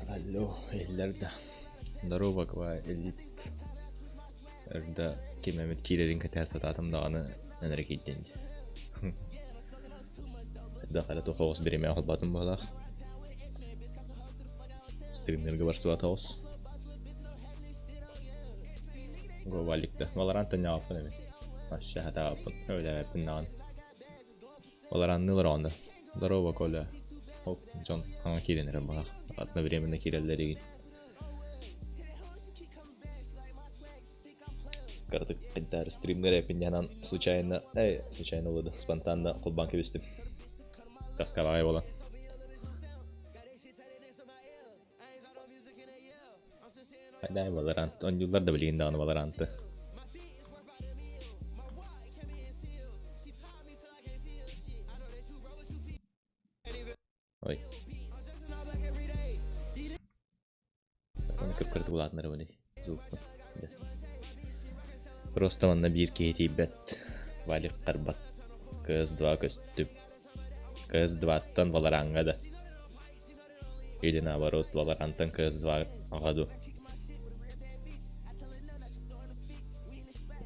Алло, иһиллэр да. Здорово, элит. Эрдэ ким эмит киирэрин кэтэһэ сатаатым даҕаны эн эрэ киирдин дии. Эрдэ хара туох оҕус бириэмэ холбоотум быһыылаах. Стримнергэ барсыбат оҕус. Глобаликта. Валорант төннөҕөппүн эбит. Вообще хатаҕаппын. Өлөөппүн даҕаны. Валоранныылар оҕоннор. Здорово, Коля. Оп, дьон хаҥа киирэн эрэр баҕах. Одновременно киирэллэр игин. Кыратык хайдаар стримнер эпиннянан случайно, эй, случайно болду, спонтанно холбаан кэбистим. Тоскалаҕай буолан. Хайдаа Valorant, оонньууллар да билигин даҕаны Valorant-ы. Ой. Оны кып-кырдык улаатынарыбыный звукпун. Просто манна биир киһи тиийбэт. Валик харбат. КС2 көстүм. КС2-ттан Валоранга да. Или наоборот, Валорантан КС2 аҕа дуу.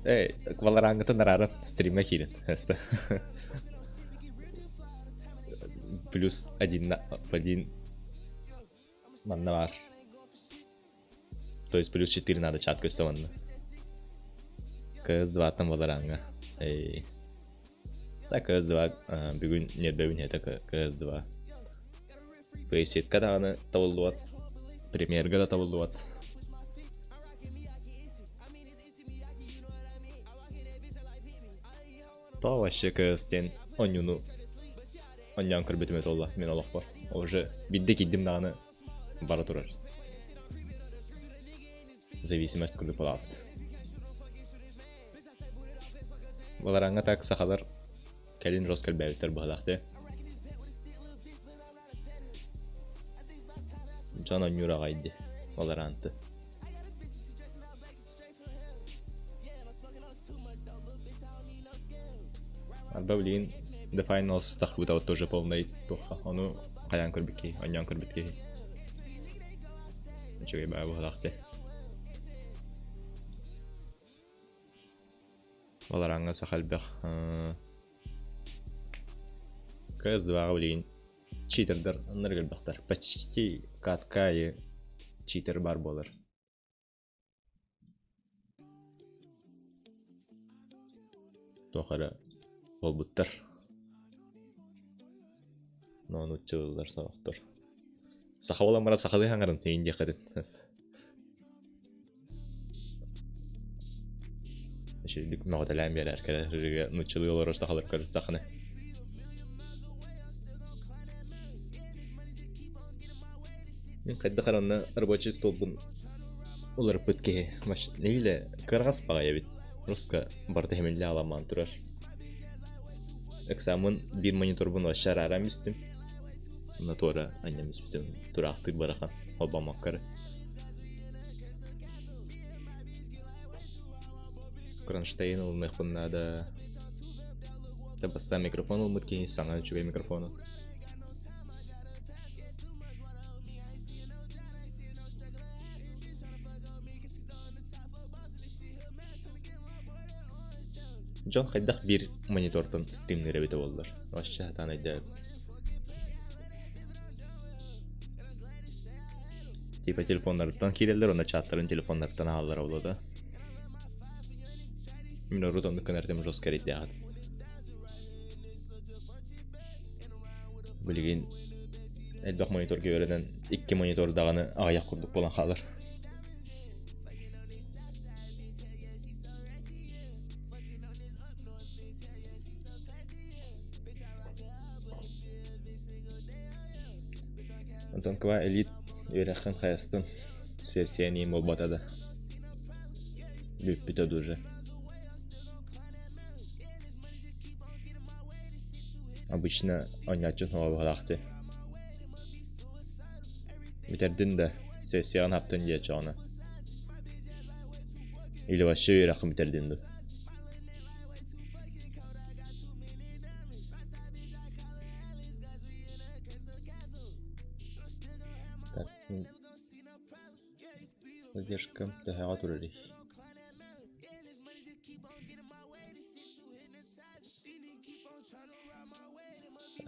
Эй, Валорангытын арааран стримҥэ киирин. Плюс один на один манна баар. То есть плюс 4 надо чат көстө манна. КС2-тан Валоранга. Эй. Так КС2 бүгүн нербэбин этэ КС2. Фейситка даҕаны табыллыбат, премьерга да табыллыбат. То вообще КС диэн онньууну онньоон көрбүтүм этэ буолла мин олохпор. Уже биирдэ киирдим даҕаны бара турар. Зависимость курдук буолаабыт. Валараҥҥа так сахалар кэлин рос кэлбээбиттэр быһалаах дии. Дьон оонньуур аҕай дии Валоранты. Арба билигин The Finals тахсыбыта тоже полный туохха ону хайаан көрбүт киһи, оонньоон көрбүт киһи. Үчүгэй баа быһалаах дии. Валораҥҥа саха элбэх КС2-ҕа билигин читердар аннары элбэхтэр. Почти катка аайы читер баар буолар. Туох эрэ буолбуттар. Но нууччалыылар сорохтор. Саха буолан баран сахалыы хаҥарын иин диэххитин. Үчүгэйдик мөҕүтэлээн биэрэр кэлэр нууччалыы олорор сахалар көрүстэххинэ. Мин хайдах эрэ онно рабочий столбун уларыппыт киһи нэһиилэ кыараҕас баҕайы эбит. Руска барыта иһимиллэ аламаан турар. Экзамен биир мониторбун вообще арааран истим. Онно туора анньан испитим тураахтыыр барахан холбоммокко эрэ. Кронштейн ылыныахпын наада. Бастаан микрофон ылбыт киһи саҥа үчүгэй микрофону. Дьон хайдах биир монитортан стримныыр эбитэ буоллар. Вообще сатаан өйдөөбүт. Типа телефоннарыттан киирэллэр, уонна чаттарын телефоннарыттан ааллара буолуо да. Мин урут оннук гынар этим жестко эрэйдээҕит. Билигин элбэх мониторга үөрэнэн икки монитор даҕаны аҕыйах курдук буолан хаалар. Онтон кыва элит үөрэххин хайастын сессия буолбата да бүппүтэ уже. Обычно оонньооччу быһалаахтыы. Бүтэрдин да сессияҕын хаптын диэччи оҕону. Или вообще үөрэххин бүтэрдин дуу. Так, задержка төһөҕө турарый?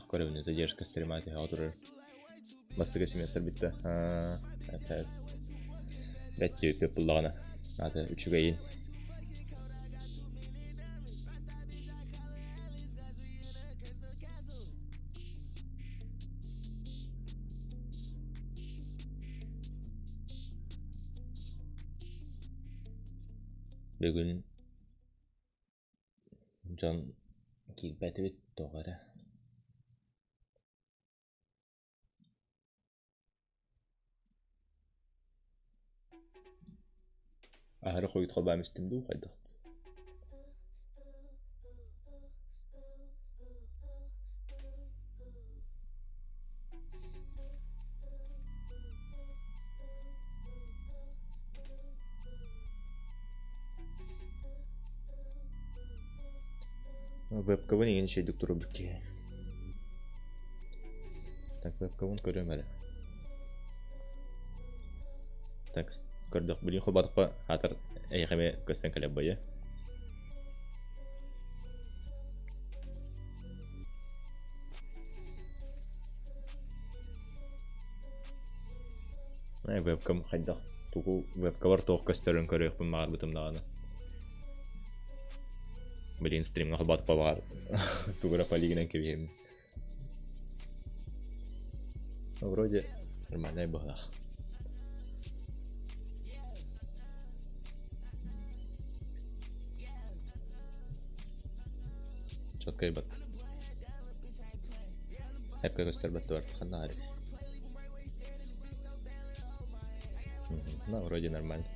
Көрөбүн задержка стрима төһөҕө турар. Бастакы семестр бүттэ. Бэт көп буллаҕына. Аты үчүгэйин. Бүгүн дьон киирбэтибит тоҕо эрэ. Аһары хойут холбоон истим дуу хайдах? Вебкабын иҥин үчүгэйдик туруорбут киһи. Так вебкабын көрүөм эрэ. Так көрдөх билин холбоотоххо аатар эйиэхэ эмиэ көстөн кэлэр буойа. Вебкам хайдах тугу вебкабар туох көстөрүн көрүөхпүн баҕарбытым даҕаны. Блин, стримҥа холбоотоххо баҕар тугу эрэ полигынан кэбиһэбин. Вроде нормальная быһыылаах. Четкай бат. Эпке көстөр бат ханна арый. Ну, вроде нормально.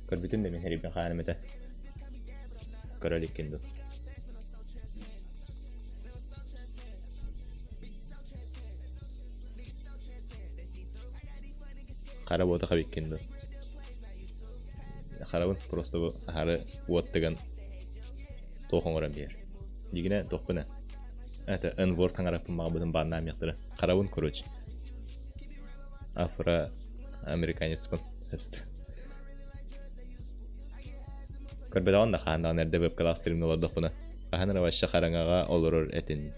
Көрбүтүм да мин хэрибин хааным этэ. Көрө иликкин дуу? Хара буота хабиккин дуу? Харабын просто бу аһары уот тыган туох оҥорон биэр. Дигинэ туохпун Это N-word таҥараппын маҕабытын бааннаамыахтара. Харабын короче. Афро американецпын. Көрбөтөҕүн да хаһан даҕаны эрдэ вебкалаах стримҥэ олордохпуна. Хаһан эрэ вообще хараҥаҕа олорор этин.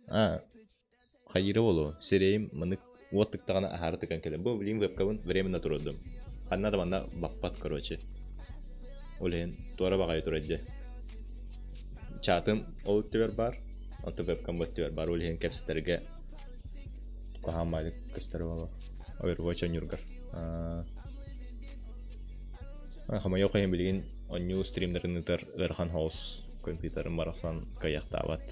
А, хайыыра буолуо, сирэйим маннык уот тыктаҕына аһаары тыган кэлэр. Бу билигин вебкабын временно туруордум. Ханна да манна баппат короче. Ол иһин туора баҕайы турар дьэ. Чатым ол өттүгэр баар, онтон вебкам бу өттүгэр баар. Ол иһин кэпсэтэргэ куһаҕан баайдык көстөр буолуо. Overwatch оонньуургар. Хомойуох иһин билигин оонньуу стримнэрин ыытар ыарахан соҕус компьютерым барахсан кыайахтаабат.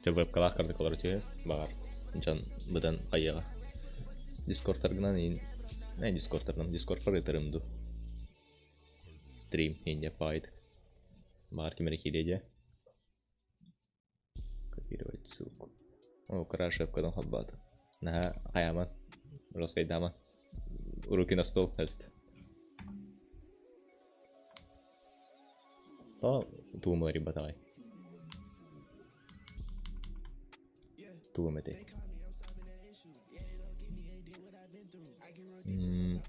Дьэ вебкалаах кардык олоро түһэ, баҕар дьон быдан хайыаҕа. Дискордтаргынан иин, э дискордтарынан дискордпар ыытарым дуу. Стрим инде паайдык. Баҕар ким эрэ киириэ дии. Копировать ссылку. О, кыра ошибкадан холбоото. Наһаа хайааман, роскайдааман. Руки на стол, эст. То тугум уларыйбатаҕай? Тугум этэй? М,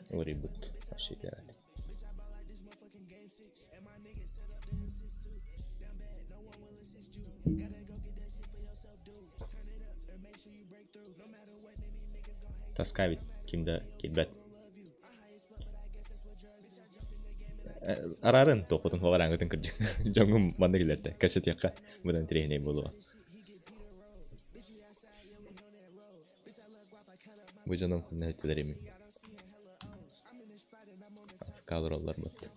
Уларыйбыт. Вообще идеально. Таска эбит, ким да киирбэт. Арарын туохпутун хуоларааҥҥытын кырдьык. Дьоҥҥум манна кэлэртэ. Кэпсэтиэххэ быдан интэриэһинэй буолуо. Бу дьонум ханна иһиттилэр Африка олороллор бут.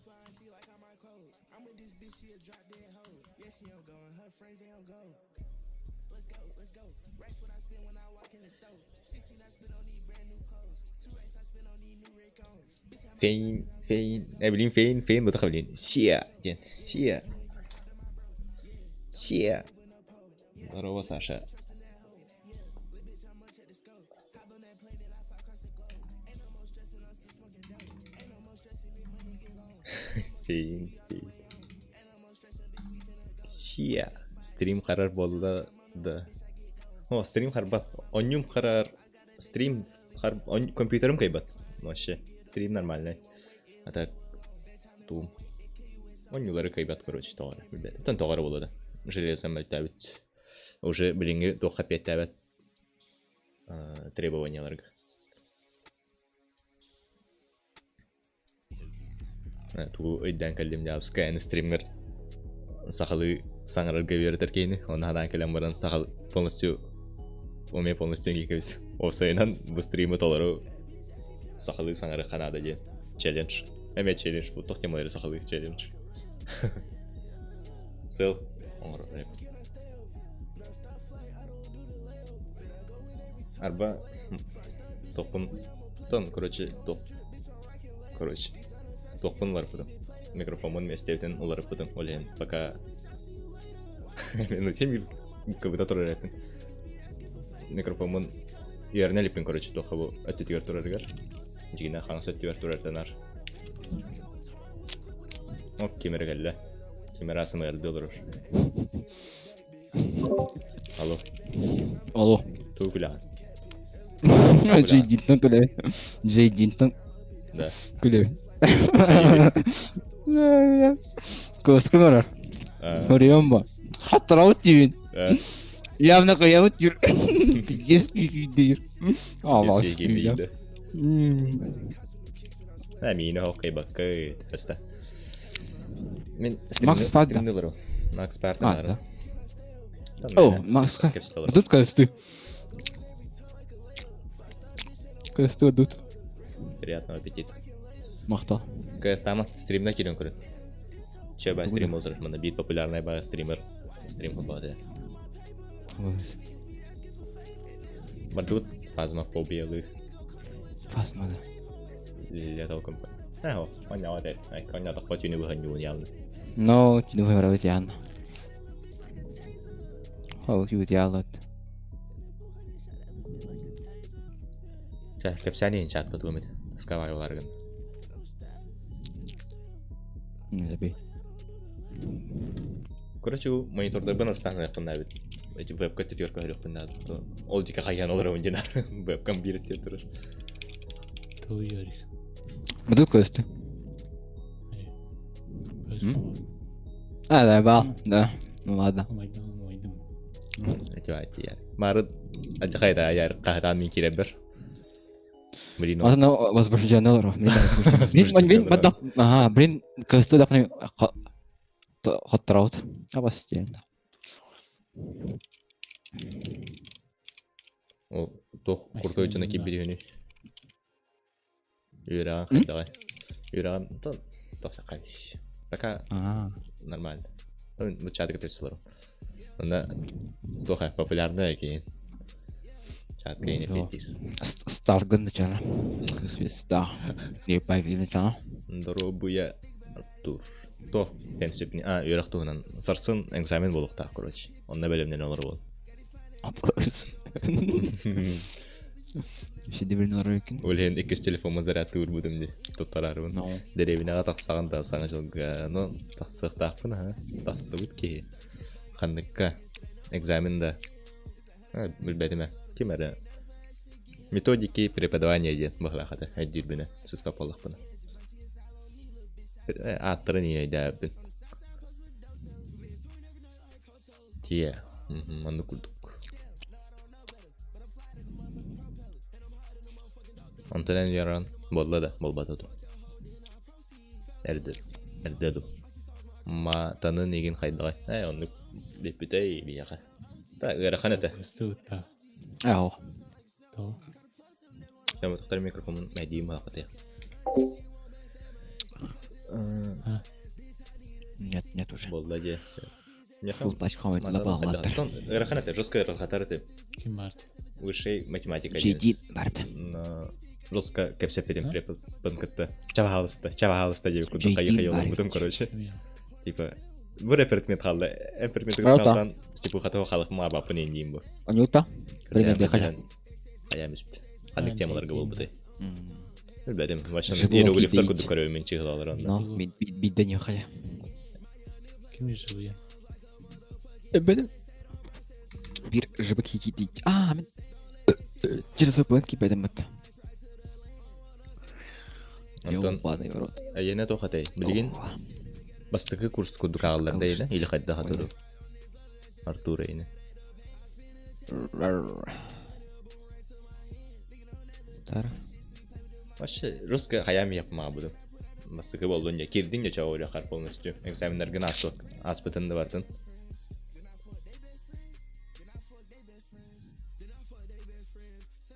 Фейн, фейн, э билин фейн, фейн бутаха билин. Сиа диэн, сиа. Сиа. Здорово, Саша. Фейн, фейн. Сиа. Стрим харар буолла да. О, стрим харбат. Онньум харар. Стрим хар... Компьютерым кыайбат. Вообще. Стрим нормальный. А так туум. Онньулары кыайбат, короче, тоҕо эрэ. Билбэт. Оттон тоҕо эрэ буолуо да. Железом мөлтөөбүт. Уже билиҥҥи туохха эппиэттээбэт требованияларга. Тугу өйдөөн кэллим дьаабыска эн стриммэр сахалыы саҥарарга үөрэтэр киһини онно ханаан кэлэн баран сахал полностью умею полностью киикэбис уопсайынан бу стримы толору сахалыы саҥарыахха наада диэн челлендж эмиэ челлендж бу туох темалары сахалыы челлендж сыл оҥорор Арба тохпун тон короче тох короче туохпун уларыппытым микрофоммун миэстэбитин уларыппытым ол иһин пока ну кыбыта турар эппин микрофоммун үөрэнэ иликпин короче туохха бу өттүтүгэр турарыгар дьигинэ хаҥас өттүгэр турартанар Оп, ким эрэ кэллэ. Ким эрэ сымыйардыы олорор. Алло. Алло. Тугу күлэҕин? Джейдинтэн күлэбин. Джейдинтэн Да. күлэбин. Кыыскын барар. Соруйан ба. Хаттарабыт диибин. Явно кыйабыт диир. Пиздец күүсүйдүүр. Алла Күүсүйдүү. А, миини хоқ кыйбакка таста. Мен Макс Пагда. Макс Пагда. О, Макс Тут косты. Косты тут. Приятного аппетита. Махта. КС-тама стримна кирен көрін. Че бай стрим олтыр. Мына бит популярный бай стример. Стрим холбады. Бардыбыт фазмофобиялыы. Фазмада. Летал компания. Э, онньоҕо этэр. Онньоотохпо түүнү быһан ньуун явно. Но түүнү быһан явно. Ол күүтэ Чэ, кэпсээн иһин чатка тугум ит. Таскабай баргын. Не Короче, монитордарбын астаан эбит. Эти вебка түтүөр көһөрүөхпүн наада. Ол дьике хайаан олоробун диэн вебкам биир өттүгэр турар. Туйарик. Бадут көстө. А, да, бал, да. Ну ладно. Эти айти Мары ажахайда аяр кахатан мин киребер. Блин. Аны возбужденный Блин, блин, ага, блин, көстө дапны хоттараут. Абастен. Ол туох куртой дьоно киирбит үһүнүй? Үөрэҕин хайдаҕай? Үөрэҕин тохсохай. Пока нормально. Бу чатыга тесуларым. Онно туох популярная киин. Чат киин эфирдиир. Старгын начало. Звезда. Не начало. Доруобуйа Артур. Туох тенсипни а үөрэх туһунан сарсын экзамен буолуохтаах короче. Онно бэлэмнэн олоробун. Сидибин олорор Ол иһин иккис телефоммун зарядтыы уурбутум дии. Туттараарбын. Дэриэбинэҕэ тахсаҕын да саҥа дьылга ну тахсыахтаахпын аһа. Тахсыбыт киһи. Ханныкка экзамен да билбэтим ээ. Ким эрэ методики преподавания диэн быһылаах этэ өйдүүрбүнэ сыспа буоллахпына. Ааттарын иэйдээбиппин. Тиэ, маннык курдук. Онтон эн яран буолла да, буолбата дуу. Эрдэ, эрдэ дуу. Ма танын игин хайдаҕай? Ээ, оннук бүппүтэй биһиэхэ. Та ыарахан этэ. Кыстыбыттаах. Ау. Тоҕо? Тохтор микрофонун мәдиим хаахатыа. Нет, нет уже. Буолла дии. Фул пачка лапаллаттар. Ыарахан этэ, жестко ыарахатар этэ. Ким барт? Высшей математика диэн. Барт. Жестко кэпсэппитим преподпын кытта. Чабаһаалыста, чабаһаалыста диэбит курдук хайы-хайы олорбутум, короче. Типа, бу предмет хаалла. Эн предмети кытта Степухатова халых маабаппын индиим бу. Анюта? Предмет хайа. Хайа мүспүт. Ханнык темаларга буолбутай? Билбэтим. Вообще иероглифтар курдук көрөбүн мин чыһылалар онно. Но, бидде не хайа. Ким живые? Эббетим. Бир жыбык хикити. А, мен через VPN кипедим бит. Онтон Ёбаный в рот. Айена тохатай. Билигин бастакы курс курдук аҕаллар да или или хайда хатыру. Артур эйне. Тар. Вообще, русская хаям япма буду. Бастакы болдун я кирдин я чао хар полностью. Экзаменнаргын аспытын да бартын.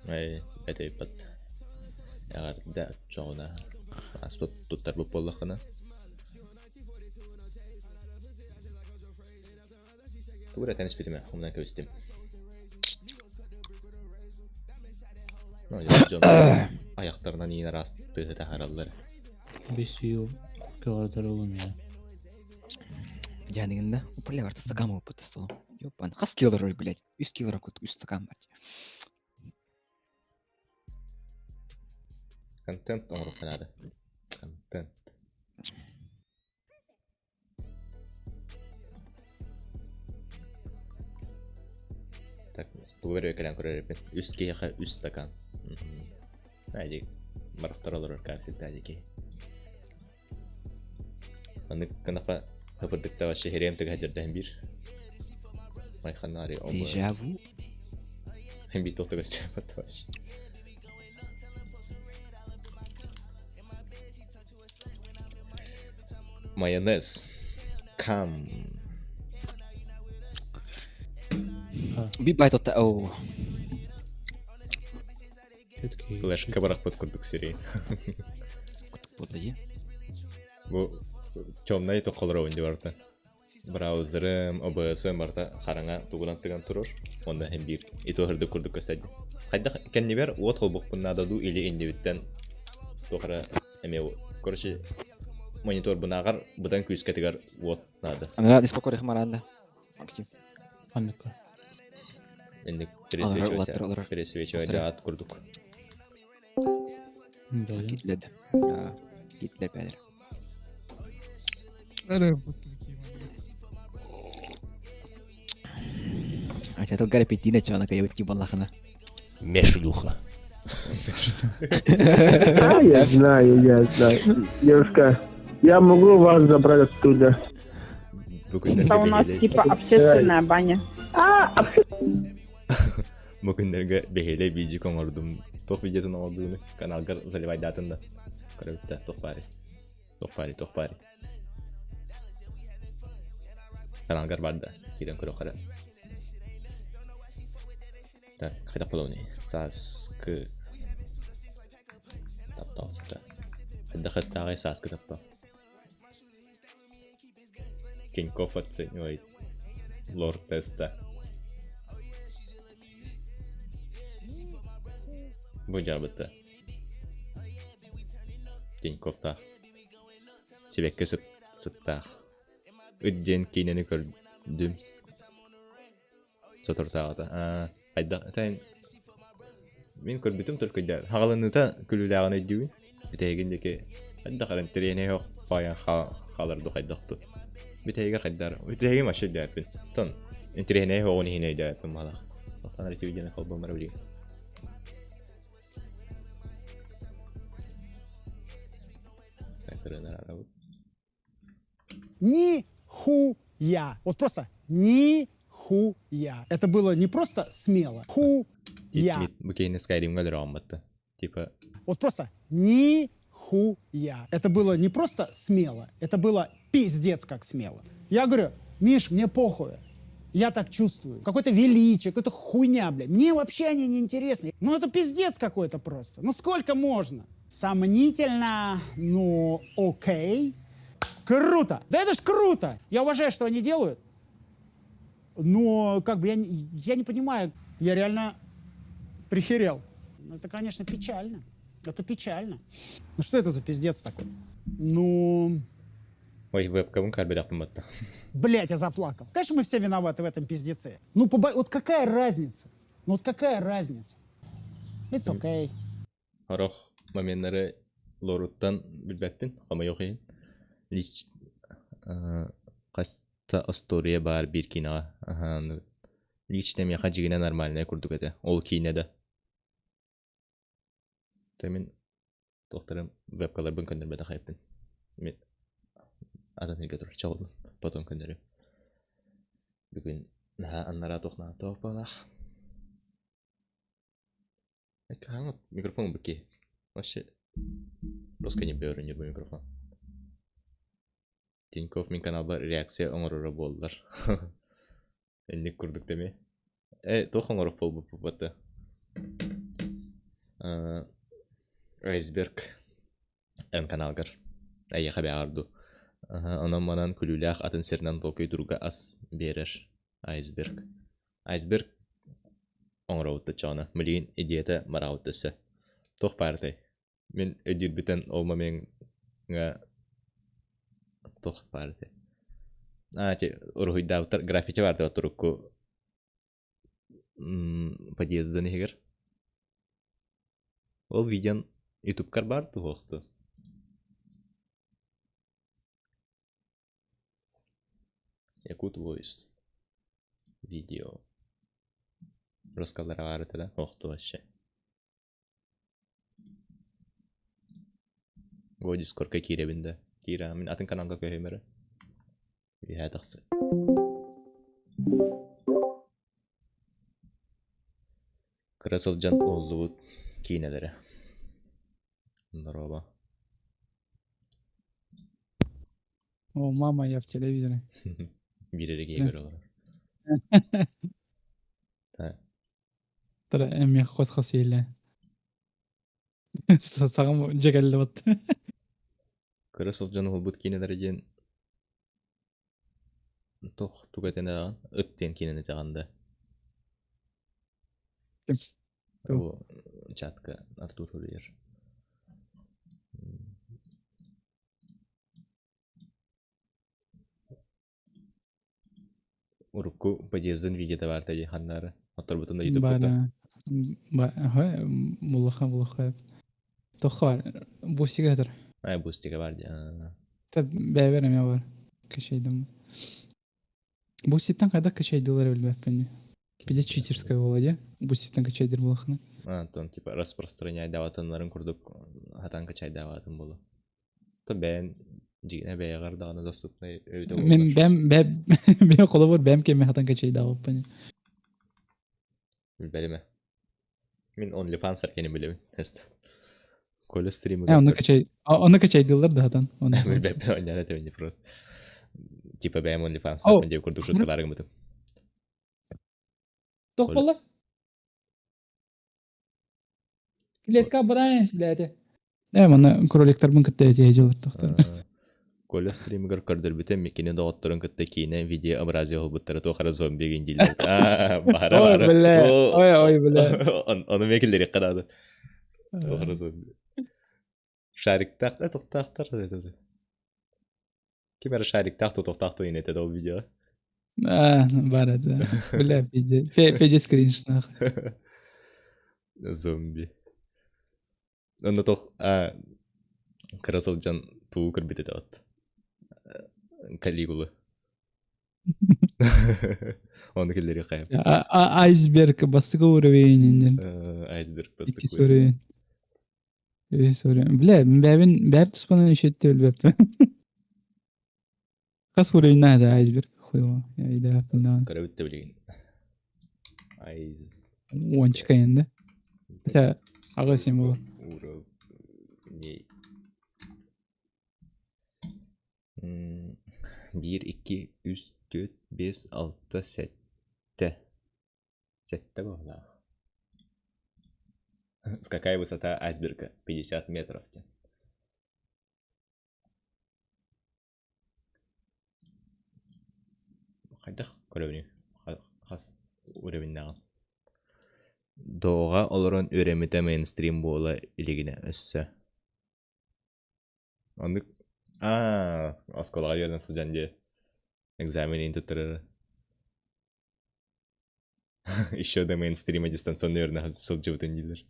Ай, этэй бат. Эҕэрдэ чоҕуна аспыт туттарбыт буоллаххына. Тугу эрэ испитим умнан кэбистим. Ну, дьон аяқтарынан иин араас тыаһы таһаараллар. Бес жыл көҕөрдөр олум я. Дьаныгында, бля, барта стакан болып столом. Ёпан, хас кило блядь. Үс кило кут, үс стакан бар. Контент оҥоруохха наада. Контент. Так, тугу эрэ кэлэн көрөр Үс киһиэхэ үс стакан. Әдик барахтар олорор кафеда дики. Аны кынака хапырдыкта вообще херем тыга жерден бир. Майханари оба. Дежавю. Би тоқтыга сөпөт вообще. Майонез. Кам. Би байт ота оу. Флешка барахпыт курдук серии. Кутук болды е. Бу темный токолор ойын барда. Браузерым, OBS-ым барыта хараҥа тугунан тыган турар. Онно иһин биир итоһырдык курдук көстөдү. Хайдах кэннибэр уот холбукпун наада дуу или иннибиттэн туох эрэ эмиэ короче мониторбунааҕар быдан күүскэ тыгар уот наада. Анара дискокор рехмаранда. Максим. Ханныка. Инник Олорор, олорор. пересвечивать ат курдук. Да. Китледі. Китлер бәдер. Ача тылгар петина чана кайбыт ки баллахына. Мешлюха. А, я знаю, я знаю. Девушка, я могу вас забрать оттуда. Это у нас типа общественная баня. А, Бу күннэргэ бэһиэлэй видео оҥордум. Туох видеотун оҥордугуну каналгар заливайдаатын да. Көрөбүттэ туох баарый? Туох баарый, туох баарый? Каналгар бар да, киирэн көрүөххэ эрэ. Так, хайдах буолуоный? Сааскы таптал сыта. Хайдах ыттааҕый сааскы таптал? Тинькофф оценивает лор теста. Бу дьаабыта. Тиньковтаах. Сибэкки сыт сыттаах. Ыт диэн киинэни көрдүм. Соторутааҕыта. Аа, хайдах этэн мин көрбүтүм только дьэ хаҕаланыыта күлүүлээҕин өйдүүбүн. Бүтэһигин диэки хайдах эрэ интэриэһинэй оһох баайан хаалар дуу хайдах дуу. Бүтэһигэр хайдар бүтэһигин вообще өйдөөппүн. Тон интэриэһинэй оһоҕун иһин өйдөөппүн баҕалаах. Оттон эрэ видеоны холбоммор билигин. Нихуя. Вот просто нихуя. Это было не просто смело. Хуя. Бу киһини Skyrimҥа өлөрө Типа... Вот просто нихуя. Это было не просто смело, это было пиздец как смело. Я говорю, Миш, мне похуй. Я так чувствую. Какое-то величие, какая-то хуйня, блядь. Мне вообще они не интересны. Ну это пиздец какой-то просто. Ну сколько можно? Сомнительно, ну окей. Круто! Да это ж круто! Я уважаю, что они делают. Но как бы я, я не понимаю, я реально прихерел. Ну, это, конечно, печально. Это печально. Ну что это за пиздец такой? Ну... Ой, вебкамын карбедақпын батта. Блять, я заплакал. Конечно, мы все виноваты в этом пиздеце. Ну, побо... вот какая разница? Ну, вот какая разница? It's okay. Сорох моменнары лоруттан билбэппин, хомойуох иһин. Лич хаста остуоруйа баар биир киинэҕэ. Аһаан лично миэхэ дьиҥинэ нормальнай курдук этэ. Ол киинэ да. Тэ мин туохтарым вебкаларбын көннөрбөтөх эбиппин. Мин атын сиргэ турар чоҕулун потом көннөрүм. Бүгүн наһаа аннараа туох наһаа туох буолаах. Хаҥа микрофон быки. Вообще просто не бөрүнүр бу микрофон. Тинькофф мин каналбар реакция оҥороро буоллар. Инник курдук дэмиэ. Э, туох оҥоруох буолбуппут бата. Айсберг эн каналгар эйиэхэ бэҕэр дуу. Онон манан күлүүлээх атын сиринэн толкуйдуурга ас биэрэр айсберг. Айсберг оҥоробут оччоҕуна. Билигин идеята бараабыт өссө. Туох баарытай? Мин өйдүүрбүтэн ол момеҥҥа туох баар этэй? Аа, ити уруһуйдаабыттар граффити баар дуо турукку подъездын иһигэр? Ол видеон ютубкар баар дуу суох дуу? Якут Voice видео Рускалара баар этэ да? Суох дуу вообще? Го Дискордка киирэбин да? Киирэ, мин атын каналга көһүм эрэ. Үөһээ тахсы. Кыра сылдьан уһуллубут киинэлэрэ. Здорово. О, мама, я в телевизоре. Биир эрэ киһи көрө олорор. Так. Тара эмиэ хос-хос иһиллэ. Саҕам дьэ кэллэ бат. Кыра сылдьан уһулбут киинэлэрэ диэн Туох тугу этэн эрэҕин? Ыт диэн киинэни этэҕин да? Ким? Бу чатка Артур суруйар. Урукку подъездын видеота баар дии ханнаары. Отторбутун да ютуб-кута. Баар. Буллаха буллаха. Тохха бар. Бустига хатар. Ай бустига бар дии. Та бэйбэр эмиэ бар. Качайдым. Буститтан хайдах качайдылар билбэппин. Пиздец читерская буолла дии. Буститтан качайдыр буолахына. Антон типа распространяйдаабатыннарын курдук хатан качайдаабатын буолу. То бэйэн дьиҥэ бэйэҕэр даҕаны доступнай өйдө Мин бэм бэм мен холобур бэм кэми хатан качайдаабаппын. Билбэтим. Мин OnlyFans эркини билэбин. Тест. Коля стримы Э, онно качай онно качайдылар да хатан. Билбэппин онньоон этебин просто. Типа бэйэм OnlyFans диye курдук шуткалары гыммытым. Тох буолла? Клетка Брайанс, блядь. Э, манна кроликтарбын кытта этиһэ дьылар тохтор. Коля стримигэр көрдөрбүтэ кини доҕотторун кытта киинэ видеообразие оһолбуттара туох эрэ зомби гин дииллэр. Аа, баара Ой, баара. бля, ой, ой, бля. Ону мен киллэриэххэ наада. Туох эрэ зомби. Шариктаах да тохтаахтар это. Ким эрэ шариктаах тутуохтаах туйун этэ ол видео. А, бар это. Бля, пиздец. Пиздец кринж, нахуй. Зомби. Онно тох а кыра сылдьан туу көрбүт этэ от. Калигулы. Оны киллери хайып. Айсберг бастыкы уровень. Айсберг бастыкы уровень. Үс уровень. Бля, бэбин бэп туспанан үшетте өлбөппүн. Хас уровень да айсберг хуево. Я идэһэппин Көрөбүт да билигин. Айс. Уончика енді. Хотя аҕа символ. Уровней. Биир, икки, үс, түөрт, биэс, алта, сэттэ. Сэттэ быһыылаах. Какая высота айсберга? 50 метров диэн. Хайдах көрөбүнүй? Хас уровеннааҕын? Дооҕа олорон үөрэммитэ мейнстрим буола илигинэ өссө. Оннук аа оскуолаҕа үөрэнэ сылдьан дии экзамен иһин туттарара. Еще до мейнстрима дистанционно үөрэнэ сылдьыбытын дииллэр.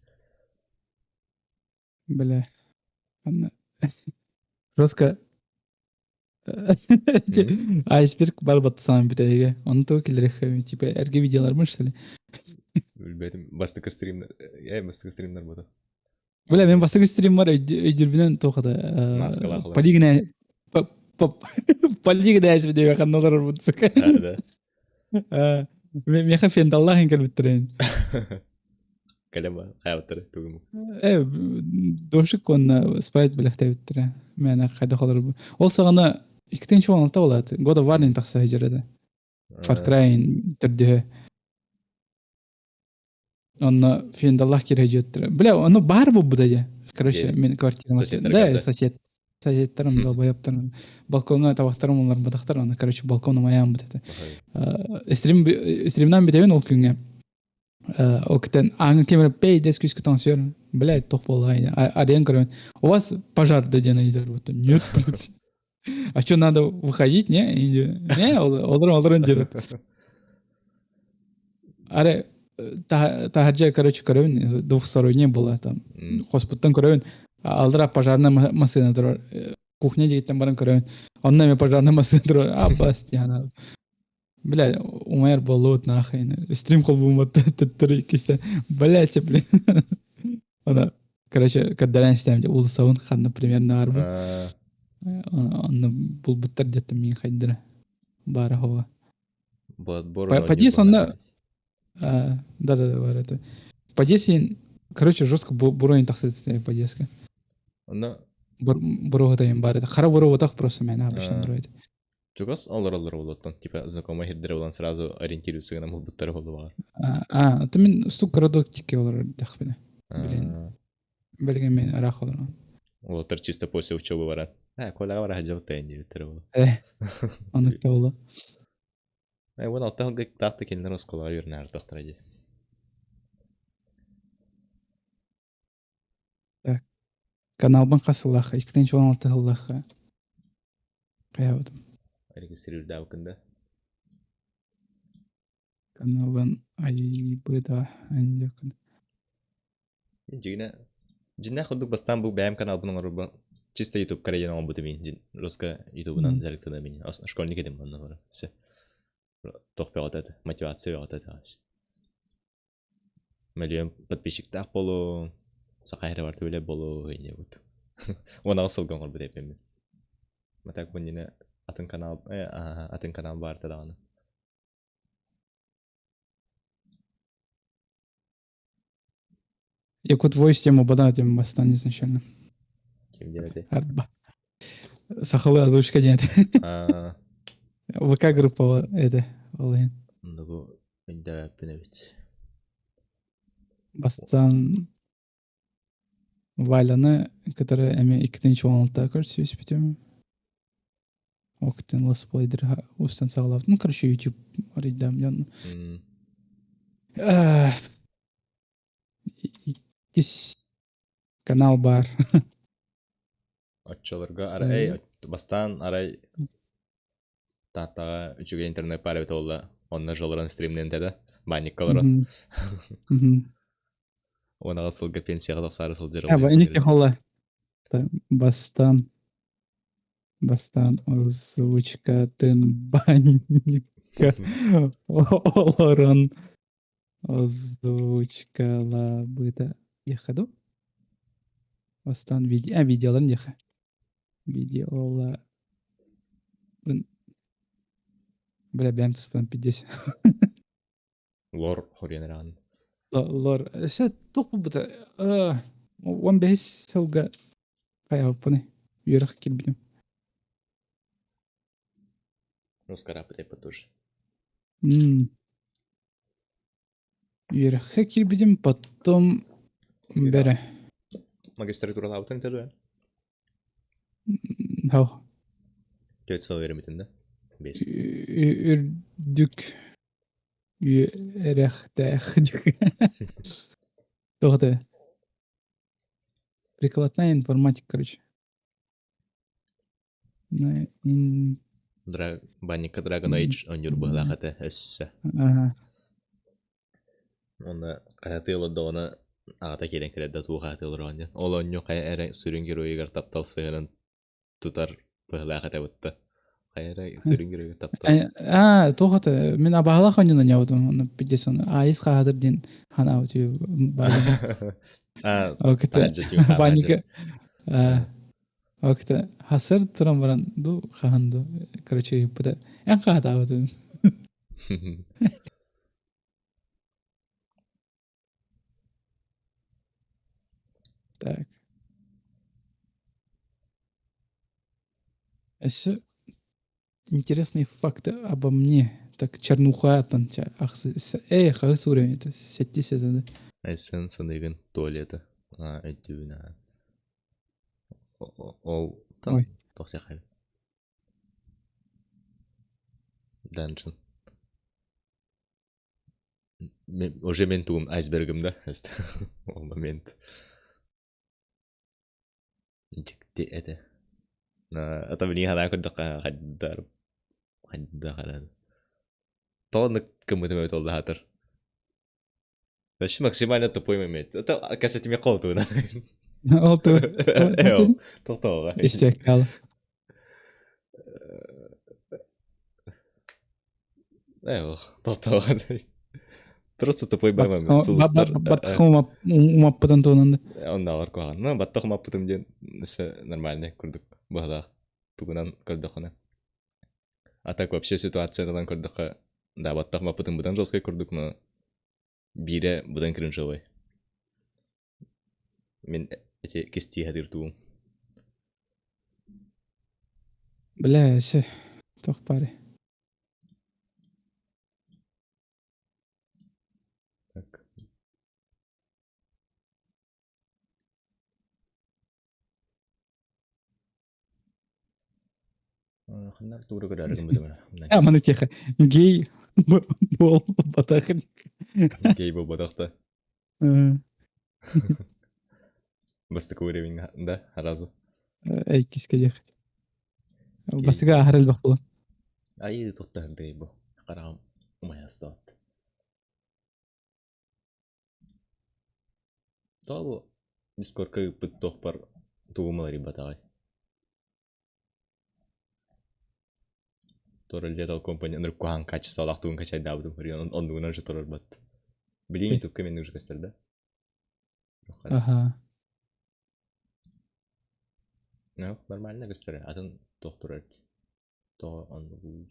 Бля. Анна. Жестко. Айсберг бар баттасаан бүтэһигэ. Ону тугу киллэриэххэ типа эргэ видеоларбын что ли? Билбэтим бастакы стримнар э бастакы стримнар буолуо. Бля, мен бастакы стриммар өйдүрбүнэн туох это Маскалаах олорор. Полигнэ Полигнэ диэбэ ханна олорорбут сука. Да, да. Миэхэ фендаллаах иһин кэлбиттэрин. Кэлэма хаябыттары тугум. Э, дошик уонна спрайт бэлэхтээбиттэрэ. Мээнэ хайдах олорбут. Ол саҕана 2016 буолаат, God of War тахса сылдьар этэ. Far Cry төрдүһэ. Онно фендаллаах киирэ дьиэттэрэ. Бля, ону баар буолбута дьэ. Короче, мин квартирам Да, сосед. Соседтарым долбоебтарым. Балкоҥҥа табахтарым уларбатахтар, аны, короче, балконом айаан бут этэ. Стрим стримнан бүтэбин ол күҥҥэ. Ол кытан ааҥы ким эрэ пей дес күүскэ тоҥсуйар. Блядь, туох буолла арыйан көрөбүн. У вас пожар да диэн ыйытар будто. Нет, блядь. А что, надо выходить, не? Не, олорон олорон диир. Аре таһырдьа, короче, көрөбүн, двухсторонний была там. Хоспуттан көрөбүн. Алдыра пожарная массыына турар. Кухня диэкиттэн баран көрөбүн. Онно эмиэ пожарная массыына турар. Аббас диэн. Бля, умайар буоллубут нахуй. Стрим холбууммат төттөрү иккисэ. Блядь, блин. Ана, короче, көрдөрөн истэм уулуссабын ханна примерно барбын. Онно булбуттар деттим миин хайдыра. Баара хоба. Подъезд онно да-да-да бар это. Подъезд короче, жестко буроин тахсыбыт подъездка. Онно Буруһутайын бар это. Хара буруһутах просто мэн обычно дроид. Чугас олороллор буолуоттан, типа знакомый сирдэрэ булан сразу ориентируются гынан булбуттара буолуоҕа. А, то мин стук городок тикке олорор дэхпинэ. Блин. Билигин мин ыраах олорон. Уолаттар чисто после учебы баран. Э, Коляға бара сылдьабыт диэбиттэрэ буолуо. Э, оннук да буолуо. 16 сылга таах да кинилэр оскуолаҕа үөрэнэ артахтара дии. Так. Каналбын хас сыллаахха? 2016 сыллаахха. Хайаабытым. Регистрирдаабыккын да? Каналын айбыда аньякын. Дьиҥинэ, дьиннээх курдук бастаан бу бэйэм каналбын оҥорорбор чисто ютубка эрэ диэн оҥорбутум иин дьин русско ютубунан дьарыктанам ини школьник этим онно бары все туох бөҕөтө этэ мотивация бөҕөтө этэ мөлүйүөн подписчиктаах буолуо саха эрэ барыта билэр буолуо инньэ бут 18 сылга оҥорбут эппиммин а так бу иннинэ атын канал атын канал баарта даҕаны. Якут Voice тему бадан этим бастан изначально. Ким диэн этэй? Арба. Сахалы озвучка диэн этэ. Аа, ВК группа это ол иһин. Оннугу өйдөөбөппүн эбит. Бастаан Валяны кытары эмиэ 2016 көрсүспүтүм. Октен летсплейдер устан саҕалаабытым. Ну, короче, YouTube арыйдаам дьон. Иккис канал баар. Оччолорго арай бастаан арай Тааттаҕа үчүгэй интернет баар эбит буолла. Онно жолорон стримнэн да баанньыкка олорон. 18 сылга пенсияҕа тахсаары сылдьар. Инник холла. Бастаан Бастаан озвучкатын банника олорон озвучкалаабыта диэххэ дуу? Бастаан видео, а видеоларын диэххэ. Видеола Бля, бэйэм туспунан пиздец. Лор хоруйан эрэҕин. Лор. Өссө туох буолбута? 15 сылга хайаабыппыный? Үөрэх киирбитим. Русская тоже. Үөрэххэ киирбитим, потом бэрэ. Магистратуралаабытыҥ да Хау. Төрт сыл үөрэммитин да? Бес. Үрдүк үөрэхтээх Тоҕо это? Прикладная информатика, короче. Банника Dragon Age оонньуур быһыылаах этэ өссө. Уонна хайатыы олордоҕуна аҕата киирэн кэлэр да туох аатыы олороҕун диэн. Ол оонньуу хайа эрэ сүрүн геройугар таптал сыһыанын тутар быһыылаах этэ бытта. Хайа эрэ сүрүн геройугар таптал. Аа, туох это? Мин абаһалаах оонньуунан ньабытым. Онно пиздец оны айыс хаһатыр диэн ханаабыт Аа, Банника. Окта хасыр туран баран ду хаһан ду короче ыыппыта эн хаһатаабытын. Так. Өссө интересные факты обо мне. Так чернуха там эй хаһыс уровень это сэттис это да. Айсен саныгын туалета өйдүүбүн ол Ой. туох Данжен. Уже мен тугум айсбергым да ол момент. Дьикти этэ. Ата билигин санаа көрдөххө хайдар хайдах Тоҕо кыммытым эбит ол даһатыр. Вообще максимально тупой момент. Это касательно колтуна. Ол ту. Тоқтоға. Истекал. Тоқтоға. Просто тупой момент. Баттах умаппытын туонанда. Оннааҕар куһаҕан. Ну, баттах умаппытым диэн өссө нормальный курдук быһалаах тугунан көрдөххүнэ. А так вообще ситуациятынан көрдөххө, да, баттах умаппытым быдан жесткай курдук, но биирэ быдан кринжовый. Мин эти кистии хатыыр тугум. Бля, өссө туох баарый? Так. Ханна тугу көрөөрү гыммытым. А, маны тихо. Гей буолбатах. Гей буолбатах да. Бастакы уровень да, сразу. Иккискэ диэх. Бастакы аһар элбэх буолан. Айыы туттаһын бу. Хараҕым умайастаат. Тоҕо бу Дискордка ыыппыт туохпар тугум уларыйбатаҕай? Туора Lethal Company ынырык куһаҕан качестволаах тугун качайдаабытым хөрүйэн оннугунан уже турарбат. Билигин ютубка мин уже көстөр да? Аха. Ну, нормально көстөр. Атын туох турар Тоҕо оннугуй?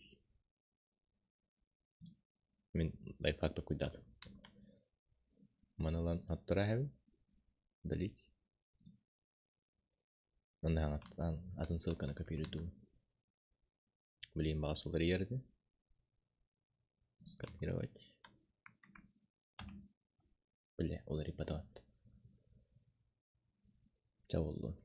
Мин лайфхак толкуйдаатым. Маны ылан оттора иһэбин. Удалить. Манна атын ссылканы копируйдуум. Блин, баҕас уларыйар этэ. Скопировать. Бля, уларыйбатаҕыт. Чэ буоллун.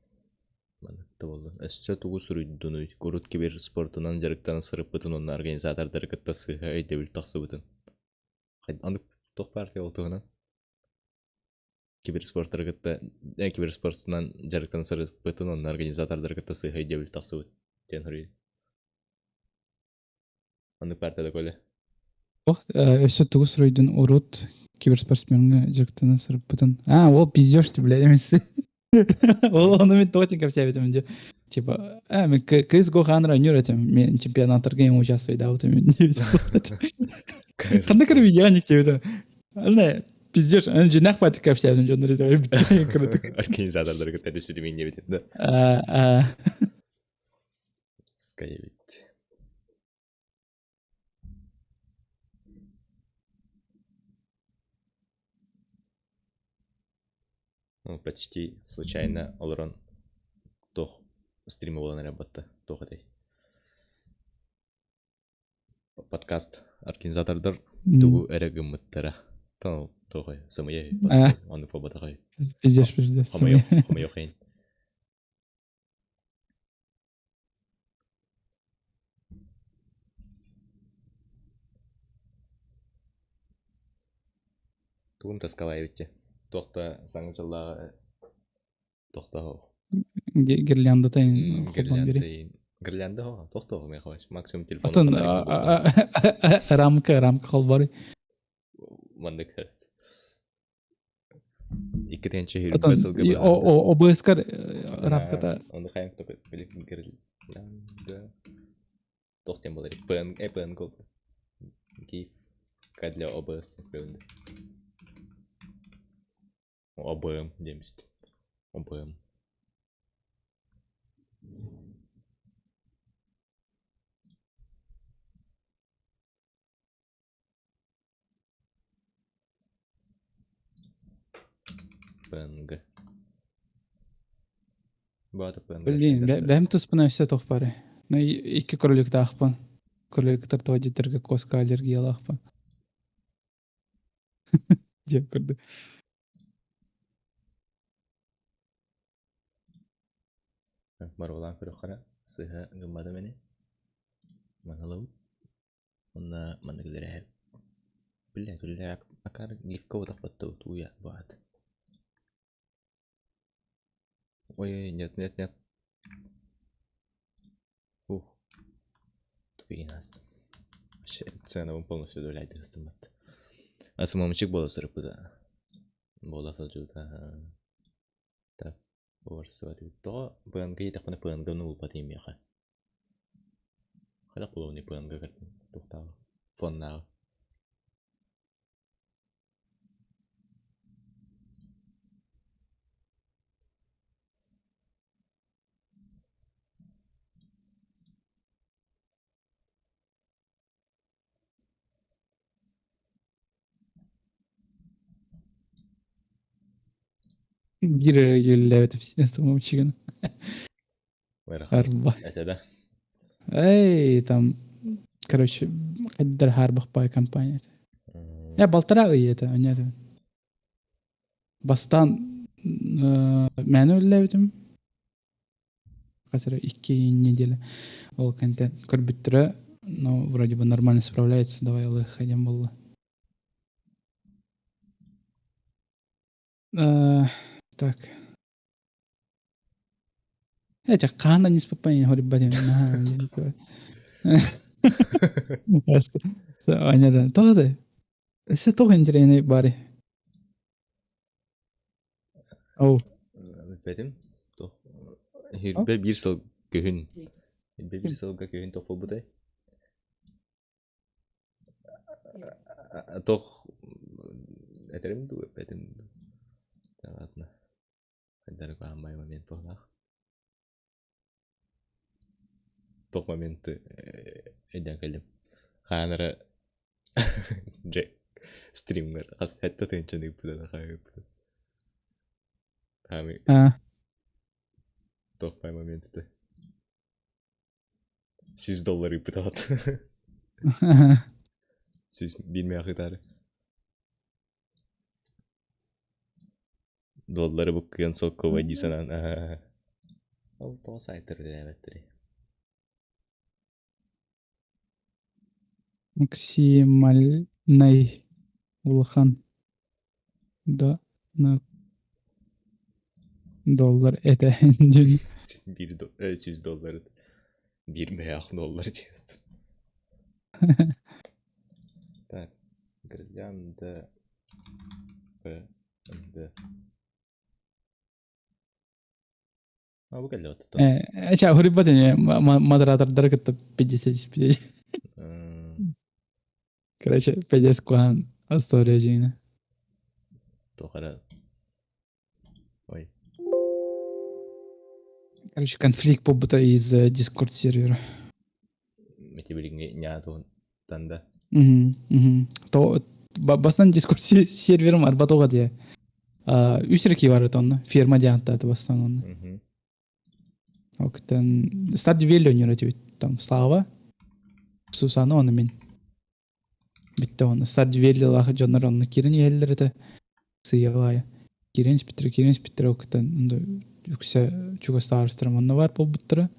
Маннык да буоллун. Өссө тугу суруйдунуй? Урут киберспортунан дьарыктана сырыппытын уонна организатордары кытта сыыһа өйдөбүл тахсыбытын. Аны туох партия ол туһунан? Киберспортары кытта киберспортунан дьарыктана сырыппытын уонна организатордары кытта сыыһа өйдөбүл тахсыбыт диэн суруйду. Оннук партия да Коля. Ох, өссө тугу суруйдун урут киберспортсмеҥҥа дьарыктана сырыппытын. А, ол пиздешь ты, блядь, эмиси. Ол ону мен точно кэпсээбитим дии. Типа, а, мен CSGO хааныр ойнуур этим. Мен чемпионаттарга эм участвуйдаабытым диэбит. Ханна көрө видеоник диэбит. Аны пиздешь, аны дьинэх баатык кэпсээбитим дьоннор этэ. Организатордары кытта түспүтүм диэбит да. Скайбит. Ну, почти случайно олорон туох стрима буолан эрэ батта туох этэй подкаст организатордар тугу эрэ гыммыттара туох сымыйа ону буолбатаҕай пиздешь пиздец хомойох Тугум таскалай эбит дии. Туох да саҥа дьыллааҕы туох да оһох. Гирляндата холбоон бири. Гирлянда оһох, туох да оһох миэхэ максимум телефон Атын рамка рамка холборый. Маннык Икки тыһыынча Атын сүүрбэ сылга быһаарда. ОБС-кар рамката Ону хайаан гирлянда туох диэн буолар ПН ПН Гифка для ОБС диэн ОБМ диэмист ОБМ ПНГ. Баата ПНГ. Блин, бэйэм туспунан өссө туох баарый? Ну, икки кроликтаахпын. Кроликтар тоҕо диэтэргэ куоска аллергиялаахпын. Диэн курдук. Боруобалаан көрүөххэ эрэ. Сыыһа гымматым ини. Маналабыт. Уонна маннык үлэлэһэр. Биллэ үлэлээх акаары гифка утахпаттыбыт уйа баат. Ой, нет, нет, нет. Ух. Тупигин астым. Ценовым полностью удивляйте астыммат. Асымамчик буола сырыппыта. Буола сылдьыбыта. Так, уларсыбат эбит. Тоҕо ПНГ диэтэхпинэ ПНГ-ны булбат миэхэ. Хайдах буолуоный ПНГ туохтааҕы фоннааҕы Биир эрэ үлэлээбитим самоучигын. Ыарахан Арба. этэ да? Эй, там, короче, хайдар хаарбах компания. Я балтараа ый этэ, онньо этэ. Бастаан мээнэ үлэлээбитим. Хас эрэ 2 неделя ол кэнтэн көрбүттэрэ, но вроде бы нормально справляется, давай ылыах диэн буолла. Так. Эти хаана не спокойно говорит, Аня, тоҕо да? Өссө тоҕо интэриэһинэй баарый? Оу. Билбэтим. Туох Сүүрбэ биир сыл күһүн. Сүүрбэ биир сылга күһүн туох буолбутай? Туох этэрим дуу, эппэтим дуу. Ладно. Хайдары куһаҕан момент буоллаах. Туох моменты өйдөөн кэллим. Хаан эрэ Джек стриммер хас сэттэ тыһыынчаны ыыппыта хаһыыппыта. Хаамый туох бай момент этэ. 100 доллар ыыппытаҕыт. 101 миэхэ ыытаары. Доллары буккуйан солкуобай дии санаан аа. Ол тоҕо сайтар үлэлээбэттэрий? Максимальнай улахан да на доллар этэ диэн. Биир 100 доллар биир мөһөөх доллар честно. Так, гирлянда П Д. А бу кэллэ оттон. Э, хуруйбат ини модератордары кытта 50 из 50. Короче, 50 куһаҕан история дьиҥэ. Туох эрэ Ой. Короче, конфликт буолбута из Discord сервера. Ити билиҥҥи ньаа туһунтан да. То бастан Discord серверим арбатоға дие. Үс реки бар онно. Ферма диэн аттааты бастан онно. Октан Stardew Valley ойнуур этибит. Там Слава, Сусана оны мин. Бүттэ оны Stardew Valley-лаах дьоннор онно киирэн иһэллэр этэ. Сыйабаайа. Киирэн испиттэрэ, киирэн испиттэрэ октан үксэ чугастаарыстарым онно баар буолбуттара.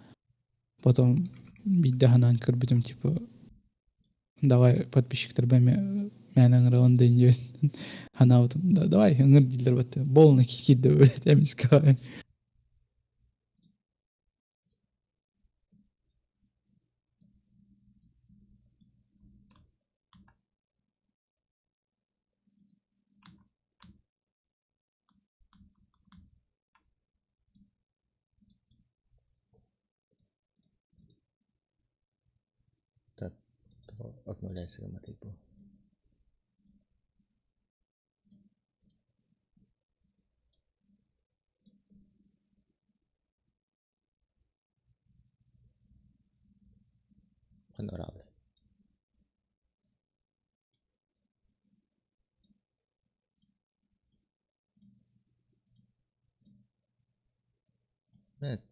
Потом биирдэ санаан көрбүтүм типа давай подписчиктарбар эмиэ мээнэ ыҥырабын да диэбит санаабытым да давай ыҥыр дииллэр батта болно киирдэ блядь эмискэ. Так, обновляйся матыйбу. Ханна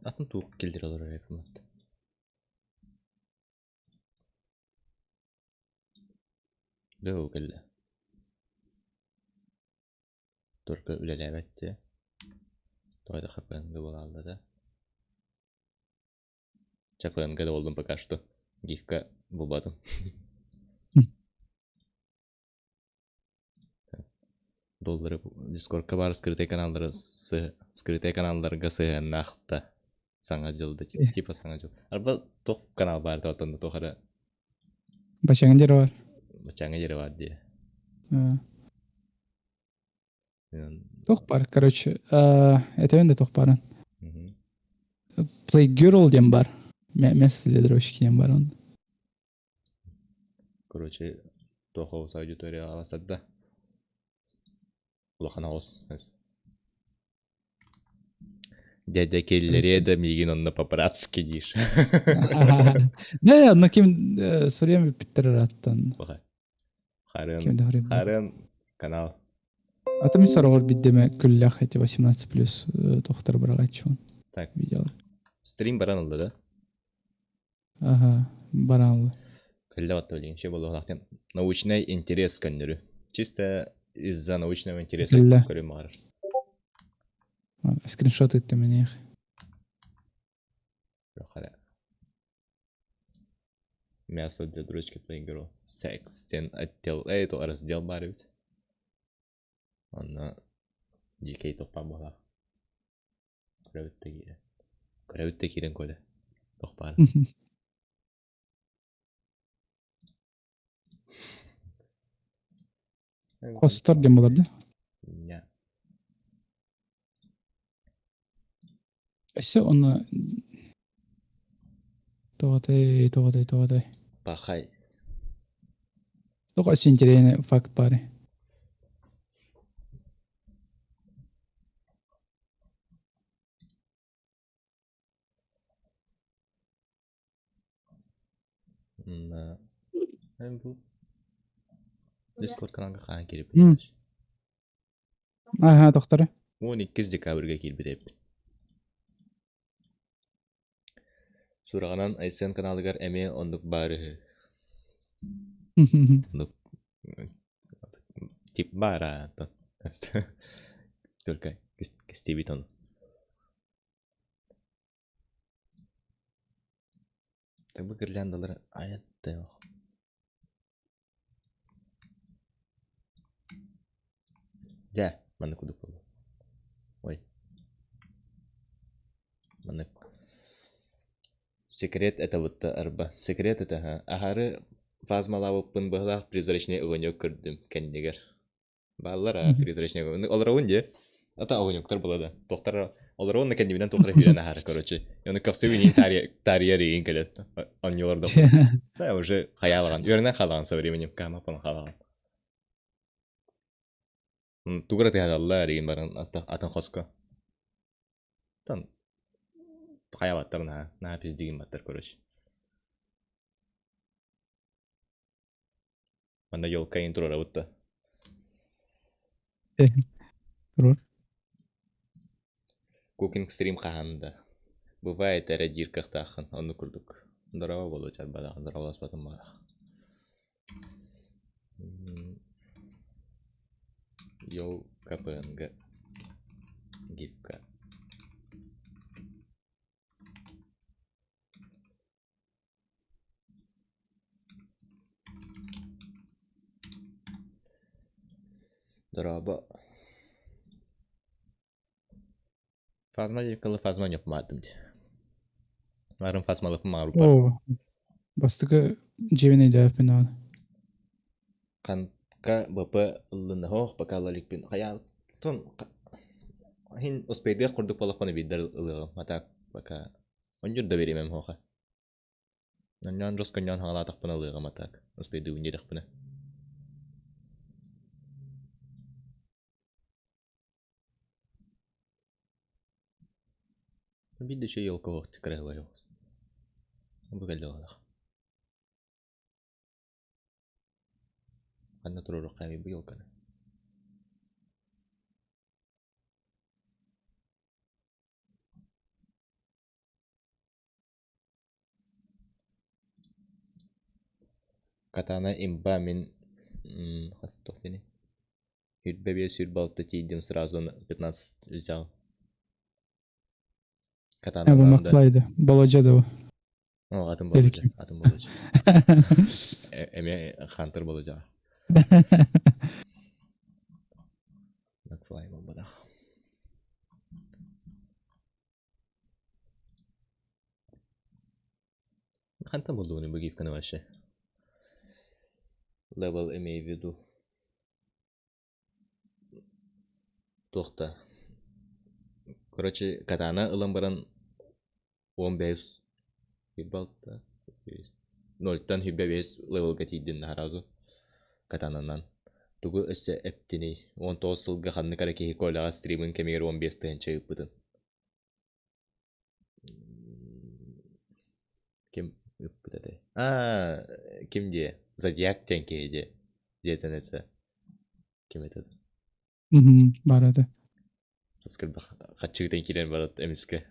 Атын туох киллэрэ олорор эбит. Дөө кэллэ. Только үлэлээбэт дии. Тоҕо да ХПНГ буолаалла да. ЧПНГ да буоллум пока что. Гифка булбатым. Доллары Дискордка баар скрытый каналлары скрытый каналларга сыһыаннаах да Саҥа дьыл да типа Саҥа дьыл. Арба туох канал баар да оттон туох эрэ Бачаҥа диэри бар. Бачаҥа диэри бар дии. Туох бар, короче, этэбин да туох барын. Playgirl диэн бар. Место для дрочки диэн бар он. Короче, туох оҕус аудиторияҕа басарда. Улахан оҕус. Дядя киллэриэ да миигин онно по-братски диир. Не, онно ким суруйан бүппүттэр ырааттан. Харын, Харын канал. А там сороҕор биддеме күллэх эти 18 плюс тохтор быраҕаччы Так. видео. Стрим баран ылла да? Ага, баран ылла. Кэллэ батта билигин че буолуохтаах научный интерес көннөрү. Чисто из-за научного интереса Кэллэ. көрүм баҕарар. Скриншот ыытта миниэх. Көрөххө Мясо для дрочки по игру. Секс диэн отдел, это раздел баар эбит. Онно дьиикэй тохпа буолар. Көрөбүт да киирэн. Көрөбүт да киирэн Коля. Туох баар. Хостор диэн буолар да? Не. Өссө онно тоҕотой, тоҕотой, тоҕотой. Пахай. Тоҕо өссө интэриэһинэй факт баарый? Бу Discord каналга хаһан М. киирбит Аха, тохторо. 12 декабрьга киирбит эбит. Сураҕынан Айсен каналыгар эмиэ оннук баар үһү. Оннук тип баар аа Только кистиибит ону. Так бу гирляндалары айаттыах. Дьэ, маннык курдук буолуо. Ой. Маннык. Секрет это будто арба. Секрет это ха. Аһары фазмалаабыппын быһылаах призрачный огонек көрдүм кэннигэр. Бааллар аа призрачный огонек. Олоробун дии. Ата огонектар була да. Туохтар олоробун да кэннибинэн туохтара күүрэн аһара короче. Оны көрсүбүн иин таарыйар иин кэлет. Онньулар да. Да уже хаялаҕан. Үөрэнэн хаалаҕан со временем каамаппын хаалаҕан. Тугу эрэ тыһаталлар игин баран атын хоско. Тан хайалаттар наһаа наһаа пиздигин баттар короче. Манна елка иин туруорабыт да. Туруор. Cooking стрим хаһан да. Бывает эрэ диир кыахтааххын, оннук курдук. Здорово буолуо чарбадаах, здороволаспатым баҕалаах. Йоу КПНГ гифка. Дорообо. Фазма диэккэ фазма ньопмаатым дии. Марын фазмалыппын мааруппар. Оо, бастакы дьиэбин өйдөөппүн даҕаны. Ханка БП ыллыннаһоох пока ылаликпин. Хайаатон хин успейдыах курдук буоллахпына биирдэр ылыаҕым. А так пока онньур да биэримэм хоха. Онньоон росконньоон хаҥалаатахпына ылыаҕым а так успейдыыбын диэтэхпинэ. Биир да үчүгэй елка суох кыраһыабай соҕус. Бу кэллэ баҕалаах. Ханна туруоруохха бу елканы? Катана имба мин хас туох диэний Сүүрбэ биэс сүүрбэ алта тиийдим сразу 15 взял. Катана Бу Маклайды, Болодья да О, атын Болодья, атын Болодья. Эмиэ Хантер Болодья. Макфлай буолбатах. Хантан буллугуну бу гифканы вообще? Level имею в виду. Туох да. Короче, катана ылан баран 15 балта нольтан 25 левелга тиийдин сразу катананан. Тугу өссө эптиний 19 сылга ханнык эрэ киһи Коляҕа стримын кэмигэр 15 тыһыынча ыыппытын. Ким ыппыт этэй? Аа, ким диэ? Зодиак диэн киһи диэ. Диэтэн этэ. Ким этэ? Баар этэ. Саскырбах хаччыытын киирэн барат эмискэ.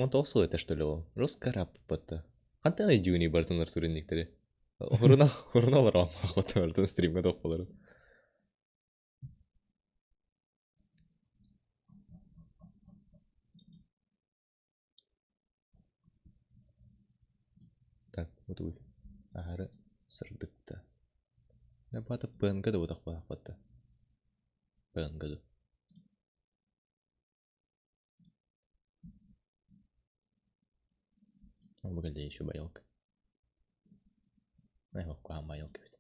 Он тоҕус сыл этэ что ли ол? Роскараппата. Хантан өйдүүнүй бартыннар туринниктери? Хуруна хуруна олорон барытын стримга тохпалары. Так, утуй. Аһары сырдыкта. Бата ПНГ да утах баахпатта. ПНГ да. Бу еще байылка. Ай, куһаҕан байылка эбит.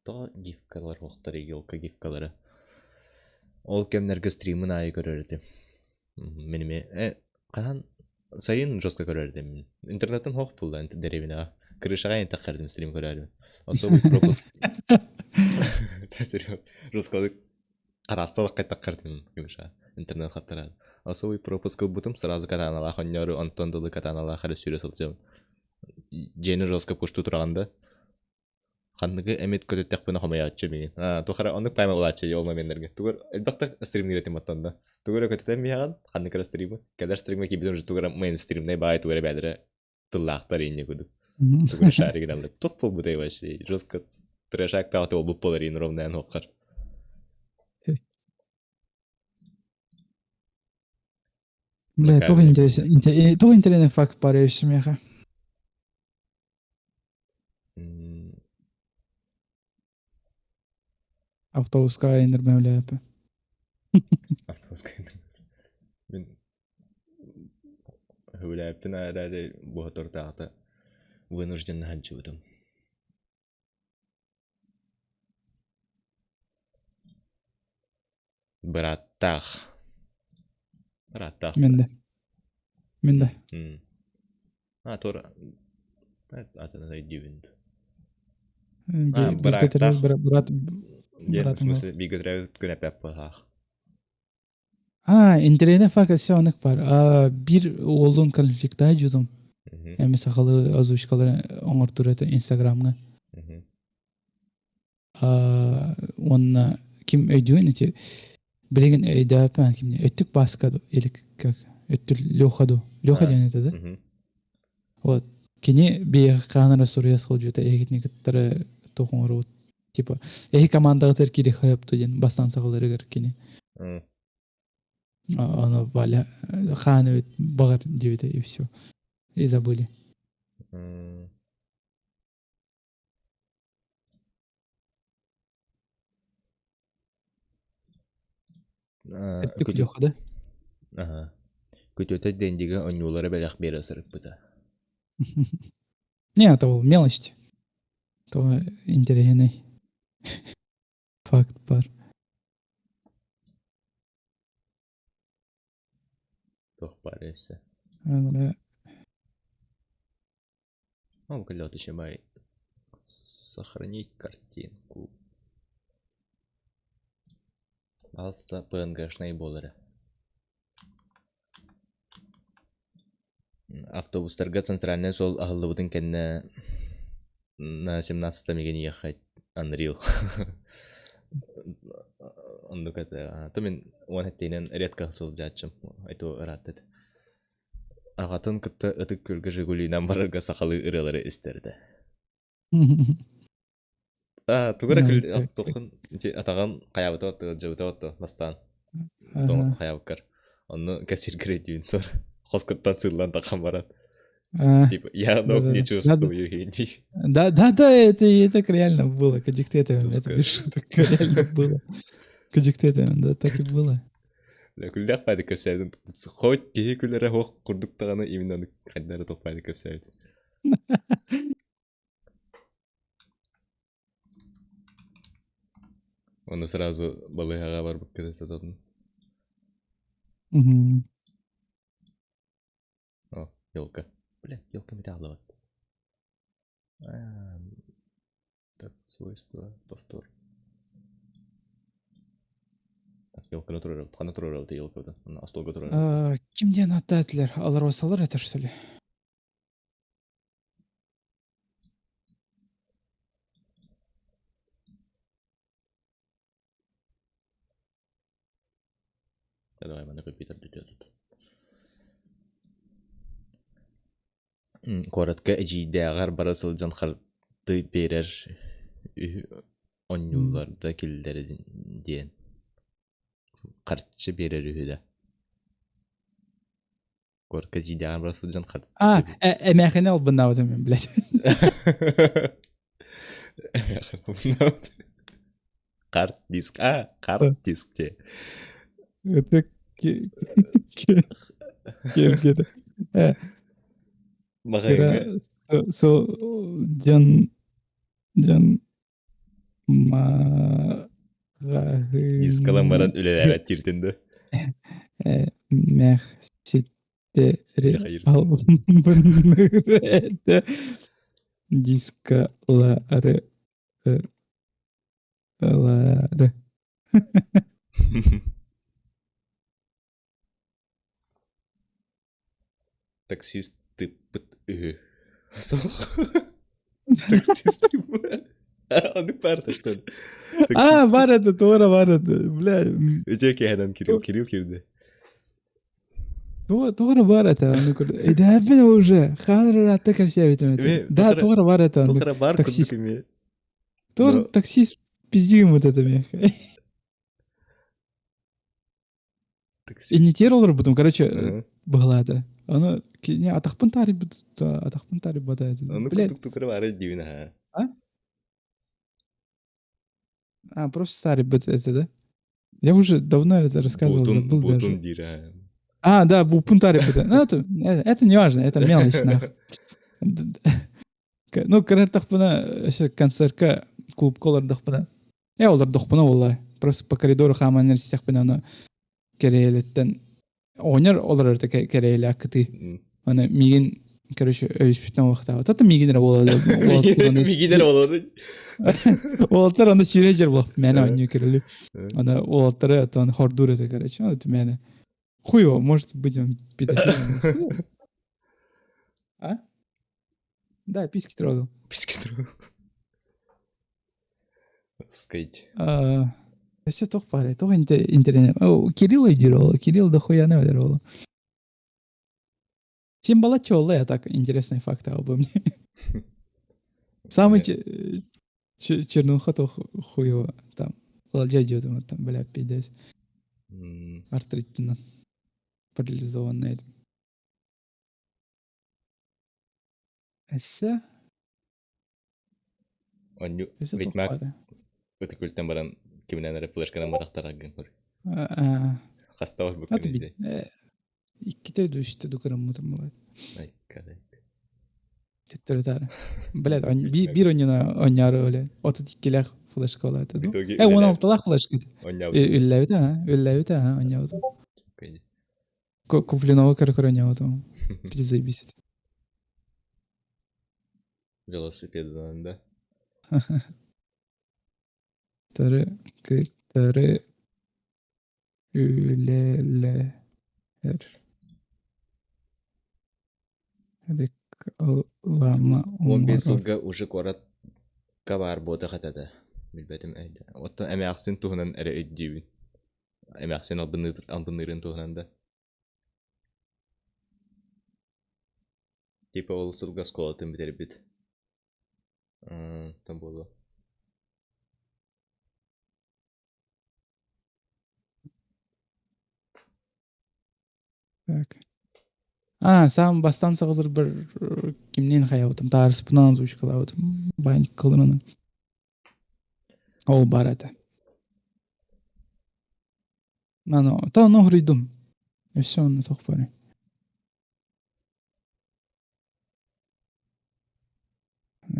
Тоҕо гифкалар уохтарый елка гифкалара? Ол кэмнэргэ стримын аайы көрөр этим. Мин эмиэ хаһан сайын жестко көрөр этим. Интернеттэн суох буолла дэриэбинэҕэ. Крышаҕа иһин этим стрим көрөөрү. Особый пропуск. Жесткалык хараасталах хайтаххар этим крыша. Интернет хаттаран. Особый пропуск ылбытым сразу катаналаах онньоору онтон дылы катаналаах эрэ сүүрэ сылдьабын. Дьиэни жестко пуштуу тураҕын да Ханныгы эмит көтүттэхпинэ хомойооччу миигин. Аа, туох эрэ оннук паама ылааччы ол моменнарга. Тугу элбэхтик стримниир этим оттон да. Тугу эрэ көтүтэн биһэҕин, ханнык эрэ стримы. Кэлэр стримҥа киирбитим уже тугу эрэ мейнстримнэй баай тугу эрэ бээлэрэ тыллаахтар инньэ курдук. Тугу эрэ шарик гыналлар. Туох буолбутай вообще? Жестко трешак паҕата буолбут буолар иин ровно хуоххар. Бля, туох интересный, туох интересный факт баар өссө миэхэ. Автобуска айаннырбын үлээппэ. Автобуска Мин үлээппин эрээри буһа вынужденно сылдьыбытым. Бырааттаах. Бырааттаах. Мен да. Мен да. А, туора атын өйдүүбүн. Бииргэ төрөөбүт брат В смысле, бииргэ төрөөбүт күн эппэт буолаах. А, интэриэһинэй факт өссө оннук баар. А, биир уоллуун конфликтаһа дьудум. Эми сахалыы озвучкалары оҥортуур этэ Инстаграмҥа. А, уонна ким өйдүүн ити билигин өйдөөппүн кимне өттүк Бааска или как өттүр Леха ду Леха диэн этэ да вот кини биһиэхэ хаһан эрэ суруйа сылдьыбыта эһигитини кыттары туох оҥоробут типа эһи командаҕытыгар киириэххэ сөптө диэн бастаан саҕаларыгар кини ону Валя хаан эбит баҕар диэбитэ и все и забыли. Өттүк Леха да? Аха. Күтүөтэ Дендигэ онньуулары бэлэх биэрэ сырыппыта. Не, это был мелочь. То интересный факт бар. Туох баар өссө? О, бай. Сохранить картинку. Пожалуйста, PNG-шный буолара. Автобустарга центральный суол аһыллыбытын кэннэ на 17 мигин ехать Unreal. Оннук этэ. То мин уон эттиинэн редко сылдьааччым. Айту ыраатта этэ. Аҕатын кытта Ытык Күөлгэ Жигулинан барарга сахалыы ырыалары истэрдэ. Аа, тугу эрэ күл туххун ити атаҕын хайаабыта отто, ыалдьыбыта отто бастаан. Тоҥ хайаабыккар. Онно кэпсииргэр өйдүүн тур. Хоскуттан сыыллан тахан баран. Типа, я ног не чувствую, гений. Да, да, да, это реально было. Кадиктетовым, это без шуток реально было. Кадиктетовым, да, так и было. Күллэх баады кэпсээбитин хоть киһи күлэрэ суох курдук даҕаны именно хайда эрэ туох баады кэпсээбит. Оны сразу балыыһаҕа барбыккыт этэ О, елка. Бля, елка металловат. Так, свойства, повтор. Так, елканы турар, хана турар елкабытын. Аны остолго турар. Ким диэн ааттаатылар? Алросалар это что ли? Давай, маны компьютер бүтэ тут. Куоратка эдьиийдээҕэр бара сылдьан харты биэрэр үһү. Онньуулларда киллэрин диэн харчы биэрэр үһү да. Горка дьиидэҕэр бара сылдьан харчы А, эмээхини албыннаабытым мен, блядь. Эмээхин албыннаабыт. Хард диск. А, хард диск те. Это кергеді. Мағайга. Сол жан жан Дискалан баран үлэлээбэт тииртин да. Мэх ситтери албыннырete дискалары лары. Таксист тыппыт үһү. Таксист тыппыт. Ону парта что ли? А, бар это, туора бар это, бля. Үтүө киһинэн Кирилл, Кирилл кирди. Туора бар это, ону көрдө. Эдээппин уже, хаан ыраатта кэпсээбитим это. Да, туора бар это. Туора бар Таксист. Туора таксист пиздим вот это мех. Инитиэр олорбутум, короче, быһылаата. Ону кини атахпын таарыйбыт, атахпын таарыйбата этэ. Ону Блядь. курдук бары диибин аха. А? А, просто таарыйбыт это, да? Я уже давно это рассказывал, Бутун, забыл даже. бутун диир аха. А, да, бупун таарыйбыт. Ну, это не важно, это мелочь, нахуй. Ну, көрөртөхпүнэ, өссө концертка клубка олордохпуна. Э, олордохпуна буолла. Просто по коридору хааман истэхпинэ аны кэрэйэлиттэн оҕонньор олорор да кэрэйэлэ аккытыы. Аны миигин, короче, өйүспүтүнэн уохтаабыт. Ата миигин эрэ буола Миигин эрэ буолуо. Уолаттар аны сүүрэ дьэр буолах мээнэ оонньуу көрөлүү. Аны уолаттары оттон хордуур этэ, короче, аны мээнэ. Хуй его, может быть, он педофил. А? Да, письки трогал. Письки трогал. Сказать. Өссө туох баарый, туох интернет. Кирилл өйдүүр ол, Кирилл дохуяны өлөр ол. Чем балачча я так интересные факты обо мне. Самый чернуха то хуево там. Ладья там, бля, пиздец. Артритина. Парализованная. Өссө Онньу өссө туох Ведьмак баарый? ытыкүлтэн баран киминэн эрэ флешканан барахтарагын көр. Хаста Аты барбыккын бит. ити. Иккитэ да үстэ да кыраммытым буолар. Айкадай. Төттөрү таары. Блядь, биир онньуна онньоору өлө. 32-лээх флешка олаата В дуу. итоге Э, 16-лаах флешка. Онньообут. Үллээбит аа, үллээбит аа, онньообут. Купленого көрө-көрө онньообутум. Пиздец заебись. Велосипедынан да. Тары, кытары, үлэлэһэр. Реклама 15 оҥорор. сылга уже куоракка баар буотах этэ да. Билбэтим эйдэ. Оттон эмээхсин туһунан эрэ өйдүүбүн. Эмээхсин албынныырын туһунан да. Типа ол сылга оскуолатын бүтэрбит. Там буолуо. Так. А, сам бастан саҕалыр бір кимнин хайабытым, таарыспынан озвучкалаабытым, бааньык кылынаны. Ол бар этэ. Аны, та ону хоруйдум. Өссө онно туох баарый.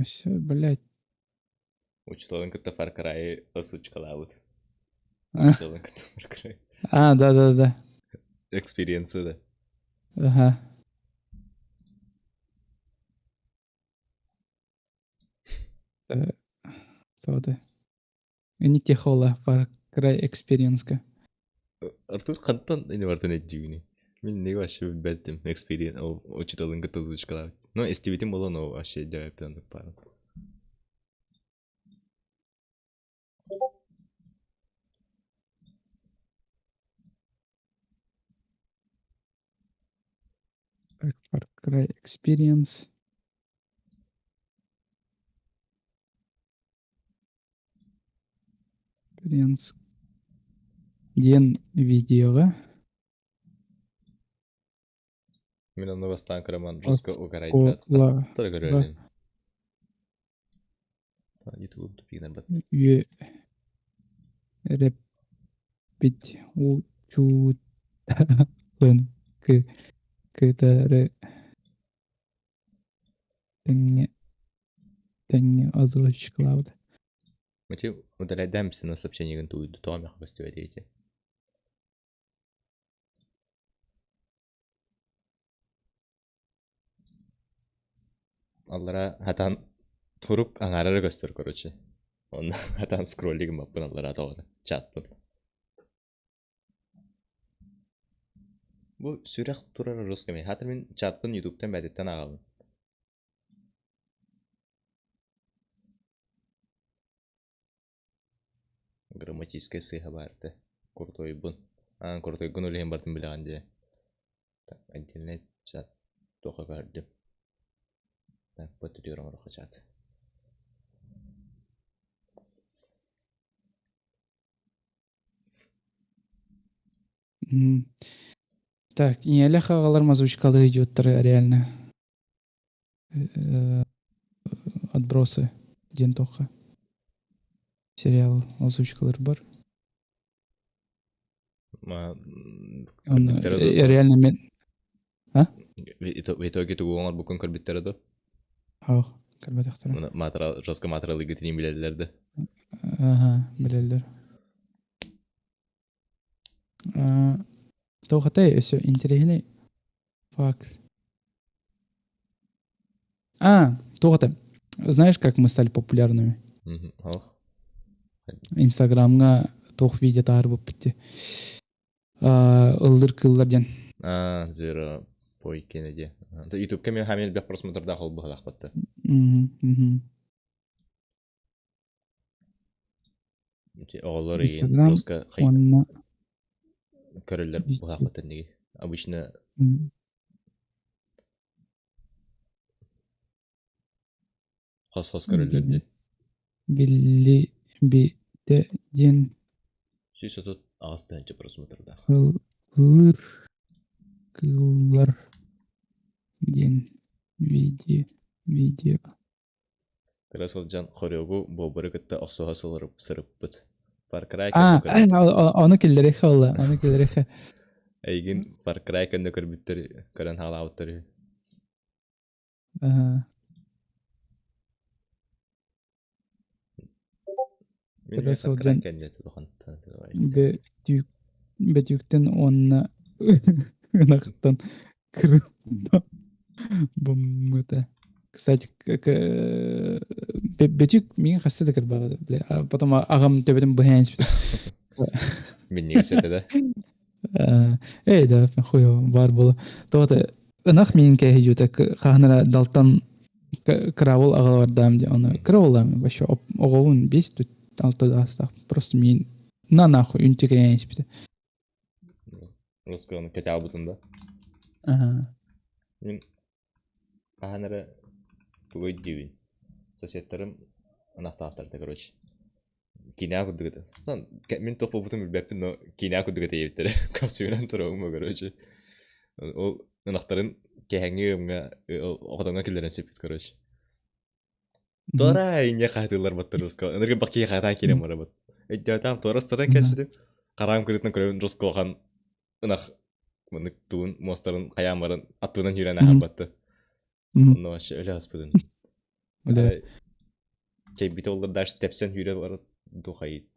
Өссө, блядь. Учууталын кытта Far Cry озвучкалаабыт. А, Учууталын кытта Far Cry. а, да-да-да. Experience да. Ага. Тоҕо Инник техола Far Cry Experience-ка. Артур хантан ини бартын өйдүүнүй? Мин не вообще билбэттим Experience ол учууталын кытта озвучкалаабыт. Ну, истибитим буолан ол вообще өйдөөбөппүн оннук баарын. Так, Far Cry Experience. Кренск диэн видеоҕа Мин онно бастаан кыраман жестко угарайда. Оскуола Астара көрөөрүн. Ютуб тупигынан бат. үө рэппит учууталын кытары тэҥҥэ тэҥҥэ озвучкалаабыта. Мити удаляйдаамсына сообщениегын тууйду тоҕо миэхэ көстүбэт эти. Аллара хатан турук аҥаара эрэ көстөр короче. Онно хатан скроллигым баппын аллара тоҕо чатпын. Бу сүрэх турар руссками. Хатыр мин чатпын ютубтан бээтиттэн ааҕабын. Грамматическай сыыһа баар этэ. Курутуойбун. Аан курутуойгун ол иһин барытын билэҕин дии. Так, отдельный чат туохха көһөрдүм. Так, подтвердим оҥоруохха чат. Мгм. Так, ийэлэх аҕалар озвучкалыы идиоттары реально отбросы диэн туохха сериал озвучкалар бар. Реально мен А? В итоге тугу оҥорбуккун көрбүттэрэ дуо? Ох, көрбөтөхтөрө. Маатыра, жестко маатыралыыгытын билэллэр да. Ага, билэллэр. Туохатай өссө интэриэһинэй факт. А, туохата. Знаешь, как мы стали популярными? Инстаграмҥа туох видео таһаарбыппыт ыллыр кыыллар диэн. А, Zero Boy Kennedy. Ютубка мен хамел бэх просмотрдаах ол быһалаахпатта. Оҕолор игин жестко уонна көрөллөр быһаахпаттар диги. Обычно хос-хос көрөллөр дии. Билли битэ диэн 138 тыһыынча просмотрдаах. Ыллыр кыыллар диэн видео видео Кыра сылдьан хорёгу буобуру кытта охсуһа сырыппыт. Far Cry А, ону киллэриэххэ буолла, ону киллэриэххэ. Эйигин Far Cry кэннэ көрбүттэр, көрөн хаалаабыттар үһү. Аха. Мин Кыра Far Cry сылдьан кэннэ бөтүүк бөтүүктэн уонна ынахтан кырымма буммута. Кстати, бөтүүк миигин хаста да кырбаабыта, бля. А потом аҕам төбөтүн быһан испитэ. Минньигэс этэ да? Эй, да, хуй баар буола. Тоҕо ынах миин кээһи хаһан эрэ далтан кыраабыл аҕалардаам диэн ону кыра вообще оҕобун биэс алта даастаах просто миин на нахуй үнтү кэйэн испитэ. Руссканы кэтээбитин да? Ага. Мин хаһан эрэ тугу өйдүүбүн. Соседтарым ынахтаахтар да короче. Киинэҕэ курдук этэ. Мин туох буолбутун билбэппин, но киинэҕэ курдук этэ диэбиттэрэ. Капсуйунан турабын короче. Ол ынахтарын кэһэҥҥи ыамҥа хотоҥҥо киллэрэн сиппит короче. Туора инньэ хаһытыылар баттар русского. Ыныргы баккига хаһытаан киирэн барабыт. Өйдөөтөм туора сытаран кэспитим. Хараам кырыытынан көрөбүн русского хан ынах маннык туун муостарын хайаан баран аттынан киирэн ааһан батты. Онно вообще өлө аспытын. Бля. Кэйбит оллар дальше тэпсэн сүүрэ барат духайыт.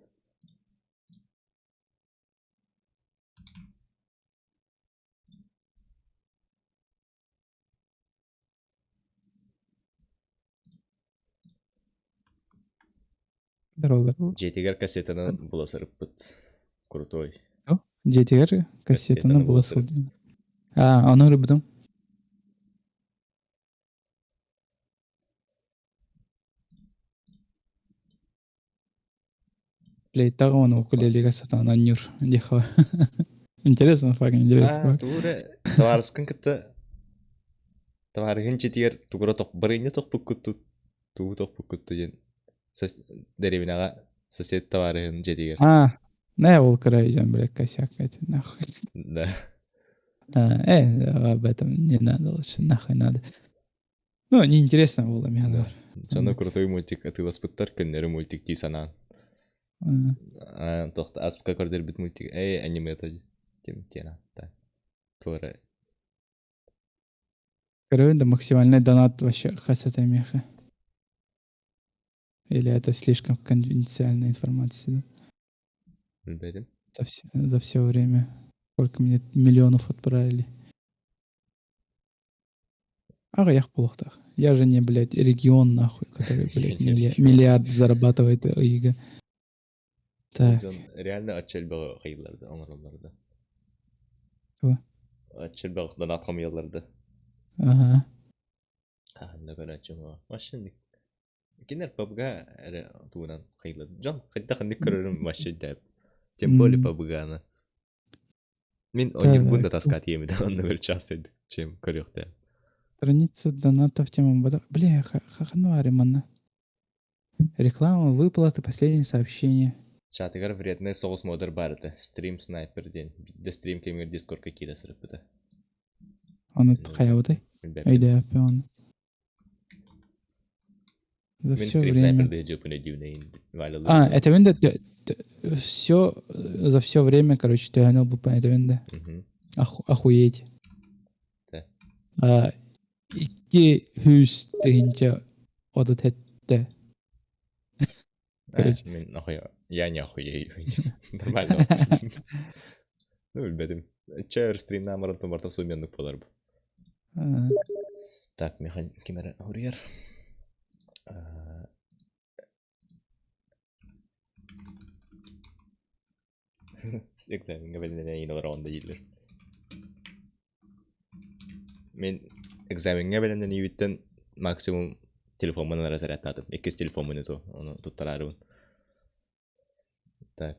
Дьиэтигэр кассетанан була сырыппыт. Крутой. Дьиэтигэр кассетаны була сылдьан. А, ону ырбытым. Плейтаҕа уонна укулелега сатаан оонньуур диэххэ. Интересно факт, интересно Аа, факт. тугу эрэ табаарыскын кытта табаарыһын дьиэтигэр тугу эрэ барыанньа тохпуккут тугу тохпуккут диэн дэриэбинэҕэ Сосед товарыһын дьиэтигэр. А, не, ол кыра идем, блядь, косяк это нахуй. Да. А, об этом не надо лучше, нахуй надо. Ну, неинтересно было, мне Да. Дьоно крутой мультик атыыласпыттар, көннөрү мультик дии санаан. Тохта аспка көрдөрбүт мультик, эй, анимета ким тена, так. Туора. Короче, да максимальный донат вообще хасата меха. Или это слишком конфиденциальная информация? Билбэтим. За все время. Сколько мне миллионов отправили. Аҕыйах буолуохтаах. Я же не, блядь, регион, нахуй, который, блядь, миллиард зарабатывает ыйга. Так. Дьон реально оччо элбэҕи хайыыллар оҥороллор да. Тугу? Оччо элбэх донат хомуйаллар да. Ага. Хаһан да көрөөччүм Вообще Кинилэр PUBG эрэ тугунан хайыылар. Дьон хайдах инник көрөрүм вообще өйдөөп. Тем более PUBG-ны. Мин ойуурбун да таска тиэмитэ онно бер часто чем көрүөхтээх. Страница донатов тема. Бля, ханвари манна. Реклама, выплаты, последнее сообщение. Чатыгар вредный соҕус модер баар этэ. Стрим снайпер диэн. Биирдэ стрим кэмигэр дискордка киирэ сырыппыта. Ону хайабытай? Өйдөөппүн оны. За Мин все стрим время. снайпер дыһы өйдүүнэйин А, это да все за все время, короче, төһөнү ылбыппын этэбин да. Охуеть. Да. Икки сүүс тыһыынча отут сэттэ. Короче. Мин я не охуею. Нормально. Ну, билбэтим. Чэ, стримнаан баран тумартан суммианнык буолар бу. Так, миэхэ ким эрэ уруйар. Экзамеҥҥа бэлэмнэнэн олороҕун да дииллэр. Мин экзамеҥҥа бэлэмнэниибиттэн максимум телефоммун эрэ зарядтаатым. Иккис телефоммун это ону туттараарыбын. Так.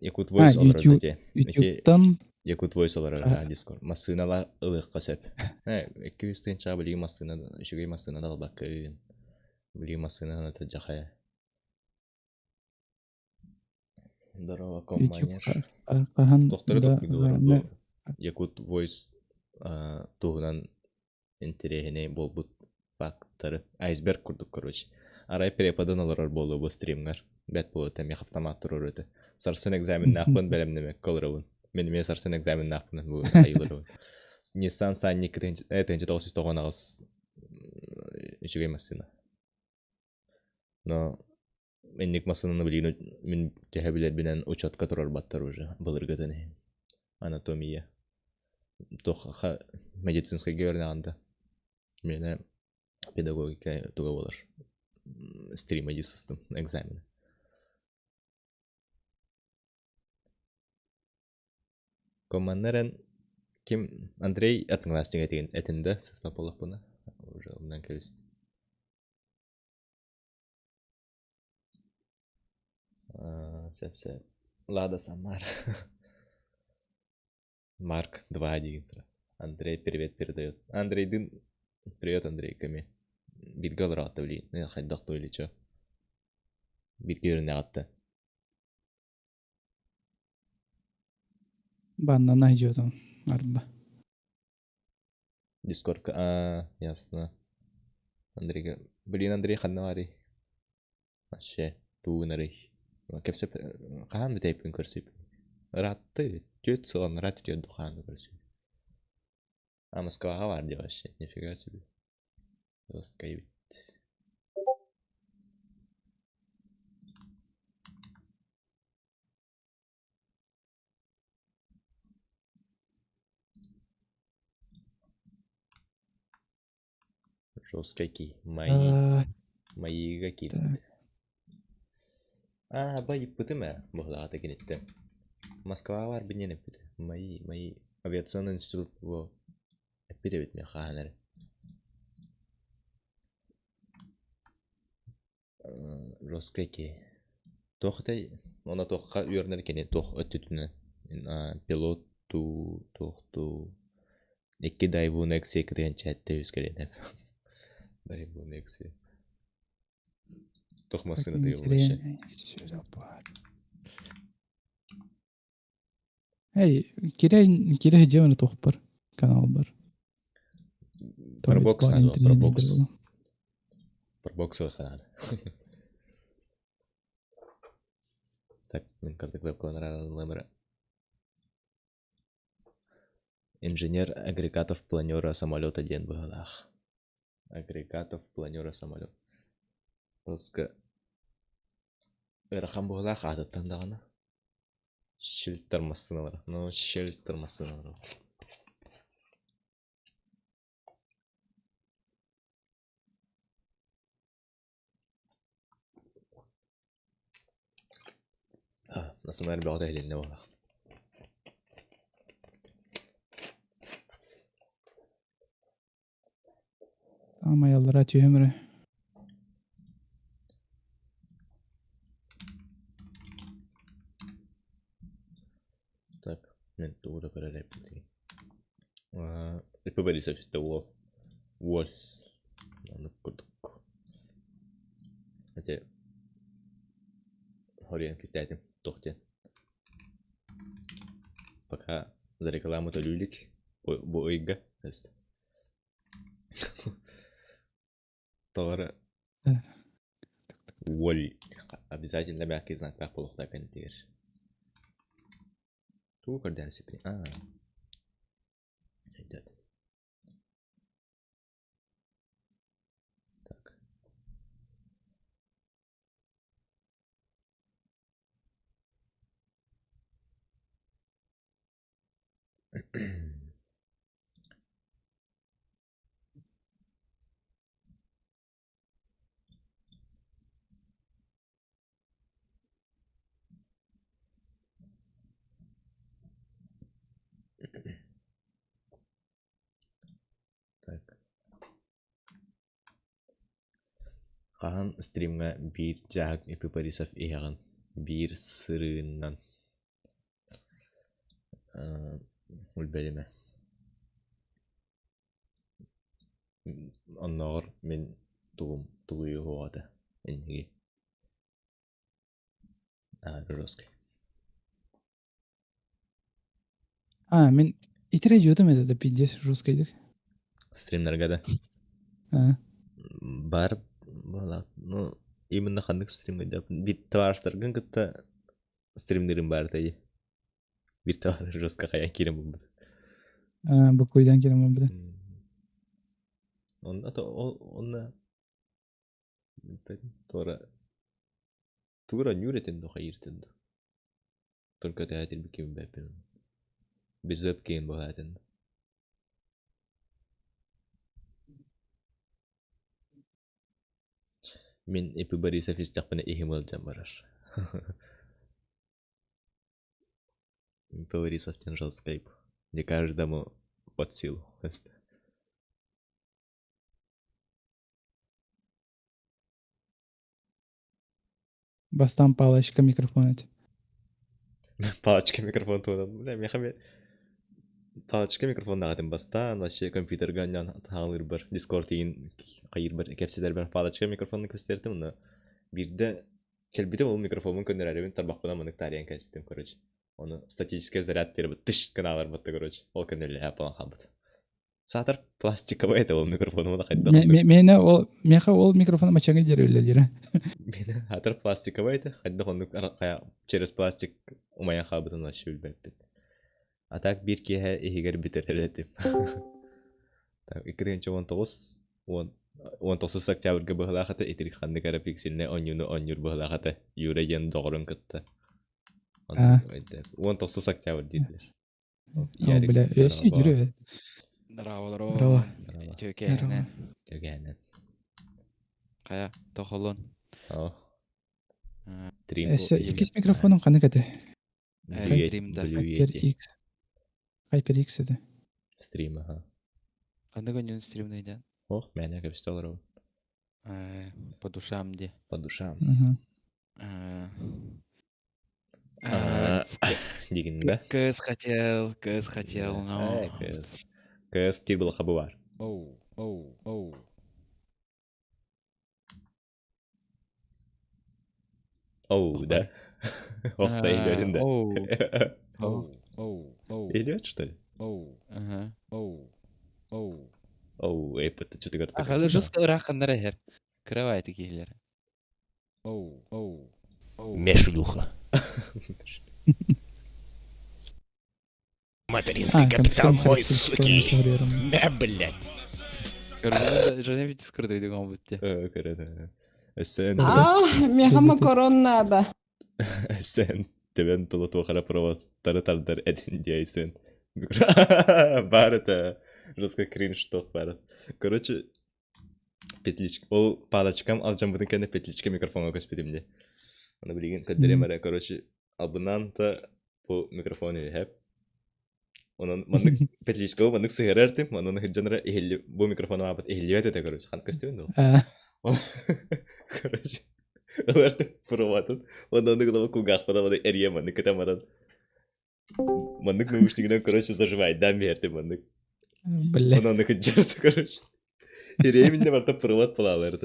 Якут Voice олорор ити. Ютубтан Якут Voice олорор а Discord. Массыынала ылыахха сөп. 200 тыһыынчаҕа билигин массыына үчүгэй массыына да ылбаккын. Билигин массыына дьахайа. Здорово, комманер. Тохтору толкуйдуулар бу Якут Voice туһунан интэриэһинэй буолбут факторы. Айсберг курдук, короче. Арай преподын олорор буолуо бу стримҥар. Бэт буолуо миэхэ автомат туруор этэ. Сарсын экзаменнаахпын бэлэмнэмэккэ олоробун. Мин эмиэ сарсын экзаменнаахпын бу айыларабын. Nissan Sunny 1998 үчүгэй массыына. Но инник массыынаны билигин мин төһө билэрбинэн учетка турарбаттар уже былыргытын иһин. Анатомия. Туох медицинскайга үөрэнэҕин да. Миэнэ педагогика туга буолар. Стрима дии сыстым экзамен. Команда эрэн ким Андрей одноклассник этигин этин да сыспат буоллахпына уже умнан кэбис. Сөп сөп. Лада Самара. Марк 2 диигин сыра. Андрей привет передает. Андрейдын привет Андрей кэми. Бииргэ олороотто билигин. Хайдах туой или чё. Бииргэ үөрэнэҕиттэн. Баннана идет он. Арба. Дискордка. А, ясно. Андрейга. Блин, Андрей ханна баарый? Вообще, тугу гынарый? Кэпсэп хаһан бүтэйпин көрсүп. Ыраатты, түөрт сыл анараа түтүөр духаан көрсүп. А Москваҕа баар дии вообще, нифига себе. Жесткай эбит. Жесткий киһи. Мои, моига киирбит. Аа, байыппытым ээ, быһылаата киниттэн. Москваҕа баар диэн эппит. Мои, мои авиационный институт бу эппит эбит миэхэ хаһан эрэ. Жесткий киһи. Туох этэй? Уонна туохха үөрэнэр кини туох өттүтүнэн пилот дуу, туох дуу Икки Дайву Nexia кытыан чээтте үс кэлиэнэ. Дайву Nexia. Туох Так массыына тыйыллашы. интересно. Сюда бар. Эй, кирэ кирэ дьиэ туох бар канал бар. Пробокс надо, пробокс. Пробокс надо. Так, мин картык веб-кланера Инженер агрегатов планера самолета диэн быһыылаах. Агрегатов планера самолет. Просто ыарахан быһыылаах аатыттан даҕаны. Щельтер массыыналара. Ну, щельтер массыыналара. Насымар бөҕөтө иһилиннэ буолла. Аамайаллара түһэм эрэ. Так, мен тугу да көрөр эбиппин. Ипп Борисов истэ уол. Уол. Оннук курдук. Ити хоруйан кистээтим. Туох диэн. Пока за рекламу төлүү илик бу ыйга. Тоҕо эрэ Уоль обязательно мягкий знактаах буолуохтаах кэннитигэр. Тугу көрдөөн сиппиний? Аа. Өйдөөтүм. Так. Так. Хаһан стримҥа биир дьааһык Иппорисов иһэҕин, биир сырыыннан Ульбэримэ Оннооҕор мин тугум тулуйуоҕа этэ инники жесткий А, мин итирэ дьиэтим этэ да пиздец жесткайдык. Стримнарга да? А. Бар буолаат, ну именно ханнык стримҥа да биир табаарыстаргын кытта стримнирим баар этэ дии. Биир табаар жестко хайан киирэн булбут. А, буквайдан киирэн булбута. Онно онно туора тугура нүүр этин до хайыр этин до. Только тээтир ким бэппин. Безөп киин буһаатын. Мин Ипи Борисов истэхпинэ иһим ыалдьан барар. Ипи Борисов диэн жесткай. Не каждому под силу. Бастаан палочка микрофон этэ. Палочка микрофон туһунан. Бля, миэхэ эмиэ палочка микрофоннаах этим бастаан вообще компьютерга анньан хаалыырбар, Discord игин хайыырбар кэпсэтэрбэр палочка микрофонун көстөртүм онно биирдэ кэлбитим ол микрофоммун көннөрөрүбүн тарбахпынан маннык таарыйан кэспитим короче. Ону статический заряд биэрбит тыш гына барбытта короче. Ол көннөрүлэһэ буолан хаалбыт. Саатар пластиковый это ол микрофону хайдах Миэнэ ол миэхэ ол микрофон мачаҥы диэри үлэлиирэ. Миэнэ саатар пластиковый это хайдах оннук через пластик умайан хаалбытын вообще билбэппин. А так биир киэһэ иһигэр бүтэрэр этим. Так, 2019 19 октябрьга быһылаах этэ итирик ханнык эрэ пиксельнэй оонньууну оонньуур быһылаах этэ Юра диэн доҕорун кытта. 19 октябрь дииллэр. О, бля, өссө жүрө. Здорово, Здорово. здорово. Үтүөкээнэн. Үтүөкээнэн. Хайа, тохолон. Оо. Стрим. Өссө иккис микрофонум ханнык этэ? Стрим да. HyperX. HyperX этэ. Стрим, аха. Ханнык өнүн стримнейден? Ох, мээнэ кэбистэ олоробун. По душам де. По душам. Дигин да? Кыз хотел, кыз хотел, но... Кыз. Кыз тир хабы бар. Оу, оу, оу. Оу, да? Ох, да, идет, да. Оу. Оу, оу, оу. Идет, что ли? Оу. Ага. Оу. Оу. Оу, эппит чутугар. Ахалы жестко ыраханнар эһэр. Кыравай киһилэр. Оу, оу, оу. Мешлюха. А, Материнский капитал компьютером мой, характеристиками суки. сыгрыырым. Мэ, блядь. Көрдүм да, Женя Дискорда бутте. Көрө. Эсен. А, меха макарон надо. Эсен. Тебен тула туохара проводтары тардар этин диэйсен. Бар это. Жестко кринж тох бар. Короче, петличка. Ол палочкам алдьаммытын кэннэ петличка микрофоҥҥа көспүтүм дии. Аны билигин көрдөрүөм эрэ, короче, албынаан да бу микрофон үһэп. Онон маннык петличкабы маннык сыһыарар этим, онон сылдьан эрэ иһилли бу микрофону аабыт иһиллибэт этэ, короче, ханна көстүбүн дуо? Короче, ылар проводын, онон оннук ылабы кулгаахпына маннык эрийэ маннык кэтэн баран маннык наушнигынан, короче, зажимайдаан биэртим маннык. Бля. Онон оннук кыдьарты, короче. Ирэйим иннэ барыта провод палаалар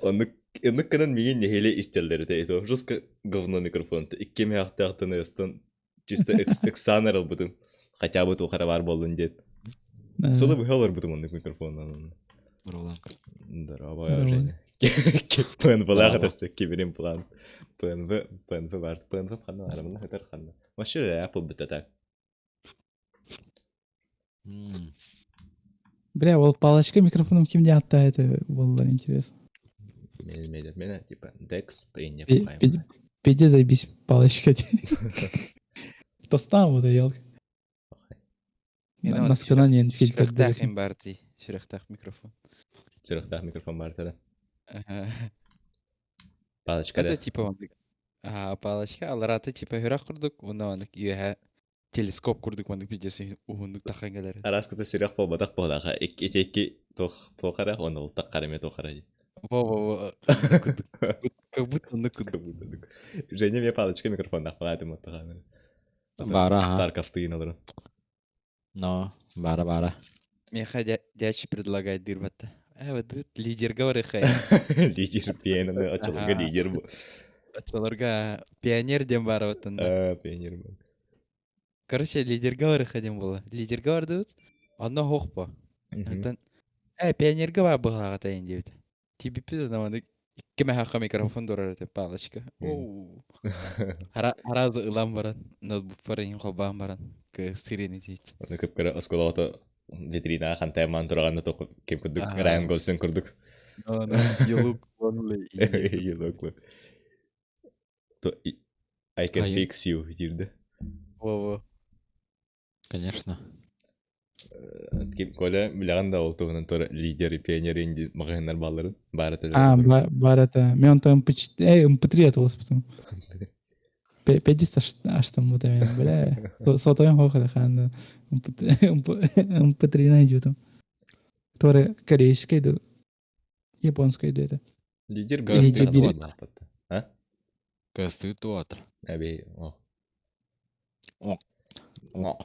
Оннук оннук гынан миигин нэһиилэ истэллэр этэ. Это жестко говно микрофон. Икки эмээхтээхтэн ыстан чисто ыксаан ылбытым. Хотя бы туох эрэ баар буоллун диэт. Сылы быһа олорбутум оннук микрофонунан. Здорово. Здорово, Здорово. Женя. ПНВ-лаах Здорово. этэ кибирим план. ПНВ, ПНВ бар. ПНВ ханна арамына хытар ханна. Вообще Apple бүтэ так. М, Бля, ол палочка микрофоном ким диэн это было интересно. Мен мен типа Dex не Пиди заебись палочка. Тостан вот елка. Наскана не фильтр. Сүрэхтээх им бар дии. Сүрэхтээх микрофон. Сүрэхтээх микрофон бар да. Ага. Палочка Это да. типа маннык. А, палочка, аларата типа хүрэх курдук, уонна маннык үөһэ телескоп курдук маннык видеосы уһундук таххан кэлэр. Араската сүрэх буолбатах буолаха. Икки ити икки туох туох эрэ уонна ултах эмиэ туох эрэ. Во-во-во, оннук курдук. Как будто оннук курдук. Как будто оннук. Женя эмиэ палочка микрофоннаах балаатым оттоҕа. Бара, ага. Тарковтыын олорон. Но, бара, бара. Миэхэ дячи предлагает дырбатта. Э, вот тут лидер говори хай. Лидер пианоны очолорго Ага. лидер бу. Очолорго пионер диэн баар оттон. А, пионер бу. Короче, лидер говори диэн буолла. Лидер говордубут. Онно суох бо. Онтон э, пионерга бар быһааҕа тайын диэбит. Тиийбиппит онно маннык икки мэһэххэ микрофон турар этэ палочка. Оу. Сразу ылан баран, ноутбукпар иһин холбоон баран, кыыс сирени тиийчи. Оны кып-кыра оскуолаҕа витринаҕа хантайамаан тураҕанна тоқ ким курдук Ага. Райан Гослинг курдук. No, no, you look lonely. You look like- То- I can Ай. fix you диирдэ. Во-во. Конечно. Ким Коля билэҕин да ол туһунан тура лидер и пионер инди маҕаһыыннар баалларын баара А, бар это. Мен там МП4, МП3 это потом. 50 аж там вот именно, бля. Сотовым хоха хан. МП3 найдю там. Который корейская иду. Японская иду это. Лидер Или бир Бир- А? Кыстыы туатыр. Әбей, о. О. О.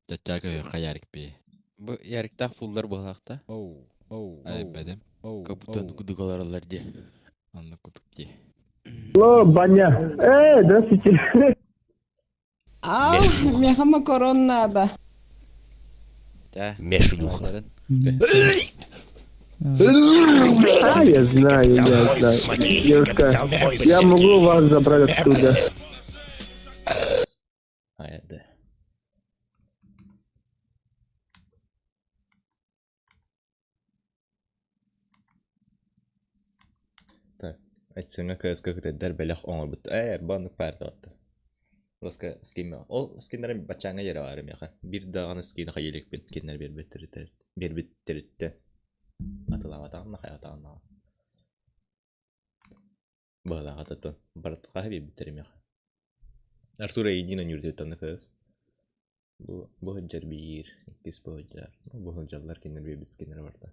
Чачака хаярик би. Бу яриктаах пуллар буолаахта. Оу, оу, Ай, бэдем. Оу, Как будто оу. кудук олороллор дии. Анна кудук дии. Алло, баня. Эй, здравствуйте. А, меха макарон надо. Да. Мешлюха. А, я знаю, я знаю. Девушка, я могу вас забрать оттуда. А, да. Так, айтсаңа КСК күтәддер бэлэх оҥорбут. Ээ, баннык паардаватта. Лоска скин Ол скиннерин баччааҥҥа дьэрэ баар миэхэ. Биир даҕаны скин хайа иликпин кинилэр биэрбиттериттэн биэрбиттериттэн атылаабатаҕым хайатаҕым быһалааҕа тотон барытка биэрбиттэр миэхэ. Артур Эйдин ньүрдүттэн кыз. Бу бу сылдьар биир, иккис бу сылдьар. Бу сылдьаллар кинилэр биэрбит скиннэрэ барыта.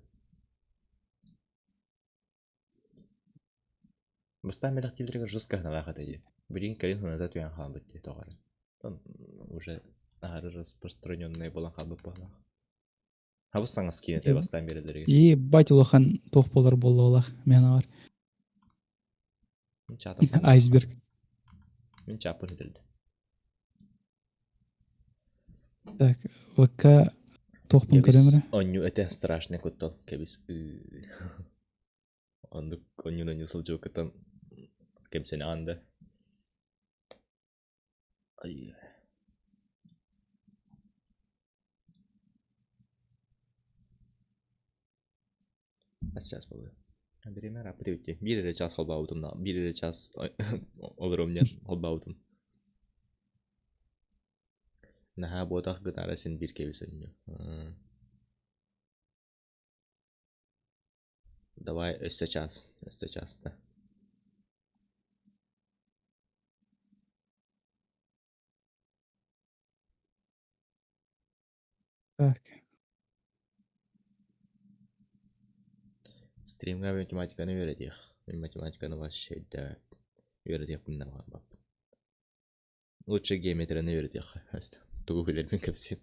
Бастаан бэлэхтииллэригэр жестко ханалаах этэ дии. Билигин кэлин ханата түһэн хаалбыт дии тоҕо эрэ. Уже аһары распространенный буолан хаалбыт быһалаах. Хабыс саҥа скин этэ бастаан биэрэллэригэр. Ебать улахан туох буолар буолла олах мен бар. Мин чаатым Айсберг. Мин чааппын сүтэрдим. Так, ВК туохпун көрөм эрэ? Онньу этэ страшный куттал кэбис. Оннук онньун-онньу сылдьыбыккыттан кэмсэнэҕин да. Ай. Хас чаас буолуо? Бириэмэ ырааппыт эбит дии. Биир эрэ чаас холбообутум да, биир эрэ чаас олоруом диэн холбообутум. Наһаа буотах гытаара син биир кэбис онньу. Давай өссө чаас, өссө чааста. Так. Стримҥа математиканы үөрэтиэх. Мин математиканы вообще да үөрэтиэхпин да баҕарбаппын. Лучше геометрияны үөрэтиэххэ. Тугу билэрбин кэпсиэм.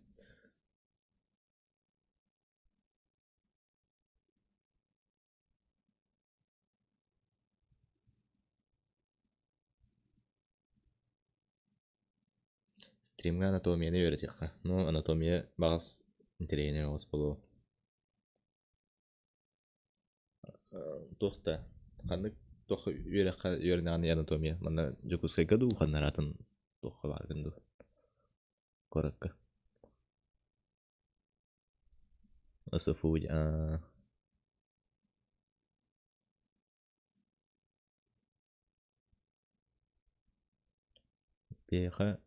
Стримҥа анатомияны үөрэтиэххэ. Ну, анатомия баҕас интэриэһинэй оҕус буолуо. Туох да ханнык туох үөрэххэ үөрэнэҕиний анатомия? Манна Дьокуускайга дуу, ханна эрэ атын туохха бааргын дуу? Куоракка. СФУ Биһиэхэ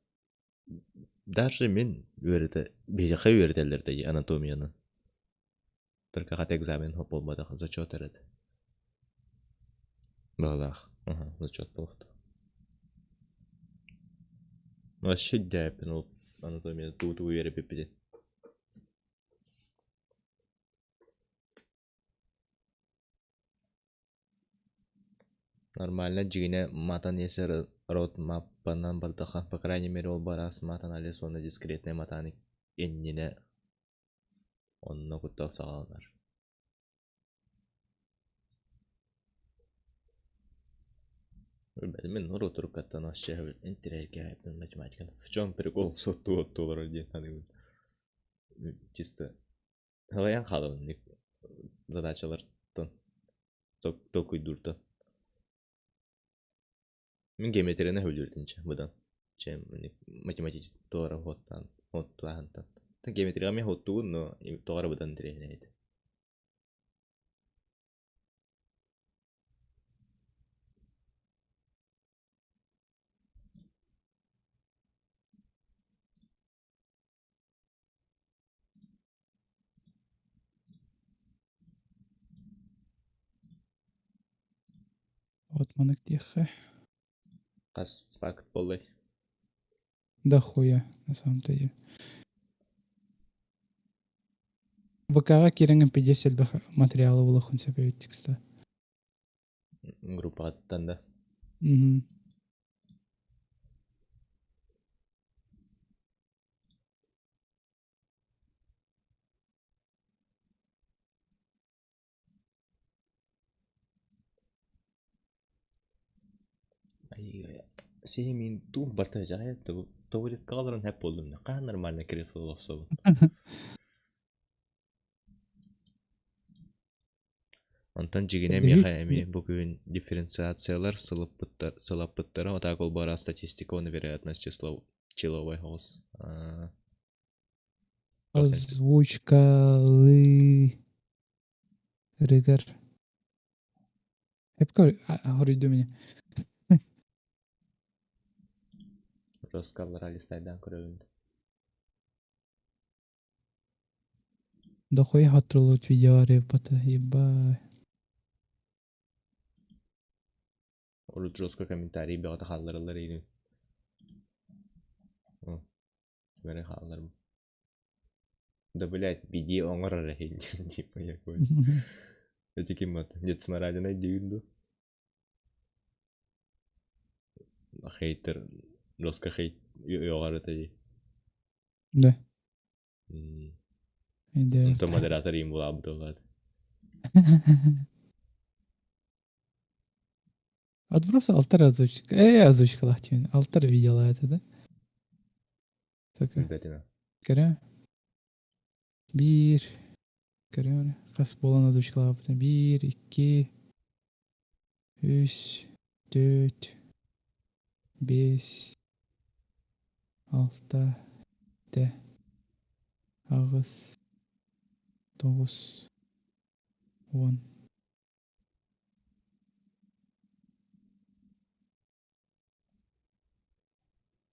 даже мин үөрэтэ биһиэхэ үөрэтэллэр дии анатомияны. Только хата экзамен буолбатах, зачет эрэ. Быһалаах. Аха, зачет буолуохтаах. Вообще дээппин ол анатомияны тугу-тугу үөрэппиппитин. Нормально дьиҥинэ матан если рот маппанан бардахха, по крайней мере ол бараас мат-анализ уонна дискретнай матаан иннинэ онно куттал саҕаланар. Мин урут-уруккаттан вообще интэриэһиргээбиппин математиканы. В чем прикол суоттуу олорор диэн саныыбын. Чисто Халайан хаалабын задачалартан толкуйдууртан. Мин геометрияны сөбүлүүрдүм чэ быдан. Чем математически туора хуоттаан хуоттааһынтан. Геометрияҕа эмиэ хуоттуубун, но тоҕо эрэ быдан интэриэһинэй этэ. Вот маннык диэххэ. Хас факт буоллай? Да хуя, на самом-то деле. ВК-ҕа киирэҥҥин пиздец элбэх материалы булуоххун сөп эбит текста. Группаҕыттан да? Мгм. Сиһи туох барыта дьаһайа туалетка олорон һэп буоллум хаһан нормально кресло олорсобун Онтон дьигинэ миэхэ эмиэ бу күһүн дифференциациялар сылаппыттара отаак олбуора статистика уонна вероятность числовой оҕус Озвучкалыы рыгар. Эпкө хоруйду меня. Роскаллара листайдан көрөбүн. Дохуя хотрулут видео репота, ебать. Урут жестко комментарий бөҕөтө хааллараллар иһин. Бары хаалларым. Да блядь, беги оҥорор иһин типа якой. Эти ким вот Дед Смородина диир ду? Хейтер, жестко хейт үөҕэр этэ дии. Да. Онтон модератор им булаабыт буолаат. Вот просто алтар озвучка. Озвучкалаах диэн. Алтар видела это, да? Такая. Билбэтим. Көрө. Биир. Көрө. Хас буолан озвучкалаабытын. Биир, икки, үс, түөрт, биэс, алта, тэ, аҕыс, тоҕус, уон.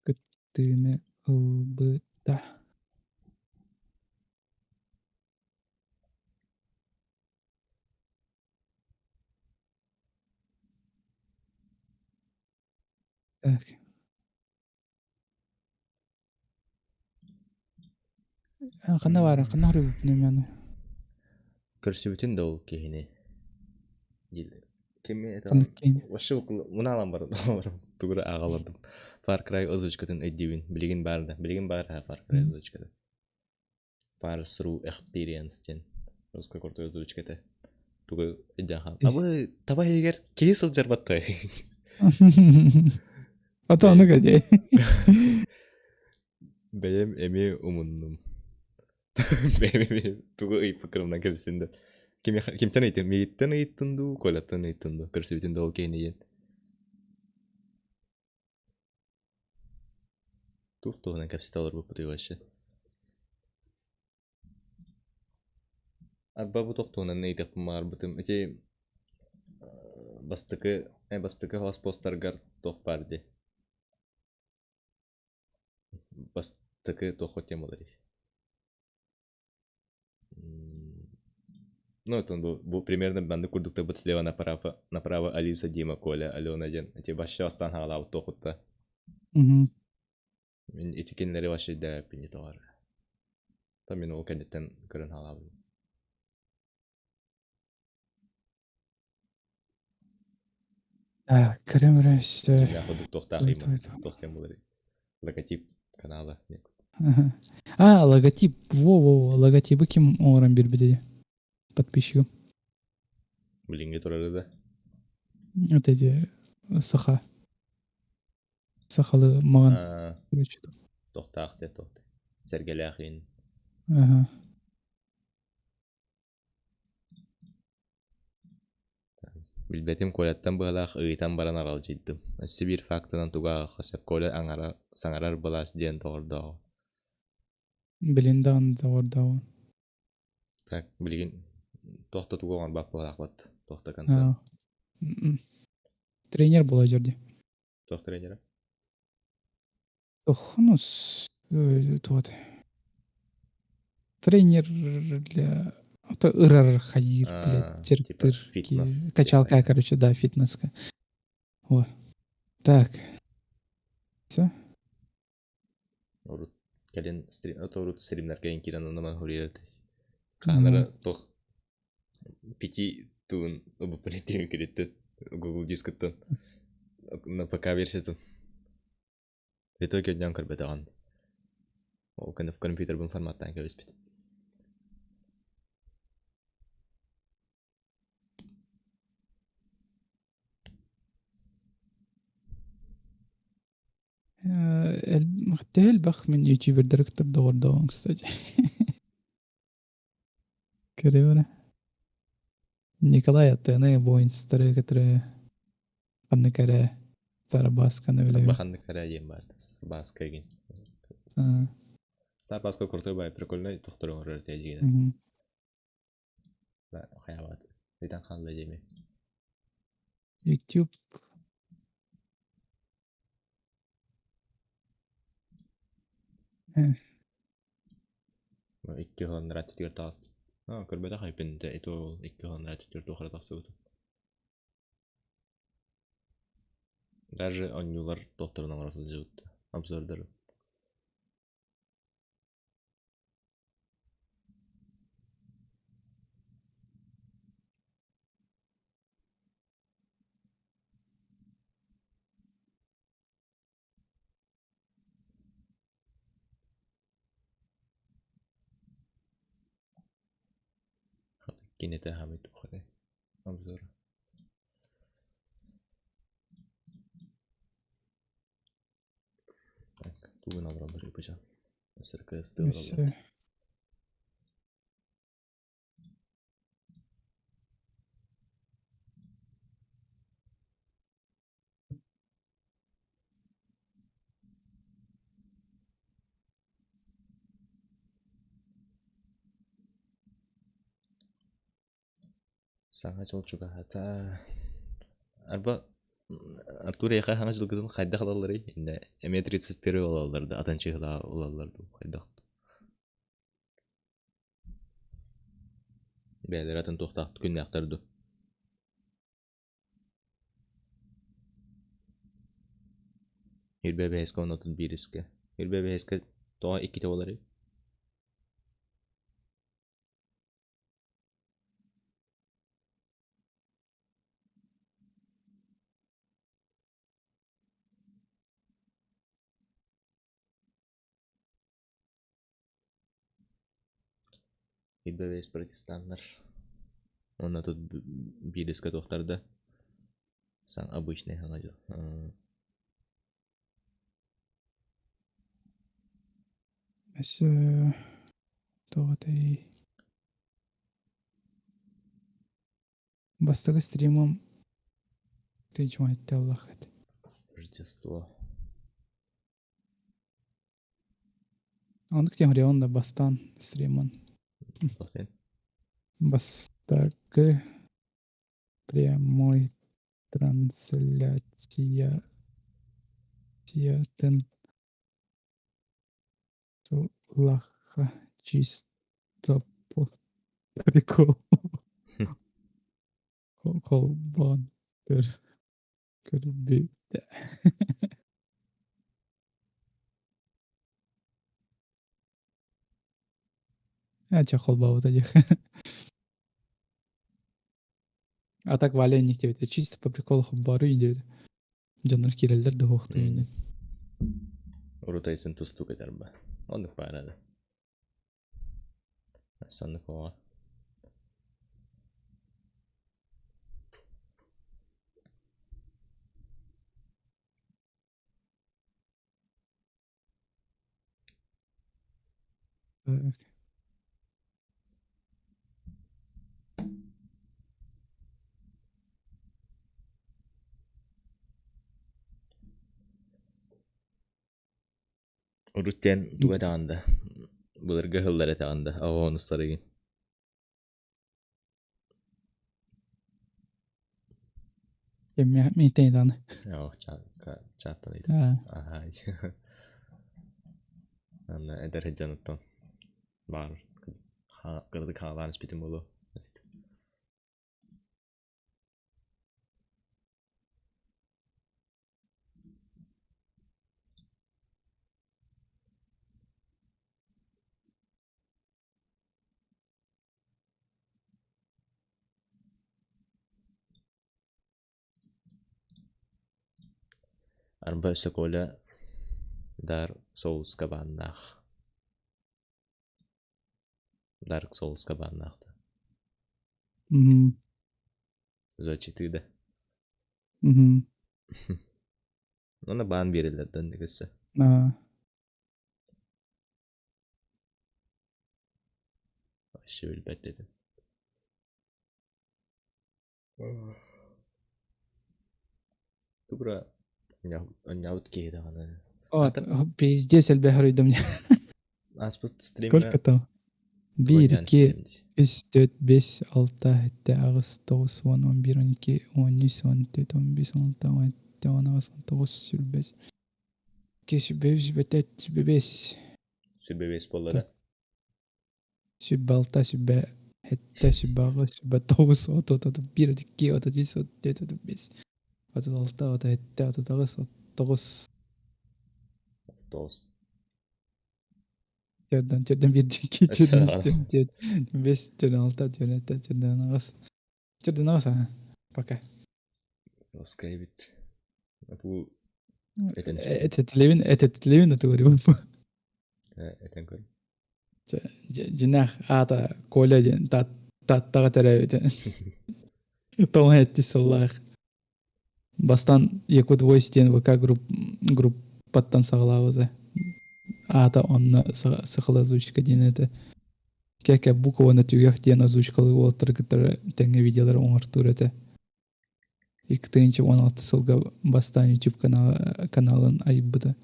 Кыттыыны ылбыта. Так. Ханна баар, ханна хоруйбуппун эмиэ Көрсүбүтүн да ол киһини. Кими это Ханнык киһини? Вообще мунаалан баран тугура ааҕалардым. Far Cry озвучкатын өйдүүбүн. Билигин баар да. Билигин баар ha Far Cry озвучката. Far Through Experience диэн русской крутой озвучката. Тугу өйдөөн хаал. Абы таба иһигэр киһи сылдьар баттай. Ата ону кэдиэ. Бэйэм эмиэ умуннум. Бэйэм эмиэ тугу ыйыппыккынан кэбистин да. Кимтэн ыйыттым? Миигиттэн ыйыттын дуу, Коляттан ыйыттын дуу? Көрсүбүтүн да ол киһини диэн. Туох туһунан кэпсэтэ олорбуппутуй вообще? Арба бу туох туһунан ыйытыахпын баҕарбытым. Ити бастакы бастакы хоспостаргар туох баар дии? Бастакы туох темаларый? Ну, это бу примерно маннык курдуктарбыт слева направо, направо Алиса, Дима, Коля, Алена диэн ити вообще бастаан хаалаабыт туохутта. Мин ити кинилэри вообще өйдөөбөппүн тоҕо эрэ. Та мин ол кэнниттэн көрөн хаалаабытым. Так, көрөм эрэ Дьиҥнээх курдук туохтаах туох диэн буоларый? Логотип канала. А, логотип. Во-во, логотибы ким оҥорон биэрбитий? Подписчигым. Билиҥҥи турары да? Вот эти саха. Сахалы маҕан. Туохтаах диэн туох Сэргэлээх иин. Ага. Билбэтим Коляттан быһалаах ыйытан баран аралдьыйдым. Өссө биир фактынан тугу ааҕыахха сөп Коля аҥара саҥарар былаас диэн доҕордооҕо. Билин даҕаны доҕордооҕун. Так, билигин туох да тугу оҥорбот быһалаахпыт. Туох да контент. Тренер буола дьорди. Туох тренера? Ох, ну, вот. Тренер для... Это ырар хайыр, блядь, типа чертыр, фитнес. Качалка, короче, да, фитнеска. О. Так. Все? Урут кэлин стрим, урут стримнэргэ киирэн онно хоруйар Хаанара туох пяти туун ыбыппын кириттен Google дискыттан на ПК версиятын. В итоге дьон көрбөтөҕүн. Ол кэннэ компьютербын форматтаан кэбиспит. Төһө элбэх мин ютубердары кытта доҕордоҕум, кстати. Көрөбүн. Николай Атыны, воинстары, которые ханнык эрэ Старбасканы билэбин. Ханнык эрэ диэн баар. Старбаска игин. Старбаска крутой бай, прикольный тохтор оҥорор тээдьигинэ. Хайабат. Ыйтан хаалла диэми. YouTube. Икки уһуннара түтүгэр таҕыспыт. Көрбөтөх айпын ити ол икки уһуннара түтүгэр туох эрэ тахсыбыт. Даже оонньуулар туохтарын оҥоро сылдьыбыт обзордары. Кинэтэ хамый тухары обзор. Тугун олороллор ипучан. Өссө олороллор. Саҥа дьыл чугаһаата. Арба Артур эйиэхэ саҥа дьылгытын хайдах ылалларый? Иннэ эмиэ 31 ылаллар да атын чыһыла ылаллар дуу хайдах? Бэйэлэрэ атын туохтаах күннээхтэр дуу? Ирбэ бэһискэ уонна 31-искэ. Ирбэ бэһискэ тоҕо иккитэ буоларый? Ирбэбэс протестаннар уонна тут биирискэ туохтар да саҥ обычный саҥа дьыл Өссө тоҕо этэй Бастакы стримым тыынчымайталлах этэ. Рождество. Оннук диэн да бастаан стримын. Бастакы прямой трансляция циятын сыллахха чисто по приколу холбоон көр көрбүтэ. Ээ чэ холбообута диэх. А так Валя инник диэбитэ чисто по приколу холбооруй диэбитэ. Дьоннор киирэллэр да уһуохтуй иннин. Урут айсын тустуук этэрбэ. Оннук баара да. Соннук оҕо. Так. Урут диэн тугу этэҕин да былыргы ыһыллар этэҕин да оҕону устарыгын. Миитин даҕаны. Оо, чааттан ыйыт. Аһаа. Анна эдэр сылдьан баар кыратык хаалаан испитим буолуо. Арба өссө Коля Dark Souls-ка бааннаах. Dark Souls-ка бааннаах да. Зачитыы да. Онно баан биэрэллэр да өссө. Вообще билбэт этим. Тугура онньообут киһи даҕаны. Вот, пиздец элбэх хоруйдум мне. Ааспыт стримҥэ Сколько там? Биир, икки, үс, төрт, бес, алта, сэттэ, аҕыс, тоҕус, уон, он биир, он икки, он үс, он төрт, он бес, он алта, он сэттэ, он аҕыс, он тоҕус, сүүрбэс. Икки, сүүрбэ үс, сүүрбэ төрт, сүүрбэ бес. Сүүрбэ бес буолла да? Сүүрбэ алта, сүүрбэ сэттэ, сүүрбэ аҕыс, сүүрбэ тоҕус, отут, отут биир, отут икки, отут үс, отут төрт, отут бес, отут алта, отут сэттэ, отут аҕыс, отут тоҕус. Отут тоҕус. Төрдөн, төрдөн биир, икки, төрдөн үс, төрдөн төрт, бес, төрдөн алта, төрдөн сэттэ, төрдөн аҕыс. Төрдөн аҕыс, аха. Пока. Ласкай эбит. Бу Этэтилэбин, этэтилэбин это говорю. Этэн көр. Дьинэх аата Коля диэн Тааттаҕа төрөөбүтэ. Тоҕо эттис сыллаах. Бастаан Якут Voice диэн ВК группаттан саҕалаабыта. аата онно сахалыы озвучка диэн этэ. Кэкэ букваны түгэх диэн озвучкалыы уолаттары кытары тэҥҥэ видеолары оҥортуур этэ. 2016 сылга бастаан YouTube каналын айбыта.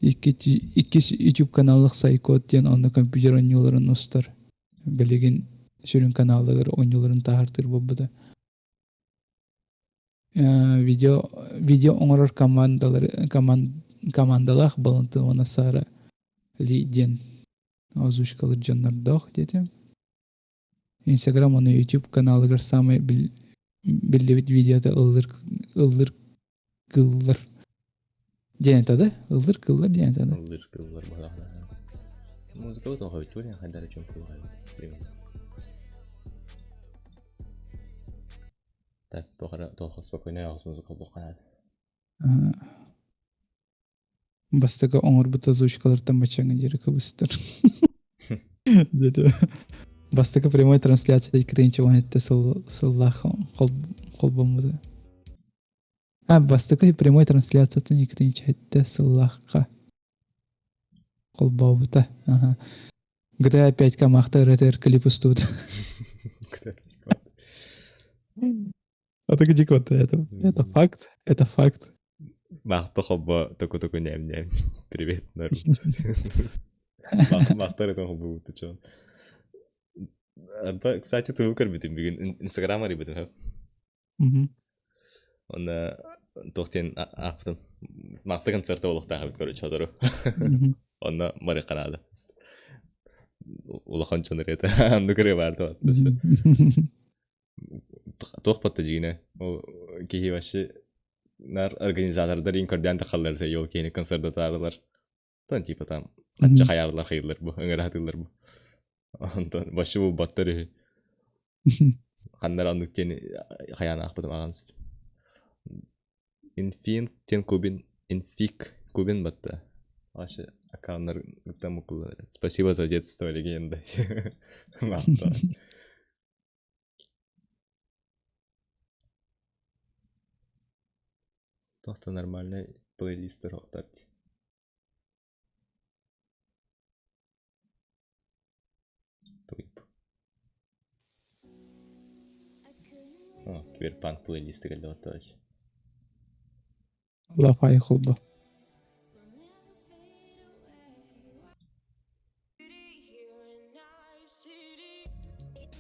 Иккис YouTube каналлах Сайкод диэн онно компьютер оонньууларын устар. Билигин сүрүн каналыгар оонньууларын таһаартыыр буолбута. Видео видео оҥорор командалары командалаах Балантын уонна Сара Ли диэн озвучкалыыр дьоннордоох диэтим. Инстаграм уонна YouTube каналыгар саамай биллибит видеота ыллыр ыллыр кыллар диэн этэ да? Ыллыр кыллар диэн этэ да? Ыллыр кыллар быһаҕына. Музыка тоҕо хайдары чөмпулҕай. Так, тоҕо тоҕо спокойно оҕус музыка буолханаат. Бастакы оҥорбут озвучкалартан баччаҥҥа диэри кыбыстар. Диэтэ. Бастакы прямой трансляция 2017 сыллаах холбоммута. А, бастакы прямой трансляциятын 2007 сыллаахха холбообута. Ага. GTA 5 камахта РТР клип устубут. А так иди вот это. Это факт. Это факт. Махта хобба току-току ням-ням. Привет, народ. Махтар это хобба ты чё? Кстати, тугу көрбүтүм бүгүн Инстаграм арыйбытым. Онно туох диэн аахпытым. Махта концерта буолуохтаах эбит короче сотору. Онно барыахха наада. Улахан дьон ырыата. Оннук ырыа баар дуо? Туох батта дьиҥинэ. Ол киһи вообще нар организатордар иин көрдөөн тахаллар этэ ол киһини концертатаарылар. Тон типа там ачча хайаарлар хайыллар бу, ыҥыра сатыыллар бу. Онтон вообще булбаттар үһү. Ханна эрэ оннук диэн хайаан аахпытым аҕам Инфин тен кубин инфик кубин батта. Вообще аккауннар мукуллар. Спасибо за детство, легенда. Туох нормальный плейлист оһохтор. Туйп. О, Киберпанк плейлисты кэллэ оттоочу. Лафай холбо.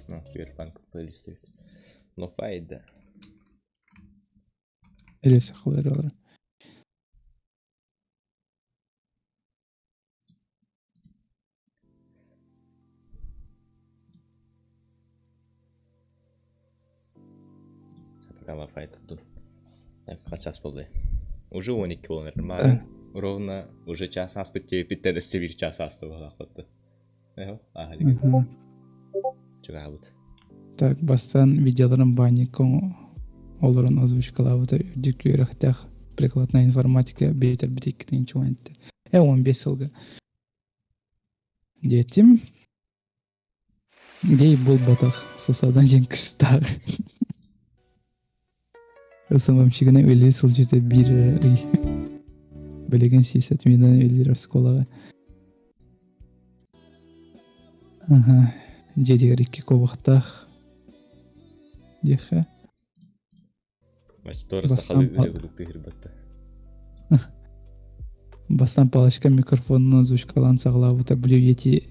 Ну, Киберпанк плейлисты эбит. Лофай да. Или сахалар. Пока лафай туттун. Так, хас час буолла? Уже 12 буолан эрэр. Маарын ровно уже час ааспыт диэбиппиттэн өссө биир час ааста буолаахпытты. Эхо, ааһа илик. Чугаабыт. Так, бастаан видеоларын банникка олорон озвучкалаабыта үрдүк үөрэхтээх прикладная информатика биэтэрбит иккитин чуган 15 сылга диэтим. Гей буолбатах, сусадан диэн кыстаах. СММщигынан үлэлии сылдьыбыта биир эрэ ый. Билигин сисадминынан үлэлиир оскуолаҕа. Аха, дьиэтигэр икки куобахтаах диэххэ. Мачтора сахалыы үлэ курдук тыһырбатта. Бастаан палочка микрофонунан озвучкалаан саҕалаабыта Blue Yeti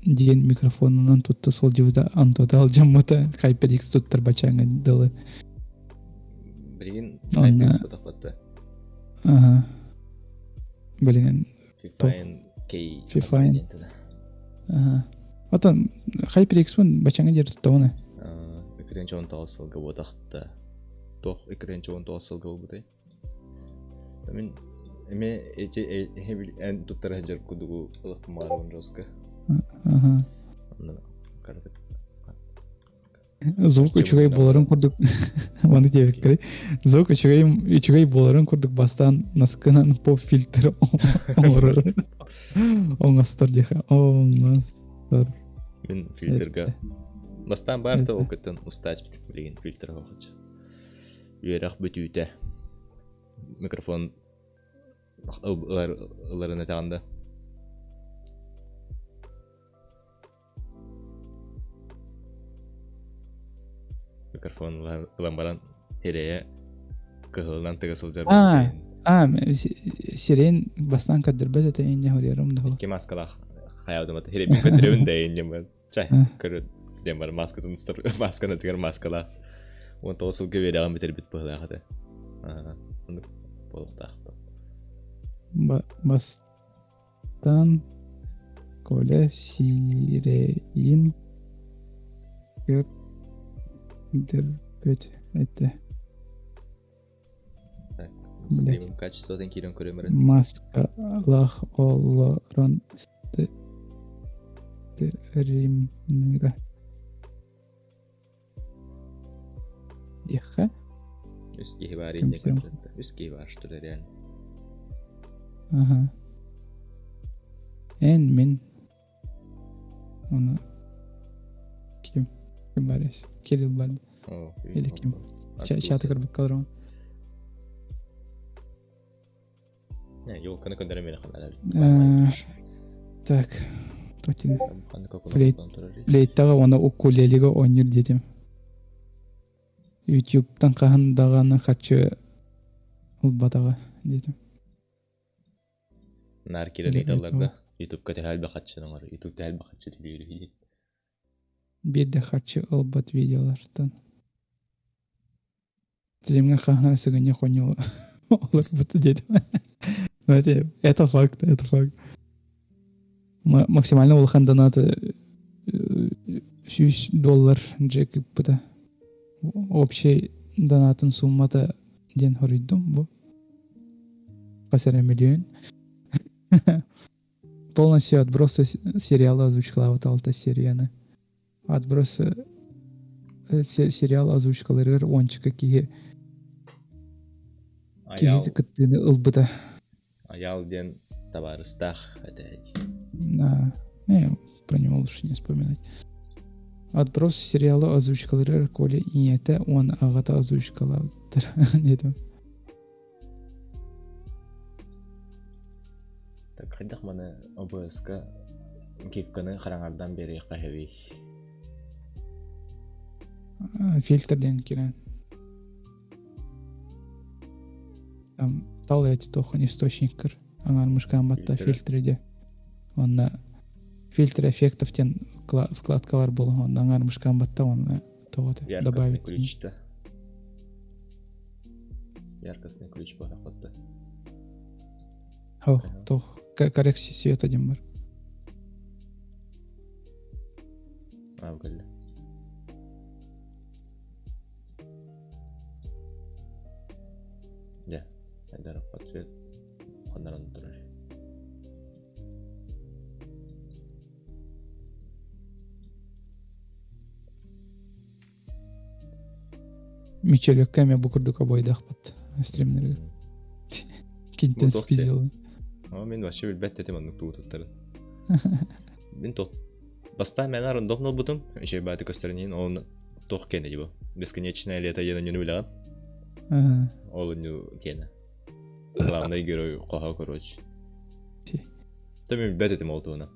диэн микрофонунан тутта сылдьыбыта Антота алдьаммыта HyperX туттар бачааҥҥа дылы. Билигин HyperX тутахпатта. Ага. Билигин Fifine K Fifine. Ага. Отон HyperX бун бачааҥҥа диэри туттабына. 219 сылга буотахта. Туох 219 сылга буолбутай? Мин эмиэ эти эн туттара сылдьар курдугу ылыахпын баҕарабын жестко. Ага. Онно карты Звук үчүгэй буоларын курдук маны диэбиккэрий. Звук үчүгэй үчүгэй буоларын курдук бастаан наскынан поп фильтр оҥорор. Оҥостор диэхэ. Оҥостор. Мин фильтрга бастаан баар да ол кыттан устаачпыт билигин фильтр оһохоч. Үөрэх бүтүүтэ. Микрофон Ыларын этэҕин да? Микрофон ылан баран сирэйэ кыһылынан тыга сылдьар. А, а, сирен бастаан көрдөрбөт этэ инне хориарым да. Икки маскалаах хайаабытым ата сирэйбин көрдөрөбүн да инне бар. Чай, көрө диэн бар маскатын устар масканы тыгар маскалаах. 19 сылга үөрэҕин бүтэрбит быһыылаах этэ. Оннук буолуохтаах. Бастан Коля сирэйин көрдөрбөт этэ. Стримим качествотын киирэн көрөмөрө. Маскалаах олорон стримныыра. Диэххэ. Үс киһи баар инньэ көрдөрдө. Үс киһи баар что ли реально. Ага. Эн мин Оны ким ким бар Кирилл бар. Или ким? Чаты көрбүккэ Не, елканы көндөрө мени ханара. Так. Тотин. Флейтаҕа уонна укулелега оонньуур диэтим. Ютубтан хаһан даҕаны харчы ылбатаҕа диэтим. Наар киирэн ыйыталлар да, Ютубка төһө элбэх харчыны оҥорор, Ютуб төһө элбэх харчы төлүүр диэн. Биир да харчы ылбат видеолартан. Стримҥэ хаһан сыгынньах оонньуу олорбут диэтим. Ну это, это факт, это факт. Максимально улахан донаты 100 доллар Джек ыппыта. Общий донатын суммата диэн хоруйдум бу. Хас эрэ миллион. Полностью отбросы сериала озвучкалаабыт алта серияны. Отбросы сериал озвучкаларыгар уончика киһи киһи кыттыыны ылбыта. Аял диэн табаарыстаах этэ. Да, не, про него лучше не вспоминать. Отброс сериалы озвучкаларыгар Коля ийэтэ уонна аҕата озвучкалаабыттар. Диэтим. Так хайдах маны ОБС-ка гифканы хараҥардан биэриэххэ сөбүй? Фильтр диэн киирэн. Там тал эти тохон источниктар аҥаар мышкаан батта фильтры де. Онно фильтр эффектов диэн вкладка бар буолан онно аҥаар мышкаан батта онно тоҕо добавить. ключ-то. Яркостный ключ барахотта. Ох, тох, коррекция света диэн бар. А, кэллэ. Дьэ, айдараппат свет хоннорон турар. Мичелөккө эмиэ бу курдук обойдахпыт стримнеригэр. Кинтэн спиздила. А мен вообще билбэт этим оннук тугу туттарын. Мин тох бастаан мен рандом нолбутум, үчүгэй бааты көстөрүнүн ол тох кэнэ дибо. Бесконечное лето диэн онньуну билэҕин. Ол онньу кэнэ. Главный герой хоһо короче. То мен билбэт этим ол туһунан.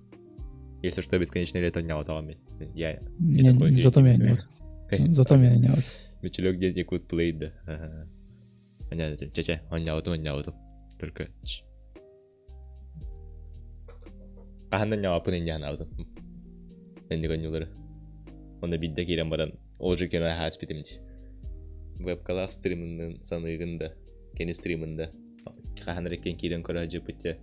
Если что, бесконечное лето не отоҕом мен. Я не такой. Зато меня нет. Зато меня нет. Мичелек где Якут плей да. Понятно, чача, онньоотум, онньоотум. Только Хаһан да ньооппун инньэ санаабытым. Инник онньуулары. Онно биирдэ киирэн баран ол же кэмэ ааспытым дии. Вебкалаах стримыннын саныыгын да, кини стримын да. Хаһан эрэ киирэн көрө сылдьыппыт дьэ.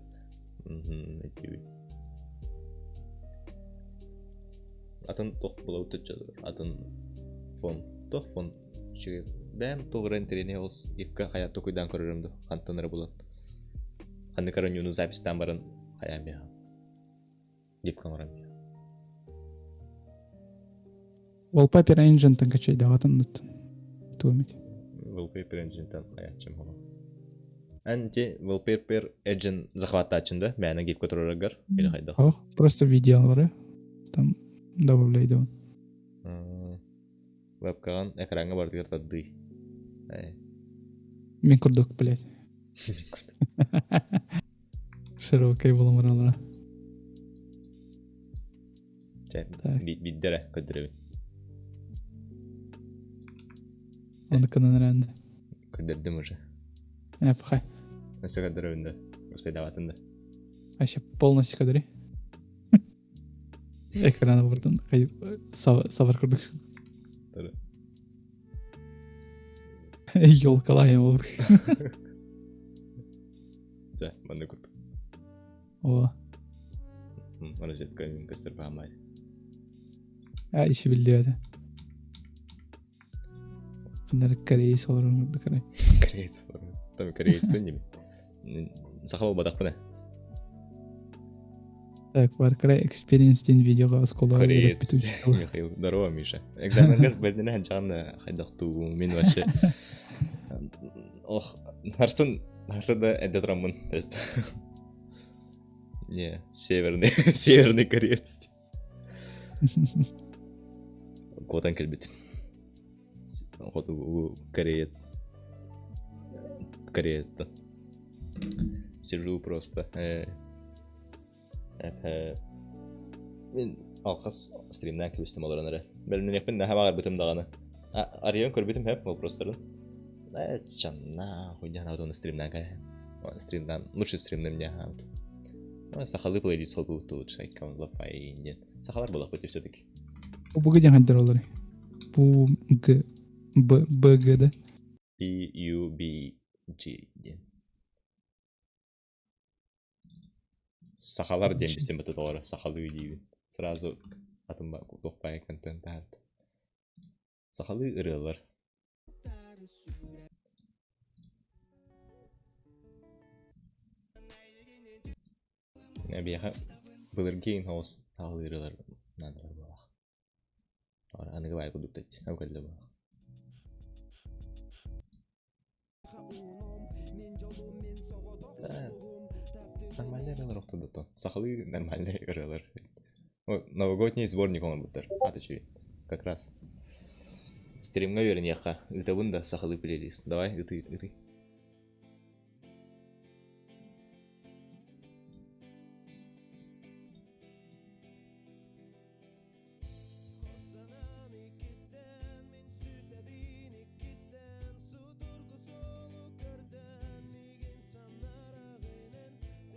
Атын туох булабыт атын фон туох фон үчүгэй бэйэм туох эрэ интэриэһинэй олус ивка хайа токуйдаан көрөрүм да хантан эрэ булан ханнык эрэ ньууну записьтаан баран хайаан биэҕим гифка оҥорон биэҕим Wallpaper Engine-тан качайдаҕатын туомит. Wallpaper Engine-тан хайааччым хоро. Эн ти Wallpaper Engine захваттааччын да мээнэ гифка турарыгар или хайдах? Ох, просто видеолары там добавляйдыбын. Вебкаҕын экраҥҥа барытыгар тардыы. Мин курдук, блядь. Широкай буламыралара. Чэ, бидде эрэ көрдөрөбүн. Оны кынан эрэнди. Көрдөрдүм уже. Э, пахай. Өссө көрдөрөбүн да. Успейдаватын да. Вообще полностью көрдөрүй. Экраны бурдан сабар курдук. Елкалайым ол. Дьэ, манна курдук. О. Розетка көстөр баамай. А, еще билдибэт. Кыннары кореец олорон курдук. Кореец олорон. Там кореец бен неме. Саха болбатахпын. Так, Far Cry Experience диэн видеоға осколоҕо Кореец. Михаил, здорово, Миша. Экзаменгар бэлдэнэ ханчаҕын хайдахтуу мин вообще ох харсын харсын да эдде тураммын не северный северный кореец куотан кэлбит хотугу Корея Кореяттан сижу просто Мин алхас стримнээн кэбистим олорон эрэ. Бэлэмнэниэхпин наһаа баҕарбытым даҕаны. Арыйан көрбүтүм хэп вопростарын. Э, чанна, хуйня уонна стримнээн кэ. Стримнээн, лучше стримнэ мне хаабыт. Сахалыы плейлист холбуут лучше лафай диэн. Сахалар буолахпыт все-таки. Бу диэн хайдар олорой? Бу Г Б Б Г да? P U B G диэн. Сахалар диэн бистим быты тоҕоро сахалыы диибин. Сразу атын туох баайа контент таһаарда. Сахалыы ырыалар. Биһиэхэ былыргы инхоус сахалыы ырыалар наадалар буоллах. Аныгы баайа курдук да кэллэ буоллах. Нормальный ырыалар охтудото. Сахалыы нормальный ырыалар. Новогодний сборник оҥорбуттар. Ата үчүгэй. Как раз. Стримҥа үөрэниэххэ. Ыытабын да сахалыы плейлист. Давай, ытый, ытый.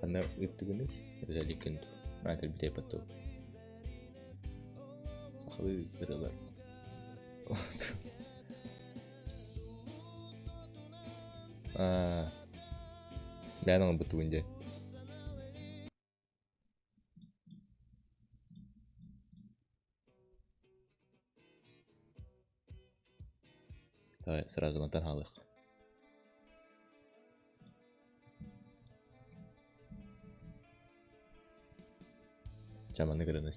Ханна ыыттыгыный? Özellikle кэлбитэ потом. Сахалыы ырыалар. Аа, бэйэн оҥорбуттугун дии. Давай сразу мантан хаалыах. Чэ маннык ырыаны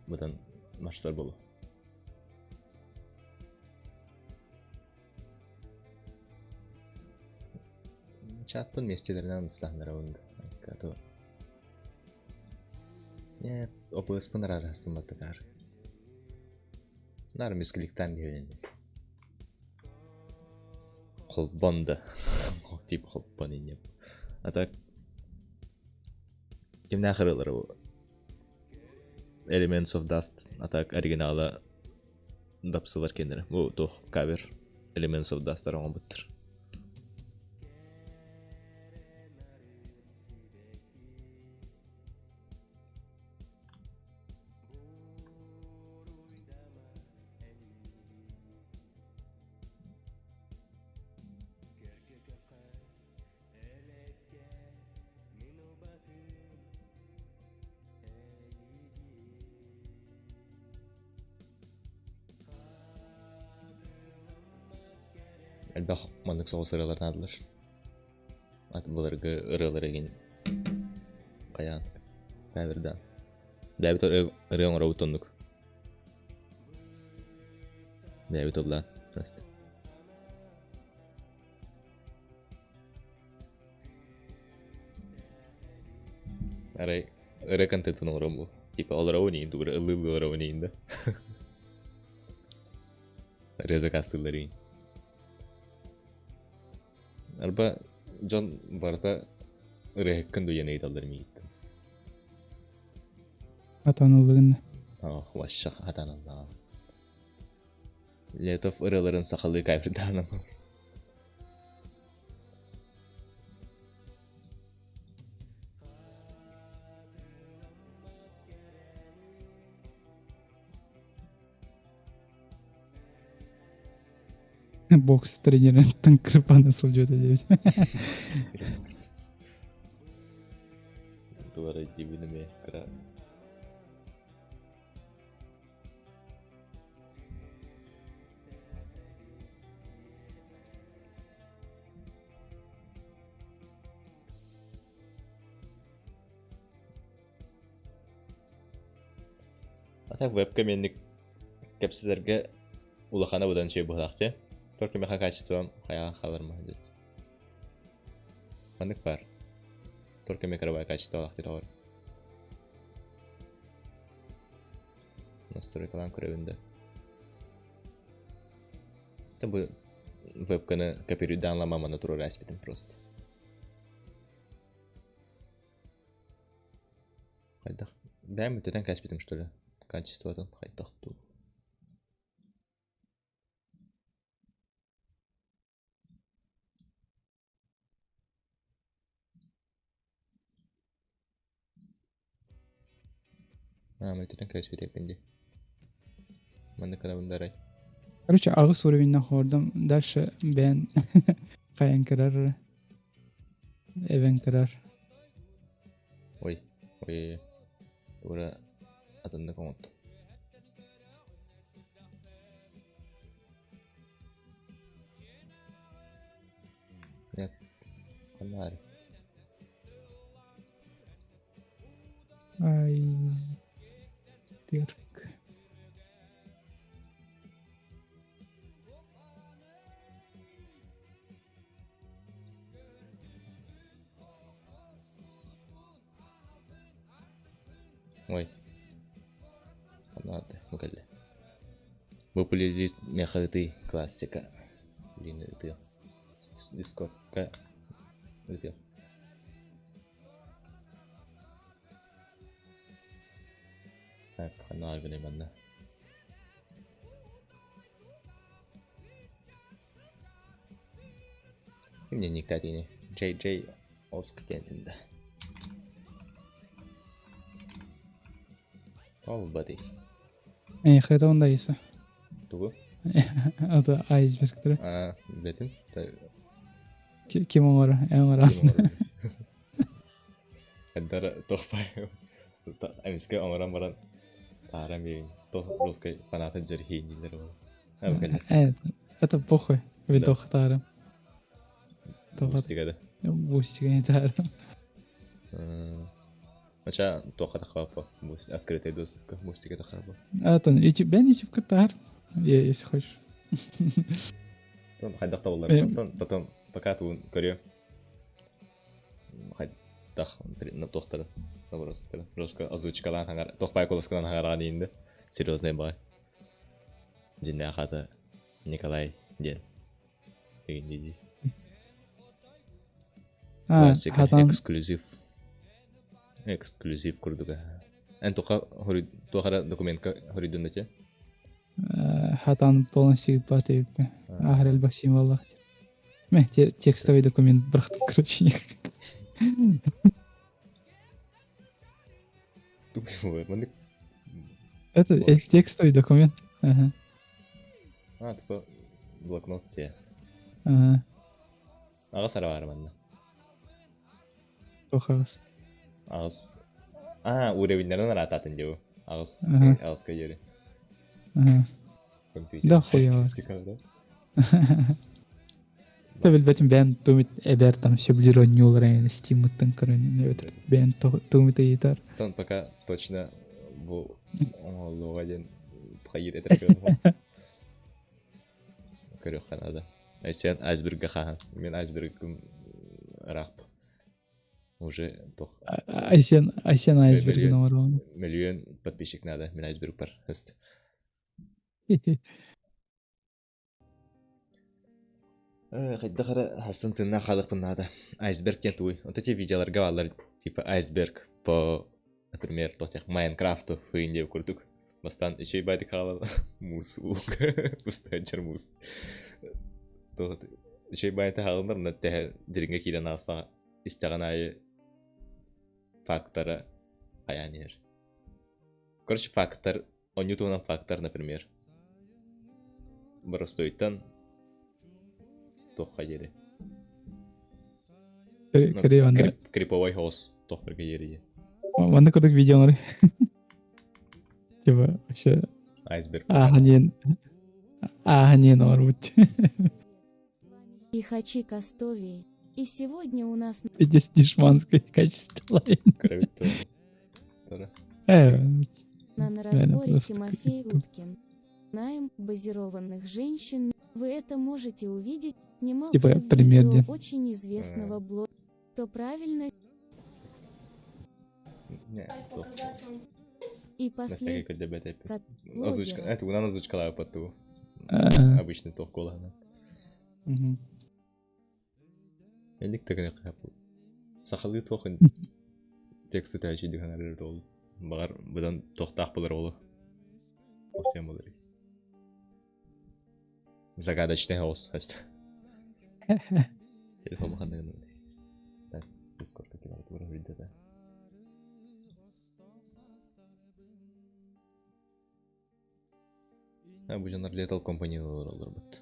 быдан марсар буолуо. Чатпын миэстэлэринэн ыстаһыннарабын да. А Нет, ОПС-пын араастымматтыкаар. Нар мискиликтаан диэбин. Холбон да. Типа холбон иннем. А так кимнээх ырыалара бу? Elements of Dust, а так оригинала дапсылар кэннэрэ. Бу туох кавер Elements of Dust оҥорбуттар. Элбэх маннык соҕус ырыалар наадалар. Ат былыргы ырыалар игин хайаан кавердаан. Бэйэбит ырыа оҥоробут оннук. Бэйэбит ыллаан просто. Арай ырыа контентын оҥорон бу. Типа олоробун иин тугу эрэ ыллыы олоробун иин да. Ырыа заказтыыллар иин. Арба дьон барыта ырыаһыккын дуо диэн ыйыталлар миигиттэн. Атаныллыгын. Ох, вообще хатаныллаҕым. Летов ырыаларын сахалыы кавердаанам. Бокс тренерин крыпаны сылдьыбыта диэбит. Туора дибин эмиэ кыра. А так вебка менник кэпсэтэргэ улахана быдан үчүгэй быһыылаах дии. Только миэхэ качеством хайаан хаалар маһа Маннык баар. Только микровая качестволаах диэн оҕор. Настройкалаан көрөбүн да. Да бу вебканы копируйдаан ламаманы туруора эспитим просто. Хайдах? Бэйэм бүтэтэн кээспитим что ли? Качествотын хайдах дуу? Аа, бүтэтэн кээспит дии. Маннык гынабын да арай. Короче, аҕыс уровеньнан хоордум. Дальше бэйэн хайан кырар, эбэн кырар. Ой, ой, тура атыннык оҥоттум. Нет, ханна Айсберг. Ой. Надо, бу кэллэ. Бу плейлист миэхэ ытый классика. Блин, ытыам. Дискордка ытыам. Так, ханна гынай манна. Ким дневниктаатыгыный? Джей Джей Оск диэн да. Ол бадый. Эйхэ это онда иса. Тугу? Это айсбергтері. А, билетим. Ким оҥоро? Эн оҥоро. Эддара тохпай. Эмискэ оҥорон баран тааран биэрин. Тох русской фанаты дьэрхиин дииллэр ол. Это похуй. Видох таарым. Бустига да. Бустига не таарым. Ача туохха таххаппа. Открытый доступка бустига таххаппа. Это YouTube, бен YouTube таар. Если хочешь. Хайдах табыллар. Потом пока тугун көрүөм. Хайдах туохтары наброскалары. Русска озвучкалаан хаҥар туох куласкалаан хаҥараан иинде. Серьезный бай. Дьиннээх ата Николай диэн. Дии. Классика, эксклюзив. Эксклюзив курдуга. Эн туха туохара документка хоруйдун дати? Хатан полностью баты ахар элбэх символлаах. Мэ текстовый документ бырахтым, короче. Это текстовый документ. Ага. А, типа блокнот те. Ага. Аҕыс эрэ баар манна. Туох аҕыс? Аҕыс. Аа, уровеннарын араатаатын дии Аҕыс, аҕыска диэри. Ага. Да хуево. Та билбэтим бэйэм тумит эбэр там сөбүлүүр оонньуулар эҥин Steam-ыттан көрөн эбэтэр бэйэм тумит ыйытар. Тон пока точно бу оҥоһуллуоҕа диэн хайыыр этэр Көрүөххэ наада. Айсен айсбергга хаһан. Мин айсбергым ыраах. Уже тох. Айсен Айсен айсбергин оҥороон. Миллион подписчик надо. Мин айсберг бар. Хайдах эрэ хасын тыыннаах хаалыахпын наада. Айсберг диэн тугуй? Вот эти видеоларга бааллар типа айсберг по... Например, тотях Майнкрафту фыйын диэбит курдук. Бастаан үчүгэй баайдык хаалан муус ууга устааччар муус. Үчүгэй баайыта хааланнар онно тэһэ дириҥҥэ киирэн аастаҕа истэҕин аайы фактора хайаан иһэр. Короче, фактор, оонньуу туһунан фактор, например, боростуойтан туохха диэри. Криповой хаос туохтарга диэри. Манна курдук видеолары. Типа вообще Айсберг. Ааһан ааһан оҥорбут. Ихачи Костовии. И сегодня у нас... Пиздец дешманское качество. На, на разборе Тимофей Уткин. Знаем базированных женщин. Вы это можете увидеть. Снимался Типа, в пример видео где? очень известного блога. То правильно Не, и На всякий послед... көрдөбөт Кат- Озвучка. блогера. Это угунан озвучкалаабыт тугу. Обычный туох куолаһынан. Энник тыгыны кыһаппыт. Сахалыы туох тексты төһөчүй дыһанарыр ол. Багар быдан туохтаах булар олу. Осем булар. Загадочный хаос. Телефон ханныгын. Так, Дискорд килер тура видео. А бу дьоннор Lethal Company олорбут.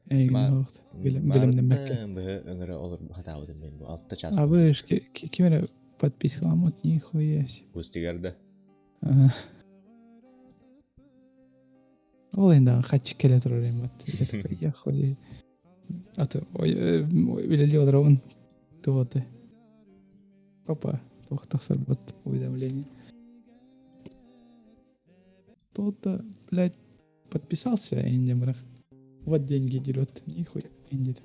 Эйгин билимнэммэккэ. Быһы өҥөрө олор хатаабытым мен бу 6 час. А вы ж ким эрэ подпискаламмыт нихуя себе. Пустигар да. Ага. Ол енді хачы келе турар эми вот. Я такой, я хуй. А то ой үлэлии олоробун туоты. Папа, туох тахсарбыт уведомление. Кто-то, блядь, подписался инде мырах. Вот деньги дерет. Нихуя инде.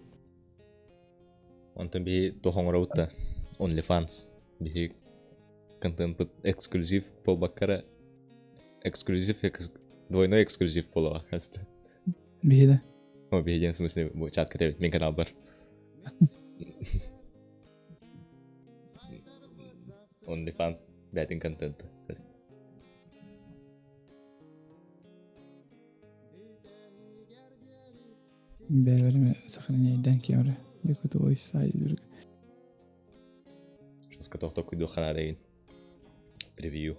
Онтон биһи туох оҥоробут да OnlyFans биһи контентпыт эксклюзив буолбакка эксклюзив двойной эксклюзив буолуоҕа Биһи да. О, биһи диэн в смысле бу чат кэтэбит мин каналбар. OnlyFans бээтин контент. Бэйбэриме сохраняй кемре. Якутовой сайт бир. Жестко тохто куйду ханадайын. Превью.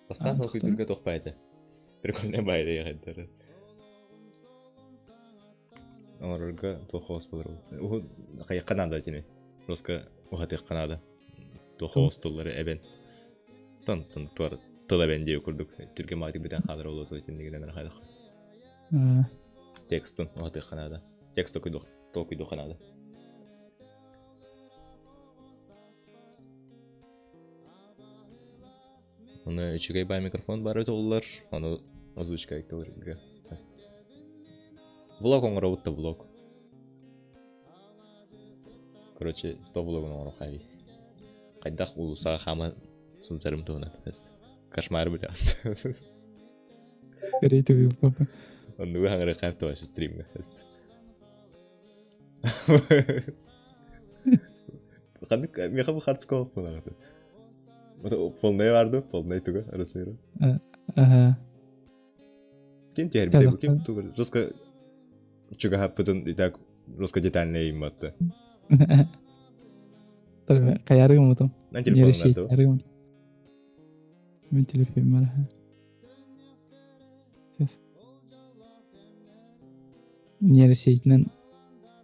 Бастаан А, куйдурга тох байды. Прикольный байды ягайдары. Оҥорорго туох хоос болар. Уһу хайыкка наада тини. Жестко уһатыахха наада. Туох хоос тыллары эбен. Тон тон туар тыл эбен диэ курдук. Түргэн маатик бүтэн хаалар олуоту итиннигинэн хайдах. А, Текстун уһатыахха наада. Текст толкуйдуохха наада. Оны үчүгэй бай микрофон бар өтө Оны озвучка айттылар. Влог оҥоробут да влог. Короче, то влогун оҥоро хай. Хайдах уулуссаҕа хаама сылдьарым туһунан. Кошмар бля. Рейтовый папа. Оннугу хаҥыры хайп туһашы стримҥа. Ханнык меха бу хардскол буолар. Полный барды, полный туга размеру. Ага. Ким тербите бу ким туга. Жестко чугаһаппытын и так жестко детально имматты. Тарбе каярыгым утум. Мен телефонун Ярыгым. Мен телефон бар. Сейчас. Нейросетинен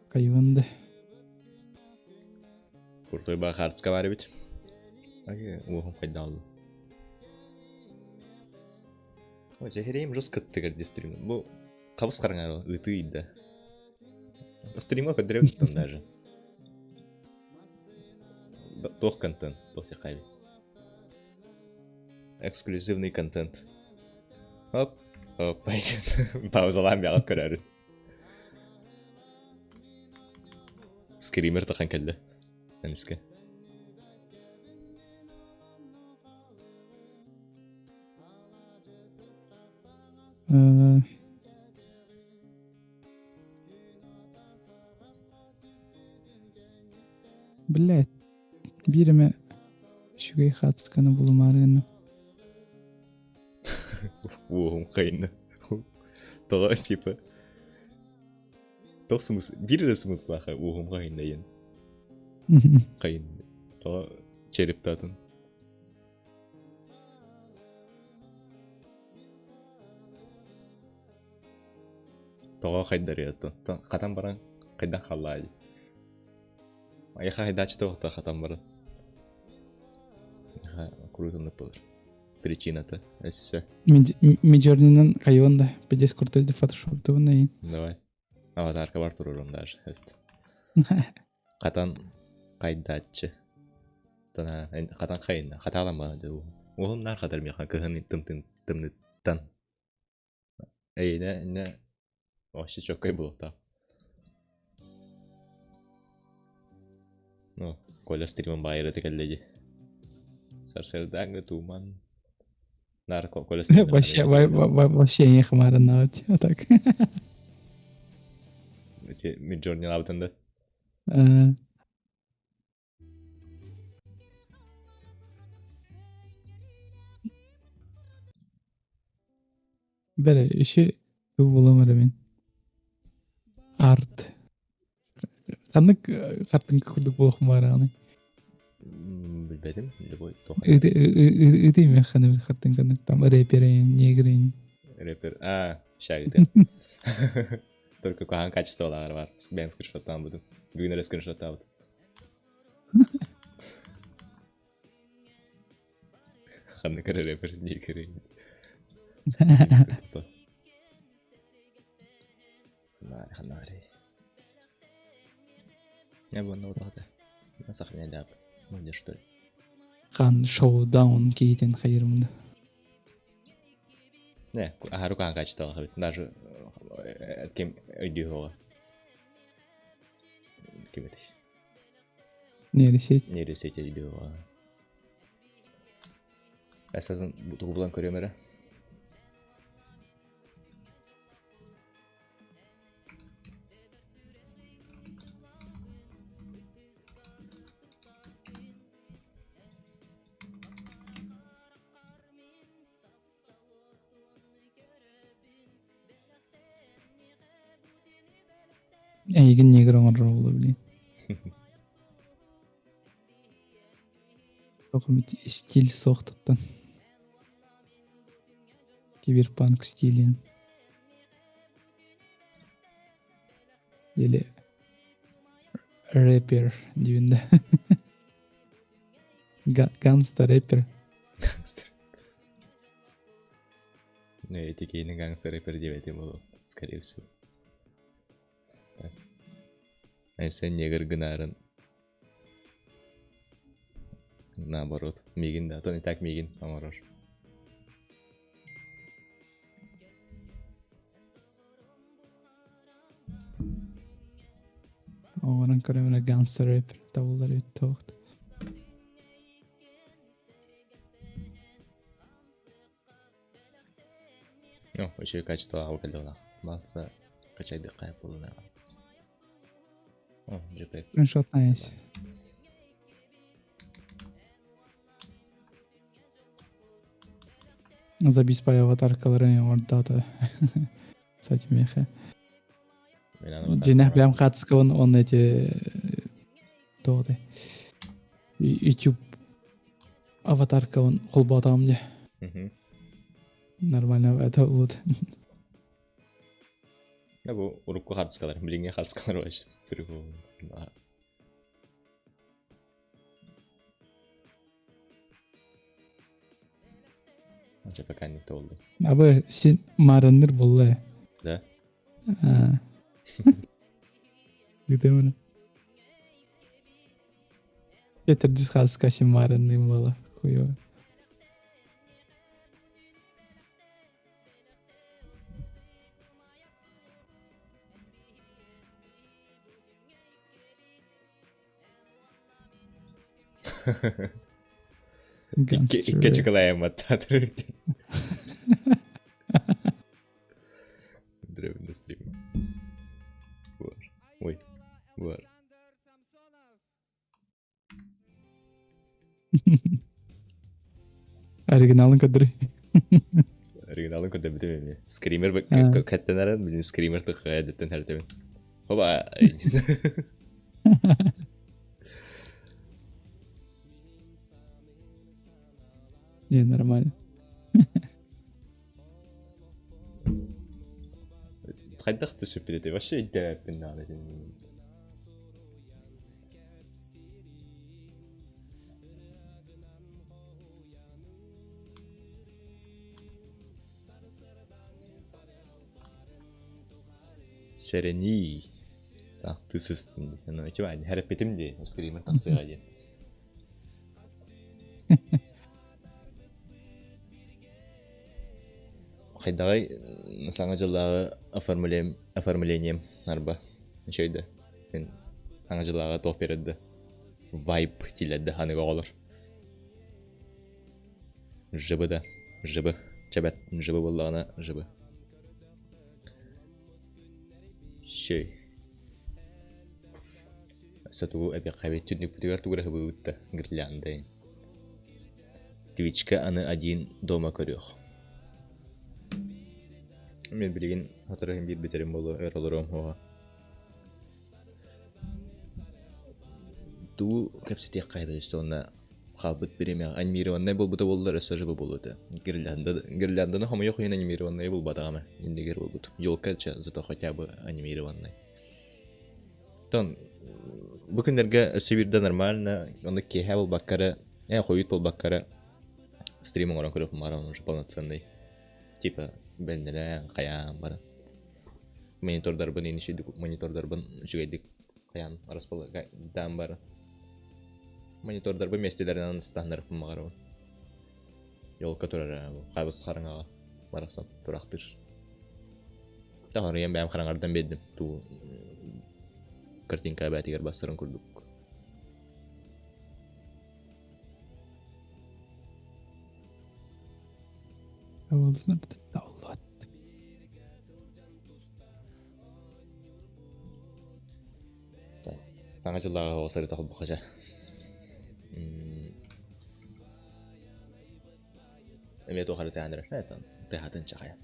кайванды. Куртой ба хардска бар бит. Аге, уохум хайдаалды. О, жехерейм жестко тыгар стрим. Бу кабыс караңар ыты да. Стрима көдөрөм там даже. Тох контент, тох хайби. Эксклюзивный контент. Оп, оп, паузалаан бяҕат көрөрүн. Скример тахан келди. Эмиске. Блядь, биир эмэ үчүгэй хаацканы булумаары гынным. Уоһум хайна. Тоҕо типа Тоқ смысл биир эрэ смыслаах уоһум хайна диэн. Хайын. Тоҕо черептаатын. Тоҕо хайдарыа хатан баран хайдан халлаа дии. Айаха хайдааччы тоҕо хатан баран. Куруутуннук болар. Причината өссө. Миджорнинан хайван да пиздец крутой да фотошоп тугун Давай. Аватарка бар турурум даже. Хатан хайдааччы. Тана хатан хайынна. Хатаалама дуу. Уһун нар хатар миха кыһын тым тым тымныттан. Эйне не вообще чоккай буолуохтаах. Ну, Коля стримын баайырыта кэллэ дии. Сарсыардааҥҥы тууман наар Коля стримын Вообще, вообще не хмарно, а так. Эти Миджорнилабытын да? Бэрэ, еще булам эрэ мин. Арт. Ханнык хартыҥка курдук буолуох баарааный? Билбэтим, любой туох. Ыты механы хартыҥканы там рэперин, негрин. Рэпер, а, ща ыты. Только куһаҕан качестволааҕар бар. Бэйэм скриншоттаабытым. Бүгүн эрэ скриншоттаабытым. Ханнык эрэ рэпер негрин. Ханнаары. Я бы на вот На сохраняй Ну, где что ли? Хан шоудаун киһитин хайырмын. Не, аһары куһаҕан качестволаах эбит. Даже ким өйдүү Ким этэй? Нейросеть. Нейросеть өйдүү Эсатын тугу булан көрүөм эрэ. Эйигин негр оҥорор буолла блин. Тоқымит стиль суохтуттан. Киберпанк стилин. Или рэпер диибин да. Ганста рэпер. Гангстер. Не, эти кейни гангстер рэпер диэбэтим буолуо, скорее всего. Айсен негр гынарын наоборот миигин да, а то не так миигин оҥорор. Оҥорон көрөмүнэ гангстер рэпер табыллар эбит туох. Ну, үчүгэй качестволаах кэллэҕинэ Балса качайдыхха буолуна. О, JPEG. Скриншот есть. Забись по аватаркаларын оҥордоото. Кстати, меха. Дьиҥнээх бэйэм хаартыскабын уонна эти туох этэй YouTube аватаркабын холбоотоҕум дии. Нормально это вот. Да бу урукку хаартыскалар, билиҥҥи хаартыскалар вообще Онча пока не толду. Абы син маарынныр буолла. Да? Где Петр дисхаска син маарынным буола. Хуёво. Икки чыкылайамматтаатыр. Древний стрим. Бар. Ой, бар. Оригиналын көрдөрүй. Оригиналын көрдөбүтүм эми. Скример кэттенерен, билин скример тыккая деттен хәртебин. Хоба. Не, нормально. Хайдах түсүппүт вообще өйдөөбөппүн наада Сэрэнии саахтыы сыстым дии. Ону ичи хэрэппитим дии, скример тахсыаҕа диэн. Хайдаҕай саҥа дьыллааҕы оформлением оформлением арба үчүгэй да мин саҥа дьыллааҕы туох биэрэр да вайб дииллэр да аныгы оҕолор жыбы да жыбы чэбэт жыбы буоллаҕына жыбы Шөй Өссө тугу эбиэххэ түннүкпүтүгэр тугу эрэ һыбыыбыт да гирлянда Твичка аны один дома көрүөх. Мин билигин сотору биир бүтэрим буолуо өр олоруом суоҕа. Тугу кэпсэтиэххэ эбит уонна хаалбыт бириэмэҕэ анимированнай буолбута буоллар өссө живо буолуо этэ. Гирлянда гирлянданы хомойуох иһин анимированнайы булбатаҕым ээ иннигэр буолбут. Елка зато хотя бы анимированный. Оттон бу күннэргэ өссө биирдэ нормально, ону киэһэ буолбакка эрэ, хойут буолбакка эрэ стрим оҥорон көрүөхпүн баҕарабын уже полноценный. Типа бэлэмнэнэн, хайаан баран. Монитордарбын иин монитордарбын үчүгэйдик хайаан располагадаан баран. Монитордарбын миэстэлэринэн ыстаһыннарыахпын баҕарабын. Елка турар хабыс хараҥаҕа барахсан турахтыыр. Таһарыйан бэйэм хараҥардан биэрдим. Туу картинка бээтигэр бастарын курдук. Саҥа дьыллааҕы оҕо сырыта холбохача. Эмиэ туох эрэ тыаһаан эрэр. Тыаһаатын чахайа.